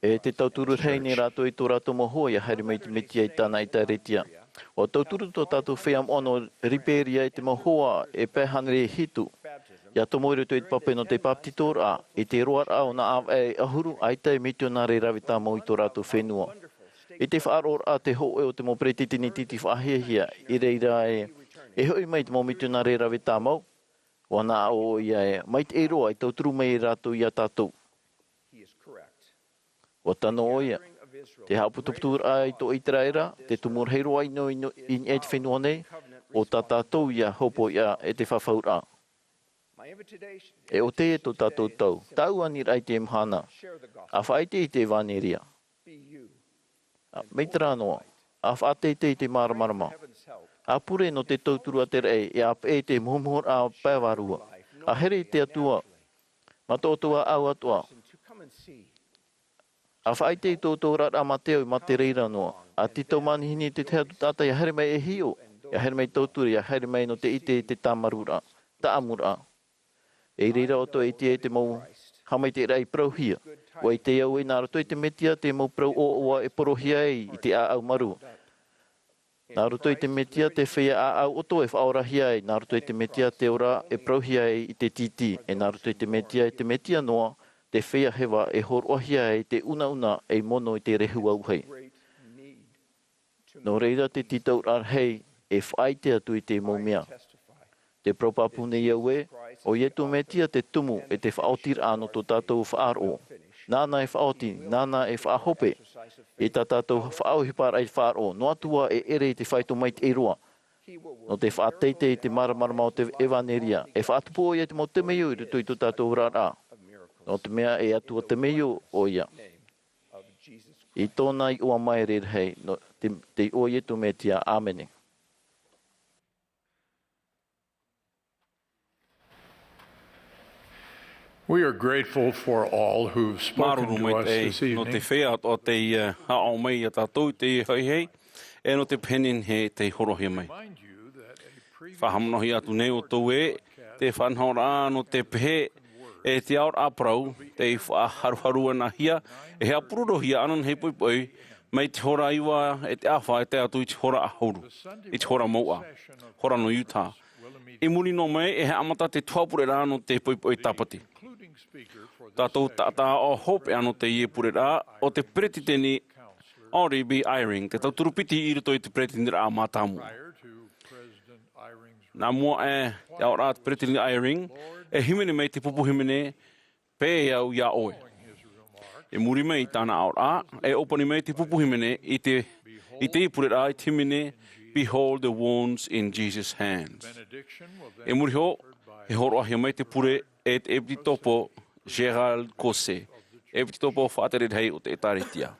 E tē tauturu rahi nei rātou i tō rātou mau hoa ʻia haere mai i te Mesia i tāna ʻĒtāretia. ʻUa tauturu tō tātou feiā moʻa nō Liberia i te mau hoa e pae hānere e hitu, ʻia tomo i roto i te pape nō te bāpetizoraʻa, i te roaraʻa o nā ʻāvaʻe e ʻahuru, ʻaita e mitionare rave tāmau i tō rātou fenua. I te faʻaroʻoraʻa te hōʻē o te mau peretiteni tītī faʻahiahia, i reira e, e hoʻi mai te mau mitionare rave tāmau, ʻUa naʻo ʻoia ē, maitaʻi roa e tauturu mai rātou ia tātou. ʻUa tano ʻoia. Te haʻaputuputuraʻa i tō ʻĪteraʻera, te tumu rahi roa ʻino, ʻino, i niʻa i te fenua nei, ʻo tā tātou ia hopoiʻa e te fafauraʻa. E ʻo teie tō tātou tau, tāʻu aniraʻa i teie mahana, ʻa faʻaʻite i te ʻevanelia. ʻA, mai terā noa, ʻa faʻateitei i te māramarama. ʻA pure nō te tauturu a te raʻi, ʻia peʻe i te muhumuhuraʻa pae vārua. ʻA here i te Atua, mā tō ʻoutou ʻāʻau atoʻa. ʻA faʻaʻite i tō ʻoutou oraraʻa mā te au, mā te reira noa. ʻA tītau manihini i te tahi atu taʻata ʻia haere mai e hiʻo, ʻia haere mai tauturu, ʻia haere mai nō te ʻite i te tāmarūraʻa, taʻamuraʻa. E i reira ʻoutou e ʻite ai te mau haʻamaitaʻiraʻa i parauhia. ʻUa ʻite au ē, nā roto i te Mesia te mau parau ʻoaʻoa e porohia ai i te ʻāʻau marū. Nā roto i te Mesia te feiā ʻāʻau ʻoto e faʻaorahia ai. Nā roto i te Mesia te ora e parauhia ai i te tītī. E nā roto i te Mesia, e te Mesia noa, te feiā heva e hōroʻahia ai te unauna ei mono i te rehu auahi. Nō reira te tītauraʻa rahi e faʻaʻite atu i te mau mea. Te parau pāpū nei au ē, ʻo Iesu Mesia te tumu e te faʻaotiraʻa nō tō tātou faʻaroʻo. Nāna e faʻaoti, nāna e faʻahope i tā tātou faʻaʻohiparaʻa i te faʻaroʻo, noa atu ā e ʻere i te faito maitaʻi roa. Nō te faʻateitei i te māramarama o te ʻevanelia, e faʻatupu ʻoia i te mau temeio i roto i tō tātou oraraʻa. Nō te mea e Atua temeio ʻoia. I tōna iʻoa maere rahi, nō te, te iʻoa o Iesu Mesia, ʻāmene. We are grateful for all who've spoken to us this evening. Māuruuru maitaʻi nō te feiā atoʻa tei, eh, haʻaʻo mai ia tātou i teie hōʻē. E nō te pehe nei e tei hōroʻahia mai. Faʻahaʻamanaʻohia atu nei ʻoutou ē, te faʻanahoraʻa nō te pehe e te aoraʻa parau, tei faʻaharuharuanahia, e haʻapurorohia ananahi poʻipoʻi, mai te hora iva e te ʻāfa e tae atu i te hora ʻahuru, i te hora mouʻa, hora nō Utah. I muri noa mai, e haʻamata te tuhaʻa pureraʻa nō te poʻipoʻi tāpati. Tātou taʻata hopeʻa nō teie pureraʻa, ʻo te peretiteni Henry B. Eyring, te tauturu piti i roto i te peretiteniraʻa mātāmua. Nā mua aʻe te aoraʻa a te peretiteni Eyring, e hīmene mai te pupu hīmene, Pēʻe au iā ʻoe. I muri mai i tāna aoraʻa, e ʻōpani mai te pupu hīmene i te, i te pureraʻa i te hīmene, Behold the wounds in Jesus' hands. I muri iho, e hōroʻahia mai te pure e te ʻepitopo Gerald Caussé, ʻepitopo faʻatere rahi o te ʻĒtārētia.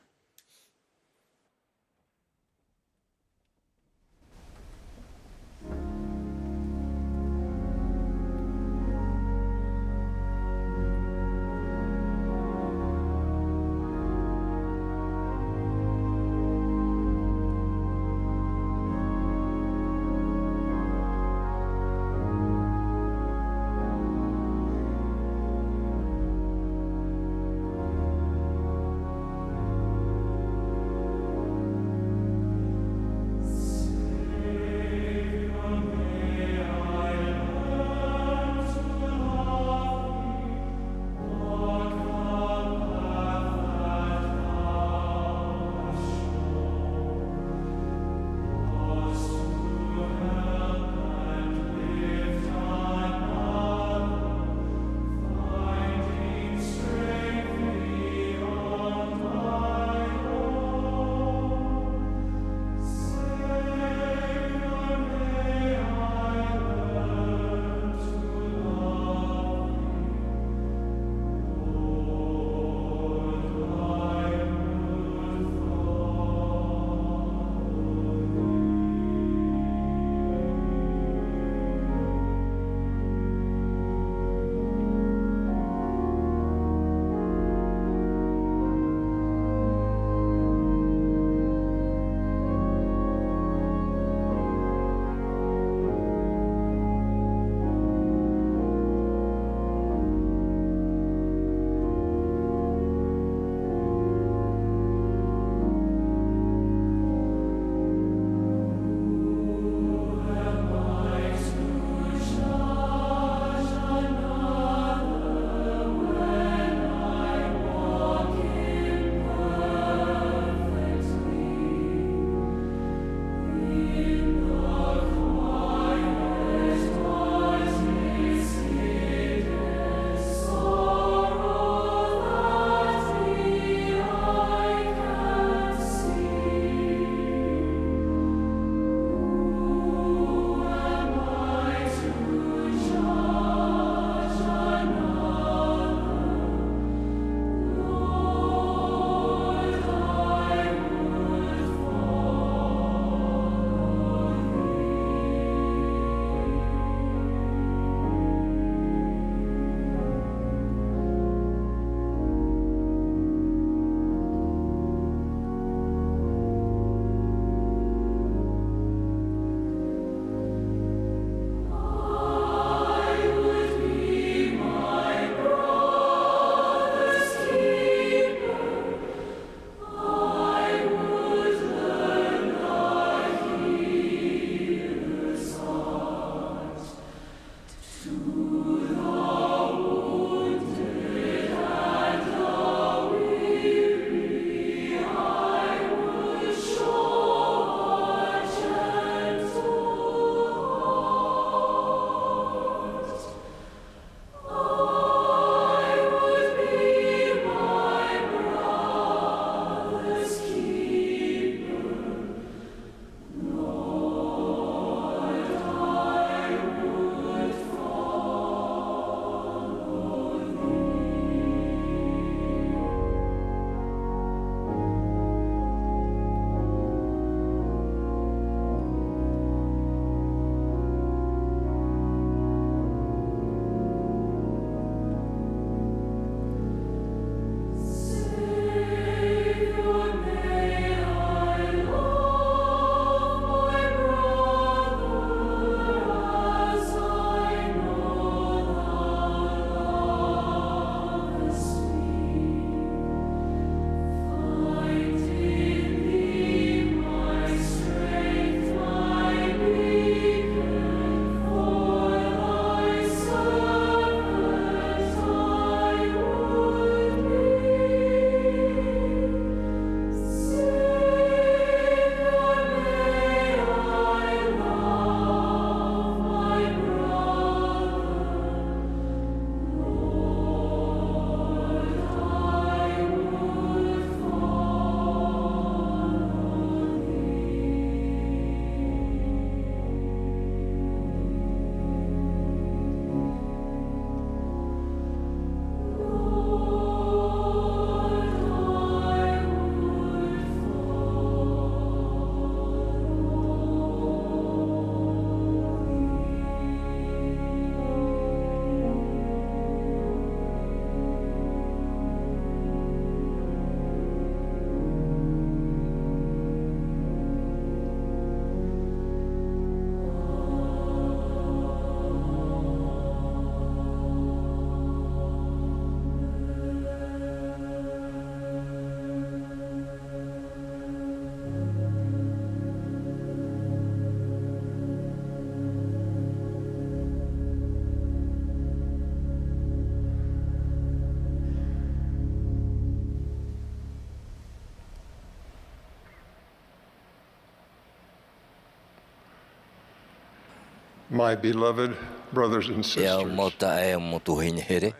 My beloved brothers and sisters, e au mau taeaʻe, mau tuahine here,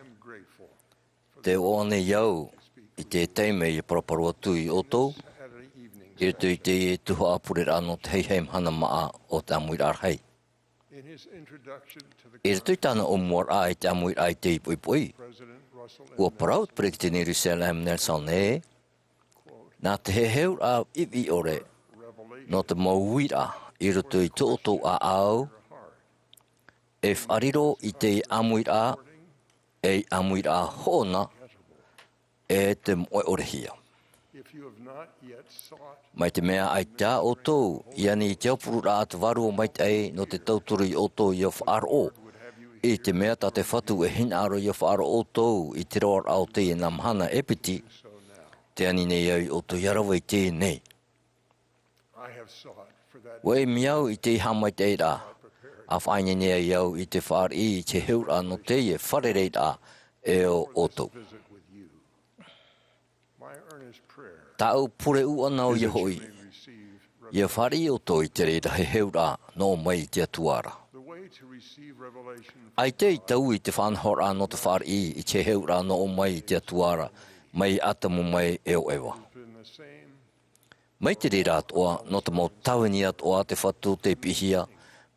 te ʻoaʻoa nei au i te taime e parapara atu iā ʻoutou i roto i te tuhaʻa pureraʻa nō te haihai mahana māʻa o te ʻāmuiraʻa rahi. I roto i tāna ʻōmuaraʻa i te ʻāmuiraʻa i te poʻipoʻi, ʻua parau te peresideni Russell M. Nelson ē, nā te heheuraʻa ʻiviʻore nō te mau uiraʻa i roto i tō ʻoutou ʻāʻau, e faʻariro i te ʻāmuiraʻa, ei ʻāmuiraʻa hoʻona, e te moʻe ʻore hia. Mai te mea ʻaita ʻoutou i ani i te aupururaʻa a te Vārua Maitaʻi nō te tauturu iā ʻoutou ʻia faʻaroʻo, i te mea tā te Fatu e hinaʻaro ʻia faʻaroʻo ʻoutou i te roaraʻa o teie nā mahana e piti, te ani nei au iā ʻoutou ʻia rave i teie nei. ʻUa ʻimi au i te haʻamaitaʻiraʻa, ʻa faʻaineine ai au i te fāriʻi i te heheuraʻa nō teie fārereiraʻa e ʻo ʻoutou. Tāʻu pure ʻuʻana ʻoia hoʻi, ʻia fāriʻi ʻoutou i te reira heheuraʻa nō ʻō mai i te Atua ra. ʻAita i taui te faʻanahoraʻa nō te fāriʻi i te heheuraʻa nō ʻō mai i te Atua ra, mai Atamu mai e ʻo Eva. Mai te reira atoʻa, nō te mau tāvini atoʻa te Fatu tei piʻihia,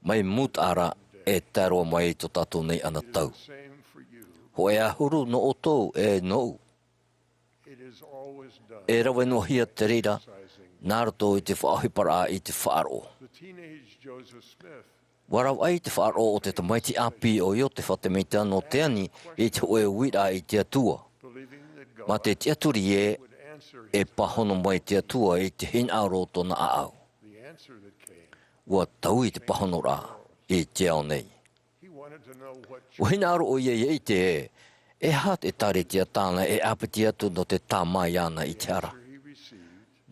mai mūtaʻa ra e tae roa mai i tō tātou nei anaʻanatae. Hōʻē ʻahuru nō ʻoutou e nōʻu. E rave noa hia te reira, nā roto i te faʻaʻohiparaʻa i te faʻaroʻo. ʻUa ravaʻi te faʻaroʻo o te tamaiti ʻāpī ʻo Iotefa Temita nō te ani i te hōʻē uiraʻa i te Atua. Mā te tiʻaturi ē, e pāhono mai te Atua i te hinaʻaro o tōna ʻāʻau. ʻUa taui te pāhonoraʻa i te ao nei. ʻUa hinaʻaro ʻoia ʻia ʻite ē, e aha te ʻĒkālesia tāna e ʻāpiti atu nō te tāmā iāna i te hara.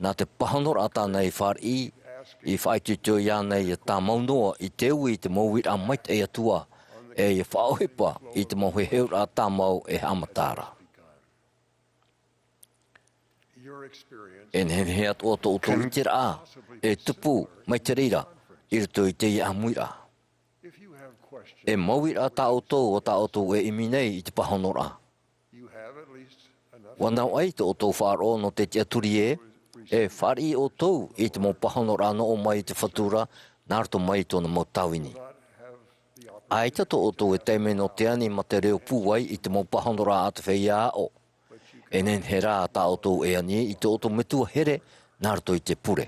Nā te pāhonoraʻa tāna i fāriʻi, i faʻaitoito iāna ʻia tāmau noa i te ui i te mau uiraʻa maitaʻi atoʻa, e ʻia faʻaʻohipa i te mau heheuraʻa tāmau e haʻamata ra. E nehenehe atoʻa tō ʻoutou ʻiteraʻa e tupu mai te reira i roto i teie ʻāmuiraʻa. E mau uiraʻa tā ʻoutou, ʻo tā ʻoutou e ʻimi nei i te pāhonoraʻa. ʻUa navaʻi tō ʻoutou faʻaroʻo nō te tiʻaturi ē, e fāriʻi ʻoutou i te mau pāhonoraʻa nō ʻō mai i te Fatu ra, nā roto mai i tōna mau tāvini. ʻAita tō ʻoutou e taime nō te ani mā te reo pūai i te mau pāhonoraʻa a te feiā aʻo. E nehenehe rā tā ʻoutou e ani i tō ʻoutou metua here nā roto i te pure.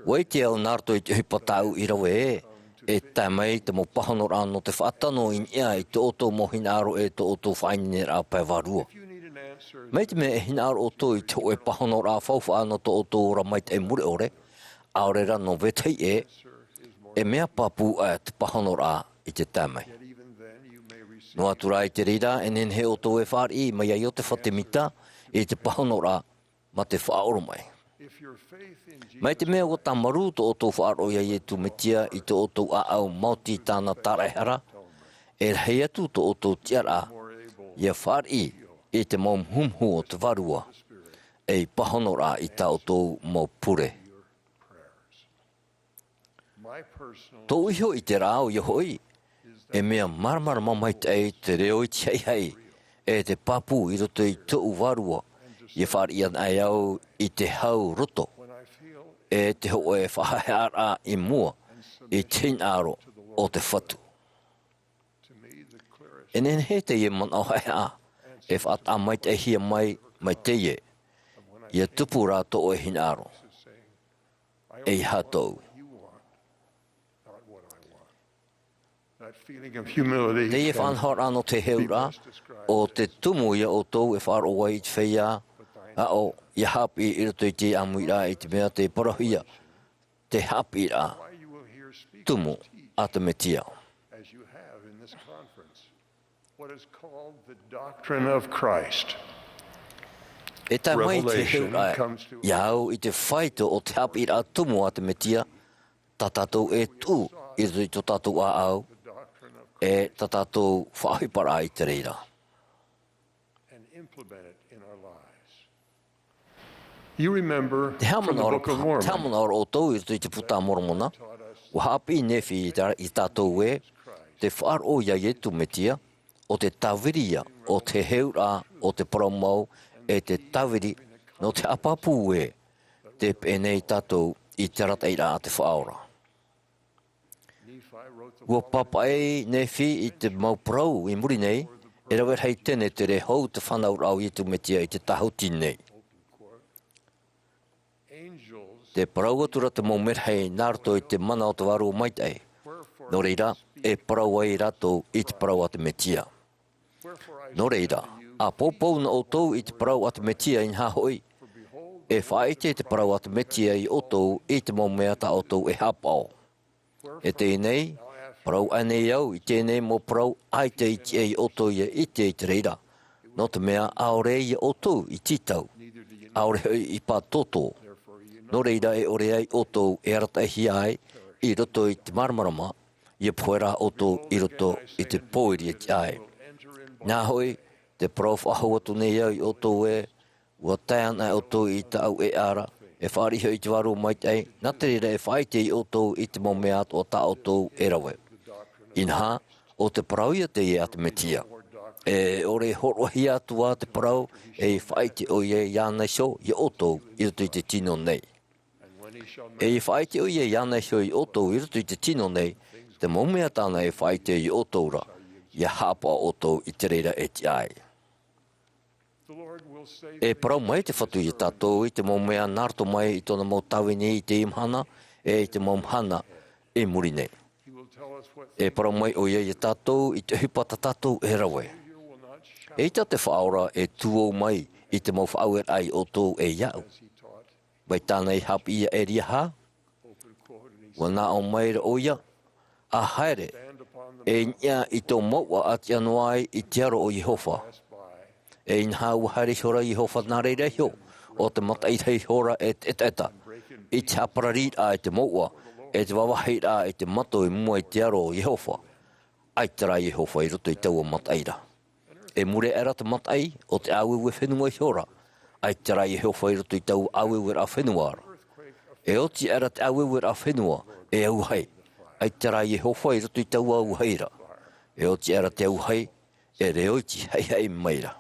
ʻUa ʻite au nā roto i te ʻohipa tāʻu i rave ē, e tae mai te mau pāhonoraʻa nō te faʻatano i niʻa i tō ʻoutou mau hinaʻaro e tō ʻoutou faʻaineineraʻa pae vārua. Mai te mea e hinaʻaro ʻoutou i te hōʻē pāhonoraʻa faufaʻa nō tō ʻoutou ora maitaʻi mure ʻore, ʻaore rā nō vetahi ʻē, e mea pāpū aʻe te pāhonoraʻa i te tae mai. Noa atu rā i te reira, e nehenehe ʻoutou e fāriʻi mai iā Iotefa Temita i te pāhonoraʻa mā te faʻaoromaʻi. Mai te mea ʻua tāmarū tō ʻoutou faʻaroʻo iā Iesu Mesia i tō ʻoutou ʻāʻau maoti i tāna tāraʻehara, e rahi atu tō ʻoutou tiʻaraʻa ʻia fāriʻi i te mau muhumuhu o te Vārua, ei pāhonoraʻa i tā ʻoutou mau pure. Tōʻu iho ʻiteraʻa ʻoia hoʻi, e mea māramarama maitaʻi te reo i te haʻihaʻi, e te pāpū i roto i tōʻu vārua, ʻia fāriʻi anaʻe au i te hau roto, e te hōʻē faʻahaʻehaʻaraʻa i mua i te hinaʻaro o te Fatu. E nehenehe teie manaʻo haʻehaʻa e faʻataʻa maitaʻihia mai, mai teie, ʻia tupu rā tō ʻoe hinaʻaro. E aha tōʻu? Teie faʻanahoraʻa nō te heheuraʻa, ʻo te tumu iā ʻoutou e faʻaroʻo ai i te feiā aʻo, ʻia haʻapiʻi i roto i te ʻāmuiraʻa i te mea tei parauhia, te haʻapiʻiraʻa tumu a te Mesia. What is called the doctrine of Christ. E tae mai te heheuraʻa iā au i te faito o te haʻapiʻiraʻa tumu a te Mesia, tā tātou e tuʻu i roto i tō tātou ʻāʻau, e tā tātou faʻaʻohiparaʻa i te reira. And implement it in our lives. You remember from the Book of Mormon, te haʻamanaʻo ra ʻoutou i roto i te Puta a Moromona, Ua haʻapiʻi Nephi i tā, i tātou ē, te faʻaroʻo iā Iesu Mesia, ʻo te tāviri ia, ʻo te heheuraʻa, ʻo te parau mau, e te tāviri, nō te haʻapāpū ē, tē peʻe nei tātou i te arataʻiraʻa a te Faʻaora. Ua pāpaʻi Nephi i te mau parau i muri nei, e rave rahi tenetere hou te fānauraʻa o Iesu Mesia i te tāhuti nei. Te parau atura te mau merahi nā roto i te mana o te Vārua Maitaʻi. Nō reira, e parau ai rātou i te parau a te Mesia. Nō reira, ʻa pōpou nā ʻoutou i te parau a te Mesia inaha hoʻi, e faʻaʻite te parau a te Mesia iā ʻoutou i te mau mea tā ʻoutou e haʻapaʻo. E teie nei, parau aʻe nei au i teie nei mau parau ʻaita i tiʻa iā ʻoutou ia ʻite i te reira. Nō te mea ʻaore iā ʻoutou i tītau, ʻaore hoʻi i pātōtō. Nō reira e ʻore ai ʻoutou e arataʻihia ai i roto i te māramarama, ia pohe rā ʻoutou i roto i te pōiri e tiʻa ai. Nā hoʻi, te parau faʻahou atu nei au iā ʻoutou ē, ua tae ana ʻoutou i tāʻu ʻēʻa ra, e fāriʻi hoʻi i te Vārua Maitaʻi, nā te reira e faʻaʻite iā ʻoutou i te mau mea atoʻa tā ʻoutou e rave. Inaha, ʻo te parau ia teie a te Mesia. E ʻore e hōroʻahia atu ā te parau, e faʻaʻite ʻoia iāna iho iā ʻoutou i roto i te tino nei. E faʻaʻite ʻoia iāna iho iā ʻoutou i roto i te tino nei, te mau mea tāna e faʻaʻite iā ʻoutou ra, ia haʻapaʻo ʻoutou i te reira e tiʻa ai. E parau mai te Fatu iā tātou i te mau mea nā roto mai i tōna mau tāvini i teie mahana, e i te mau mahana i muri nei. E parau mai ʻoia iā tātou i te ʻohipa tā tātou e rave. ʻEita te Faʻaora e tuō mai i te mau faʻaueraʻa iā ʻoutou e iāʻu. Mai tāna i haʻapiʻi iā Eliaha, ua nā ʻō mai ra ʻoia, ʻa haere, e niʻa i tō mouʻa ʻa tiʻa noa ai i te aro o Iehova. E inaha ua haere ihora Iehova nā reira iho, ʻo te mataʻi rahi ihora e te ʻetaʻeta, i te haʻaparariraʻa i te mouʻa, e te vāvāhiraʻa i te mato i mua i te aro o Iehova. ʻAita rā Iehova i roto i taua mataʻi ra. E mure aʻera te mataʻi, ʻo te ʻāueue fenua ihora, ʻaita rā Iehova i roto i taua ʻāueueraʻa fenua ra. E oti aʻera te ʻāueueraʻa fenua, e auahi, ʻaita rā Iehova i roto i taua auahi ra. E oti aʻera te auahi, e reo iti haʻihaʻi mai ra.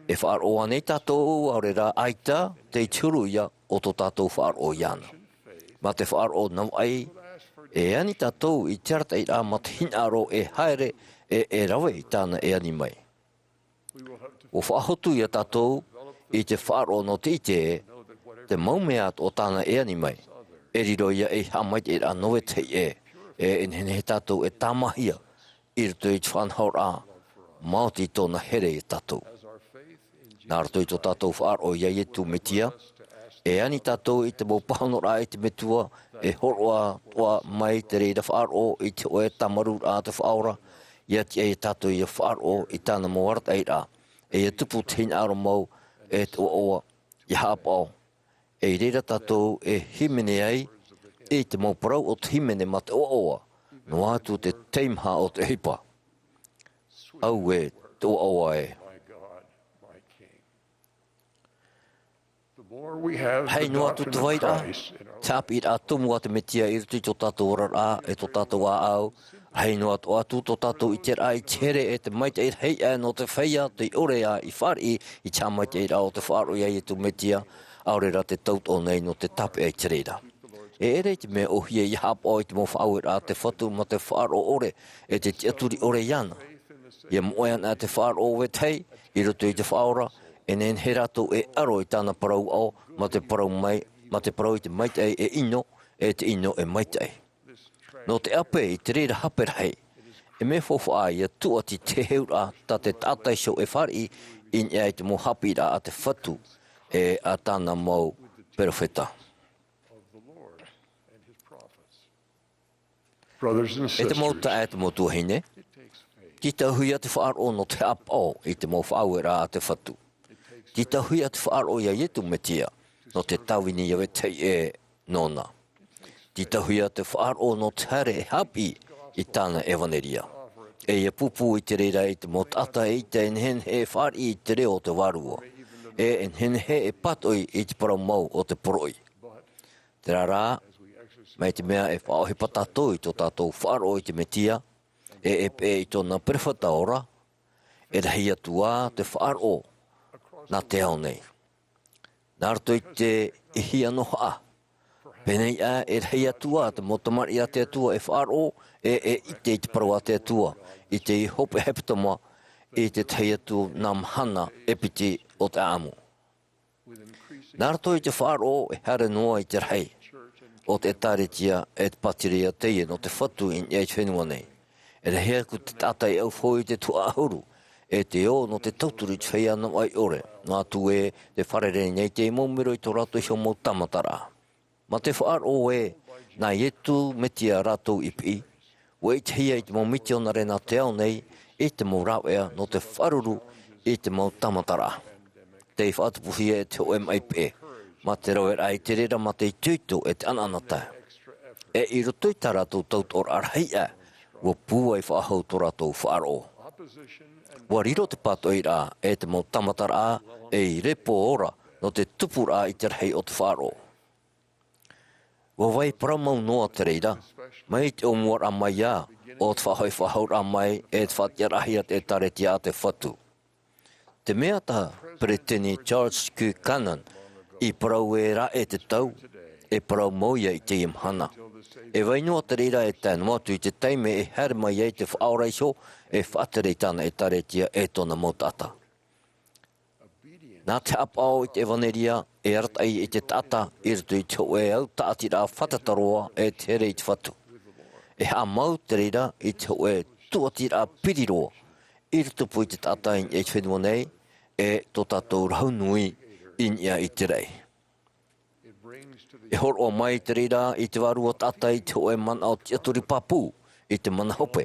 E faʻaroʻo ānei tātou, ʻaore rā ʻaita, tei te huru ia o tō tātou faʻaroʻo iāna. Mā te faʻaroʻo navaʻi, e ani tātou i te arataʻiraʻa mā te hinaʻaro e haere, e, e rave i tāna e ani mai. ʻUa faʻahotu ia tātou i te faʻaroʻo nō te ʻite ē, te mau mea atoʻa tāna e ani mai, e riro ia ei haʻamaitaʻiraʻa nō vetahi ʻē, e nehenehe tātou e tāmāhia, i roto i te faʻanahoraʻa, maoti tōna here iā tātou. Nā roto i tō tātou faʻaroʻo iā Iesu Mesia, e ani tātou i te mau pāhonoraʻa i te Metua, e hōroʻa atoʻa mai te reira faʻaroʻo i te hōʻē tāmarūraʻa a te Faʻaora, ia tiʻa ia tātou ia faʻaroʻo i tāna mau arataʻiraʻa, e ia tupu te hinaʻaro mau, e te ʻoaʻoa, ia haʻapaʻo, e i reira tātou e hīmene ai, i te mau parau o te hīmene mā te ʻoaʻoa, noa atu te teimaha o te ʻohipa. Auē, te ʻoaʻoa ē. Rahi noa atu te vairaʻa, te haʻapiʻiraʻa tumu a te Mesia i roto i tō tātou oraraʻa, e tō tātou ʻāʻau, rahi noa atu tō tātou ʻiteraʻa i te here e te maitaʻi rahi aʻe nō te feiā tei ʻore ā i fāriʻi i te haʻamaitaʻiraʻa o te faʻaroʻo iā Iesu Mesia, ʻaore rā tē tauturu nei nō te tāpeʻa i te reira. E ʻere i te mea ʻōhie ia haʻapaʻo i te mau faʻaueraʻa a te Fatu mā te faʻaroʻo ʻore, e te tiʻaturi ʻore iāna. Ia moʻe ana te faʻaroʻo o vetahi, i roto i te Faʻaora, e nehenehe rātou e aro i tāna parau aʻo, mā te parau mai, mā te parau i te maitaʻi e ʻino, e te ʻino e maitaʻi. Nō te ʻape i te reira hape rahi, e mea faufaʻa ia tūʻati te heheuraʻa tā te taʻata iho e fāriʻi i niʻa i te mau haʻapiʻiraʻa a te Fatu, e a tāna mau perofeta. E te mau taeaʻe, e te mau tuahine, tītauhia te faʻaroʻo nō te haʻapaʻo i te mau faʻaueraʻa a te Fatu. Tītauhia te faʻaroʻo iā Iesu Mesia, nō te tāvini iā vetahi ʻē nōna. Tītauhia te faʻaroʻo nō te haere e haʻapiʻi i tāna ʻevanelia. E ia pūpū i te reira i te mau taʻata e ʻita e nehenehe e fāriʻi i te reo o te Vārua. E, e nehenehe e pātoʻi i te parau mau o te poroʻi. Terā rā, mai te mea e faʻaʻohipa tātou i tō tātou faʻaroʻo i te Mesia, e e peʻe i tōna perofeta ora, e rahi atu ā te faʻaroʻo nā te ao nei. Nā roto i te ihi ʻanohaʻa, pēnei aʻe e rahi atu ā te mau tamariʻi a te Atua e faʻaroʻo, e e ʻite i te parau a te Atua, i te hope hepetoma, i te tahi atu nā mahana e piti o te ʻāʻamu. Nā roto i te faʻaroʻo e haere noa i te rahi o te ʻēkālesia e te pātireia teie nō te Fatu i niʻa i te fenua nei. E rahi atu te taʻata e au foʻi i te tuhaʻa ʻahuru, e te ō nō te tauturu i te feiā navaʻi ʻore, noa atu ē tē fārerei nei te mau mero i tō rātou iho mau tāmataraʻa. Mā te faʻaroʻo ē, nā Iesu Mesia rātou i piʻi, ʻua ʻitehia i te mau mitionare nā te ao nei, i te mau rāveʻa nō te faʻaruru i te mau tāmataraʻa. Tei faʻatupuhia e te hōʻē maʻi peʻe, mā te raveraʻa i te reira mā te itoito e te ʻanaʻanatae. E i roto i tā rātou tautoʻoraʻa rahi aʻe, ʻua pūai faʻahou tō rātou faʻaroʻo. ʻUa riro te pātoʻiraʻa e te mau tāmataraʻa ei repo ora nō te tupuraʻa i te rahi o te faʻaroʻo. ʻUa vai parau mau noa te reira, mai te ʻōmuaraʻa mai ā, o te faʻahoʻi faʻahouraʻa mai e te faʻatiʻaraʻahia te ʻēkālesia a te Fatu. Te mea tā Peretiteni George Q. Cannon i parau ē rāʻe te tau, e parau mau ia i teie mahana. E vai noa te reira e tae noa atu i te taime e haere mai ai te Faʻaora iho e faʻatere i tāna ʻēkālesia e tōna mau taʻata. Nā te haʻapaʻo i te ʻevanelia e arataʻi i te taʻata i roto i te hōʻē autaʻatiraʻa fātata roa e te here i te Fatu. E haʻamau te reira i te hōʻē tūʻatiraʻa piri roa i rotopū i te taʻata i niʻa i te fenua nei, e tō tātou rahu nui i niʻa i te raʻi. E hōroʻa mai te reira i te vārua taʻata i te hōʻē manaʻo tiʻaturi pāpū, i te mana hope,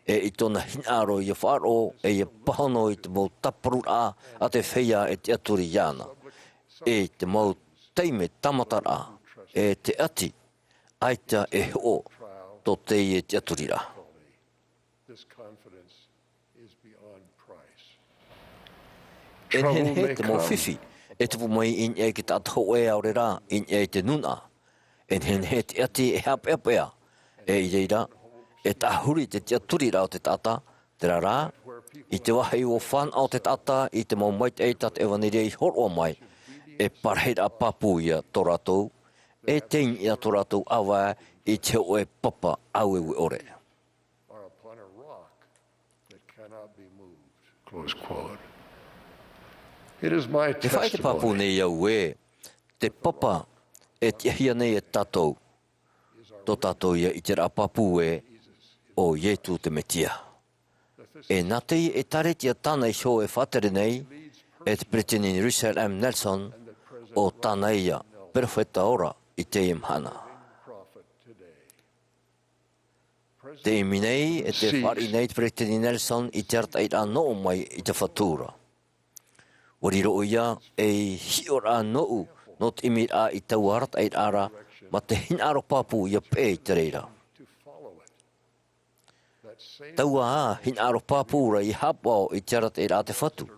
e i tōna hinaʻaro ʻia faʻaroʻo, e ʻia pāhono i te mau tāparuraʻa a te feiā e tiʻaturi iāna, e te mau taime tāmataraʻa, e te ʻati, ʻaita e hoʻo tō teie tiʻaturiraʻa. This confidence is beyond price. E nehenehe te mau fifi e tupu mai i niʻa i te taʻata hōʻē, ʻaore rā i niʻa i te nūnaʻa. E nehenehe te ʻati e haʻapeʻapeʻa, e i reira e tāhuri te tiʻaturiraʻa o te taʻata, terā rā, i te vāhi ʻua fānaʻo te taʻata i te mau maitaʻi tā te ʻevanelia i hōroʻa mai, e parahiraʻa pāpū ia tō rātou, e tei niʻa tō rātou ʻāvae i te hōʻē papa ʻāueue ʻore. Are upon a rock that cannot be moved. Close quote. It is my testimony. E faʻaʻite pāpū nei au ē, te papa e tiʻahia nei e tātou, tō tātou ia ʻiteraʻa pāpū ē, ʻo Iesu te Mesia. E nā te ʻēkālesia tāna iho e faʻatere nei, e te Peretiteni Russell M. Nelson, ʻo tāna ia perofeta ora i teie mahana. Te ʻimi nei, e te fāriʻi nei te Peretiteni Nelson i te arataʻiraʻa nō ʻō mai i te Fatu ra. ʻUa riro ʻoia ei hiʻoraʻa nōʻu nō te ʻimiraʻa i taua arataʻiraʻa ra, mā te hinaʻaro pāpū ʻia peʻe i te reira. Taua ā hinaʻaro pāpū ra i haʻapaʻo i te arataʻiraʻa a te Fatu,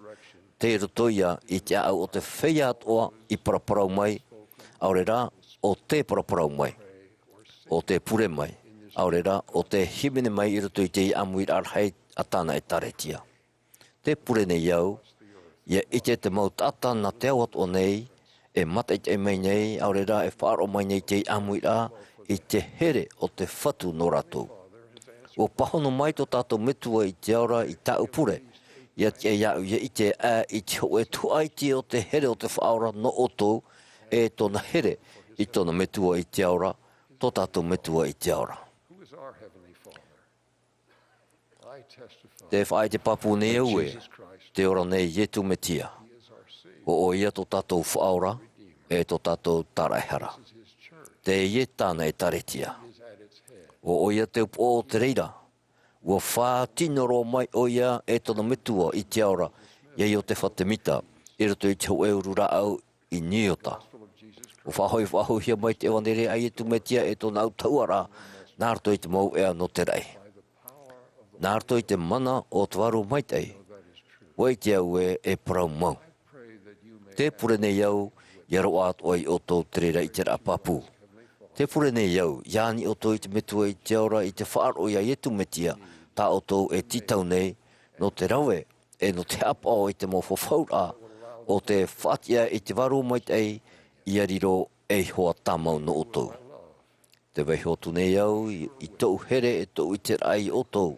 tei roto ia i te ʻāʻau o te feiā atoʻa i paraparau mai, ʻaore rā, ʻo tē paraparau mai, ʻo tē pure mai, ʻaore rā, ʻo tē hīmene mai i roto i te ʻāmuiraʻa rahi a tāna ʻēkālesia. Tē pure nei au, ʻia ʻite te mau taʻata nā te ao atoʻa nei, e mātaʻitaʻi mai nei, ʻaore rā, e faʻaroʻo mai nei te ʻāmuiraʻa i te here o te Fatu nō rātou. ʻUa pāhono mai tō tātou Metua i te ao ra i tāʻu pure, ʻia tiʻa iāʻu ʻia ʻite aʻe i te hōʻē tuhaʻa iti o te here o te Faʻaora nō ʻoutou, e tōna here i tōna Metua i te ao ra, tō tātou Metua i te ao ra. Tē faʻaʻite pāpū nei au ē, tē ora nei Iesu Mesia. ʻO ʻoia tō tātou Faʻaora, e tō tātou Tāraʻehara. Teie tāna ʻēkālesia. ʻO ʻoia te upoʻo o te reira. ʻUa fā tino roa mai ʻoia e tōna Metua i te ao ra, ia Iotefa Temita, i roto i te hōʻē uru rāʻau i Niu Iota. ʻUa faʻahoʻi faʻahouhia mai te ʻevanelia a Iesu Mesia e tōna autahuʻaraʻa, nā roto i te mau ʻea nō te raʻi. Nā roto i te mana o te Vārua Maitaʻi, ʻua ʻite au ē e parau mau. Tē pure nei au, ʻia roaʻa atoʻa ia ʻoutou te reira ʻiteraʻa pāpū. Te pure nei au, ia ani ʻoutou i te Metua i te ao ra, i te faʻaroʻo ia Iesu Mesia, tā ʻoutou e tītau nei, nō te rave, e nō te haʻapaʻo i te mau fafauraʻa o te faʻatiʻa i te Vārua Maitaʻi, ia riro ei hoa tāmau nō ʻoutou. Te vaiiho atu nei au i, i tōʻu here e tōʻu ʻiteraʻa ia ʻoutou,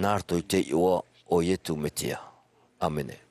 nā roto i te iʻoa o Iesu Mesia. ʻĀmene.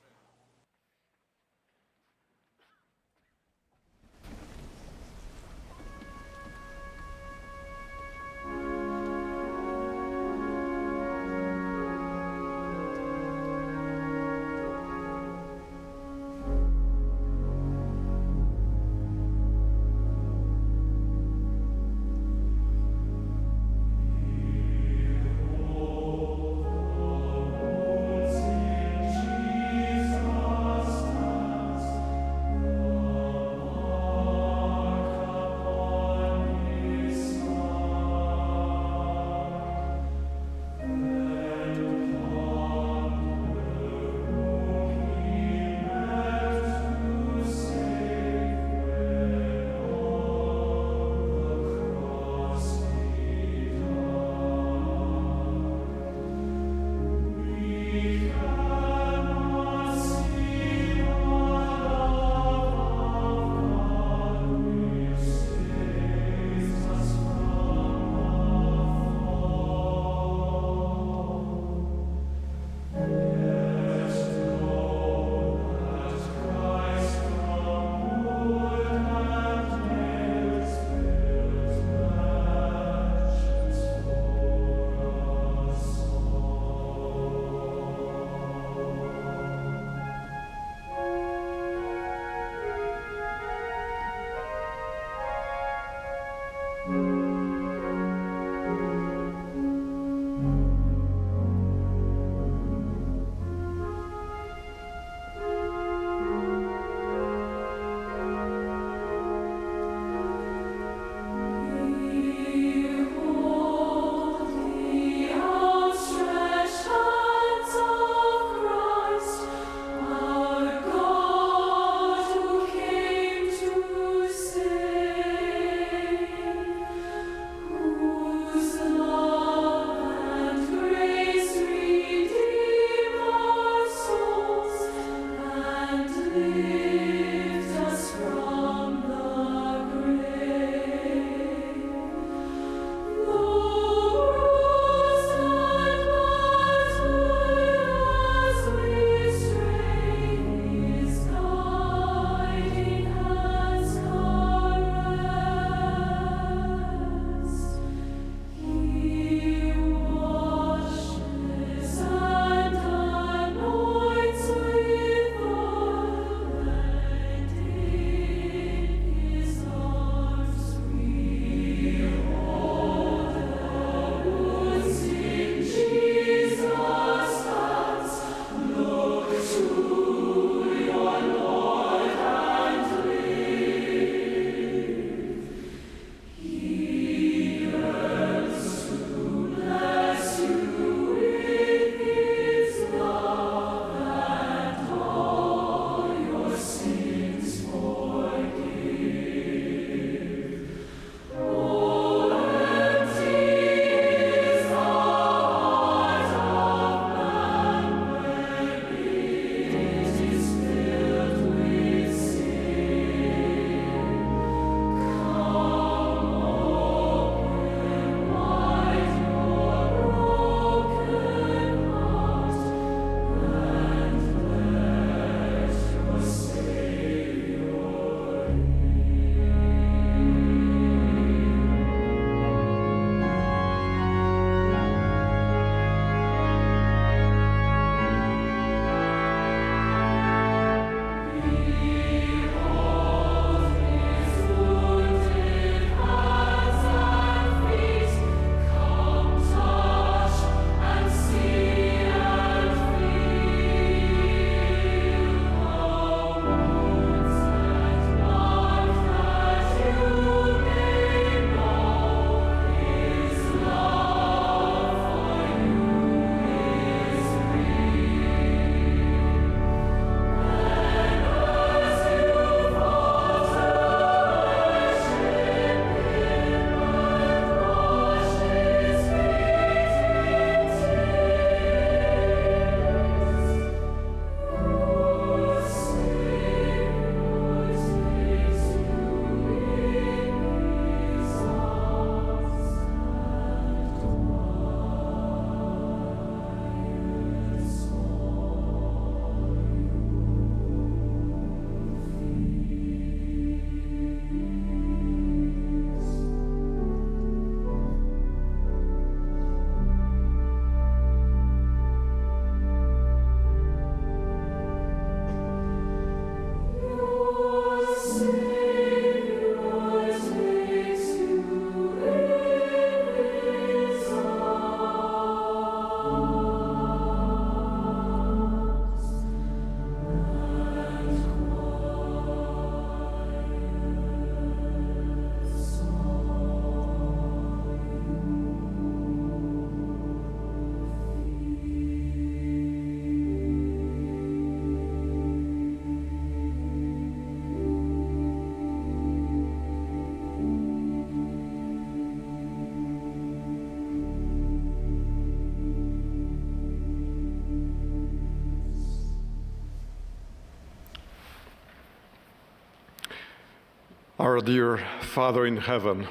Our dear Father in heaven,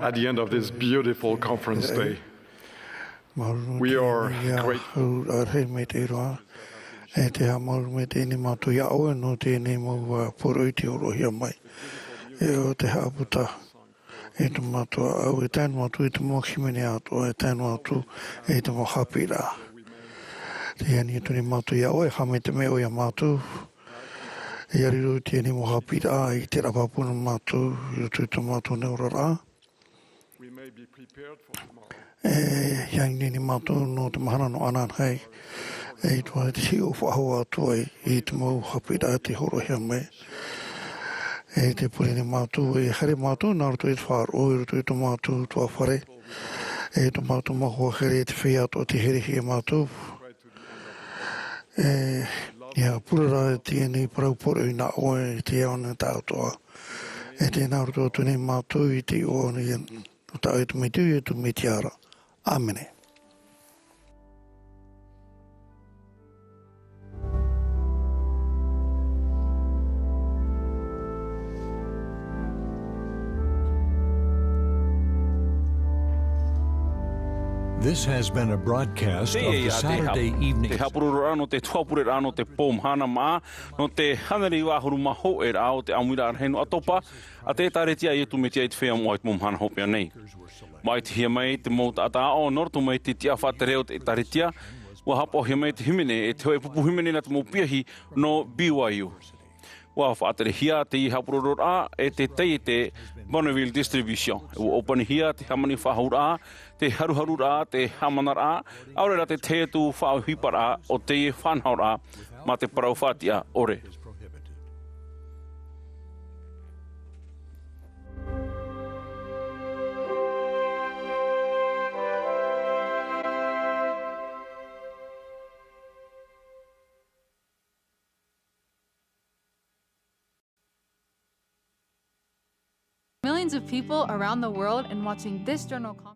at the end of this beautiful conference day, we are grateful. E te haʻamāuruuru maitaʻi nei mātou iā ʻoe nō teie mau poroʻi i te hōroʻahia mai. E ʻo te haʻaputa i tō mātou ʻāʻau, e tae noa atu i te mau hīmene atoʻa, e tae noa atu i te mau haʻapiʻiraʻa. Tē ani atu nei mātou iā ʻoe, haʻamaitaʻi mai ʻoe iā mātou. ʻIa riro teie mau haʻapiʻiraʻa i te pāpū nō mātou, i roto i tō mātou nei oraraʻa. E ani nei mātou nō te mahana nō ananahi. E ʻaita te hiʻo faʻahou atu ai i te mau haʻapiʻiraʻa tē hōroʻahia mai. E tē pure nei mātou, e haere mātou nā roto i te faʻaroʻo, i roto i tō mātou ʻutuāfare. E tō mātou mau hoa here, e te feiā atoʻa tei herehia iā mātou. E, ʻia pure ra teie parau poroʻi nā ʻoe i te ao nei tāʻatoʻa. E tē nā roto atu nei mātou i te iʻoa nei, nō tā ʻoe te Metua, Ietu Mesia ra. ʻĀmene. This has been a broadcast of the Saturday evening. Te haʻapurororaʻa nō te tuhaʻa pureraʻa nō te pō mahana māʻa, nō te hānere iva ʻahuru mā hōʻē raʻa o te ʻāmuiraʻa rahi nō ʻAtopa, a te ʻĒtārētia a Ietu Mesia i te feiā moʻa i te mau mahana hopeʻa nei. Māʻitihia mai te mau taʻata aʻo nō roto mai te tiʻa faʻatere o te ʻĒtārētia, ʻua haʻapaʻohia mai te hīmene, e te hōʻē pupu hīmene nā te mau piahi nō B Y U. ʻUa faʻaterehia te haʻapurororaʻa e te taiete Bonneville Distribution. ʻUa ʻōpanihia te hāmani faʻahouraʻa, te haruharuraʻa, te haʻamanaraʻa, ʻaore rā te tahi atu faʻaʻohiparaʻa o teie faʻanahoraʻa mā te parau faʻatiʻa ʻore. Millions of people around the world and watching this general conference.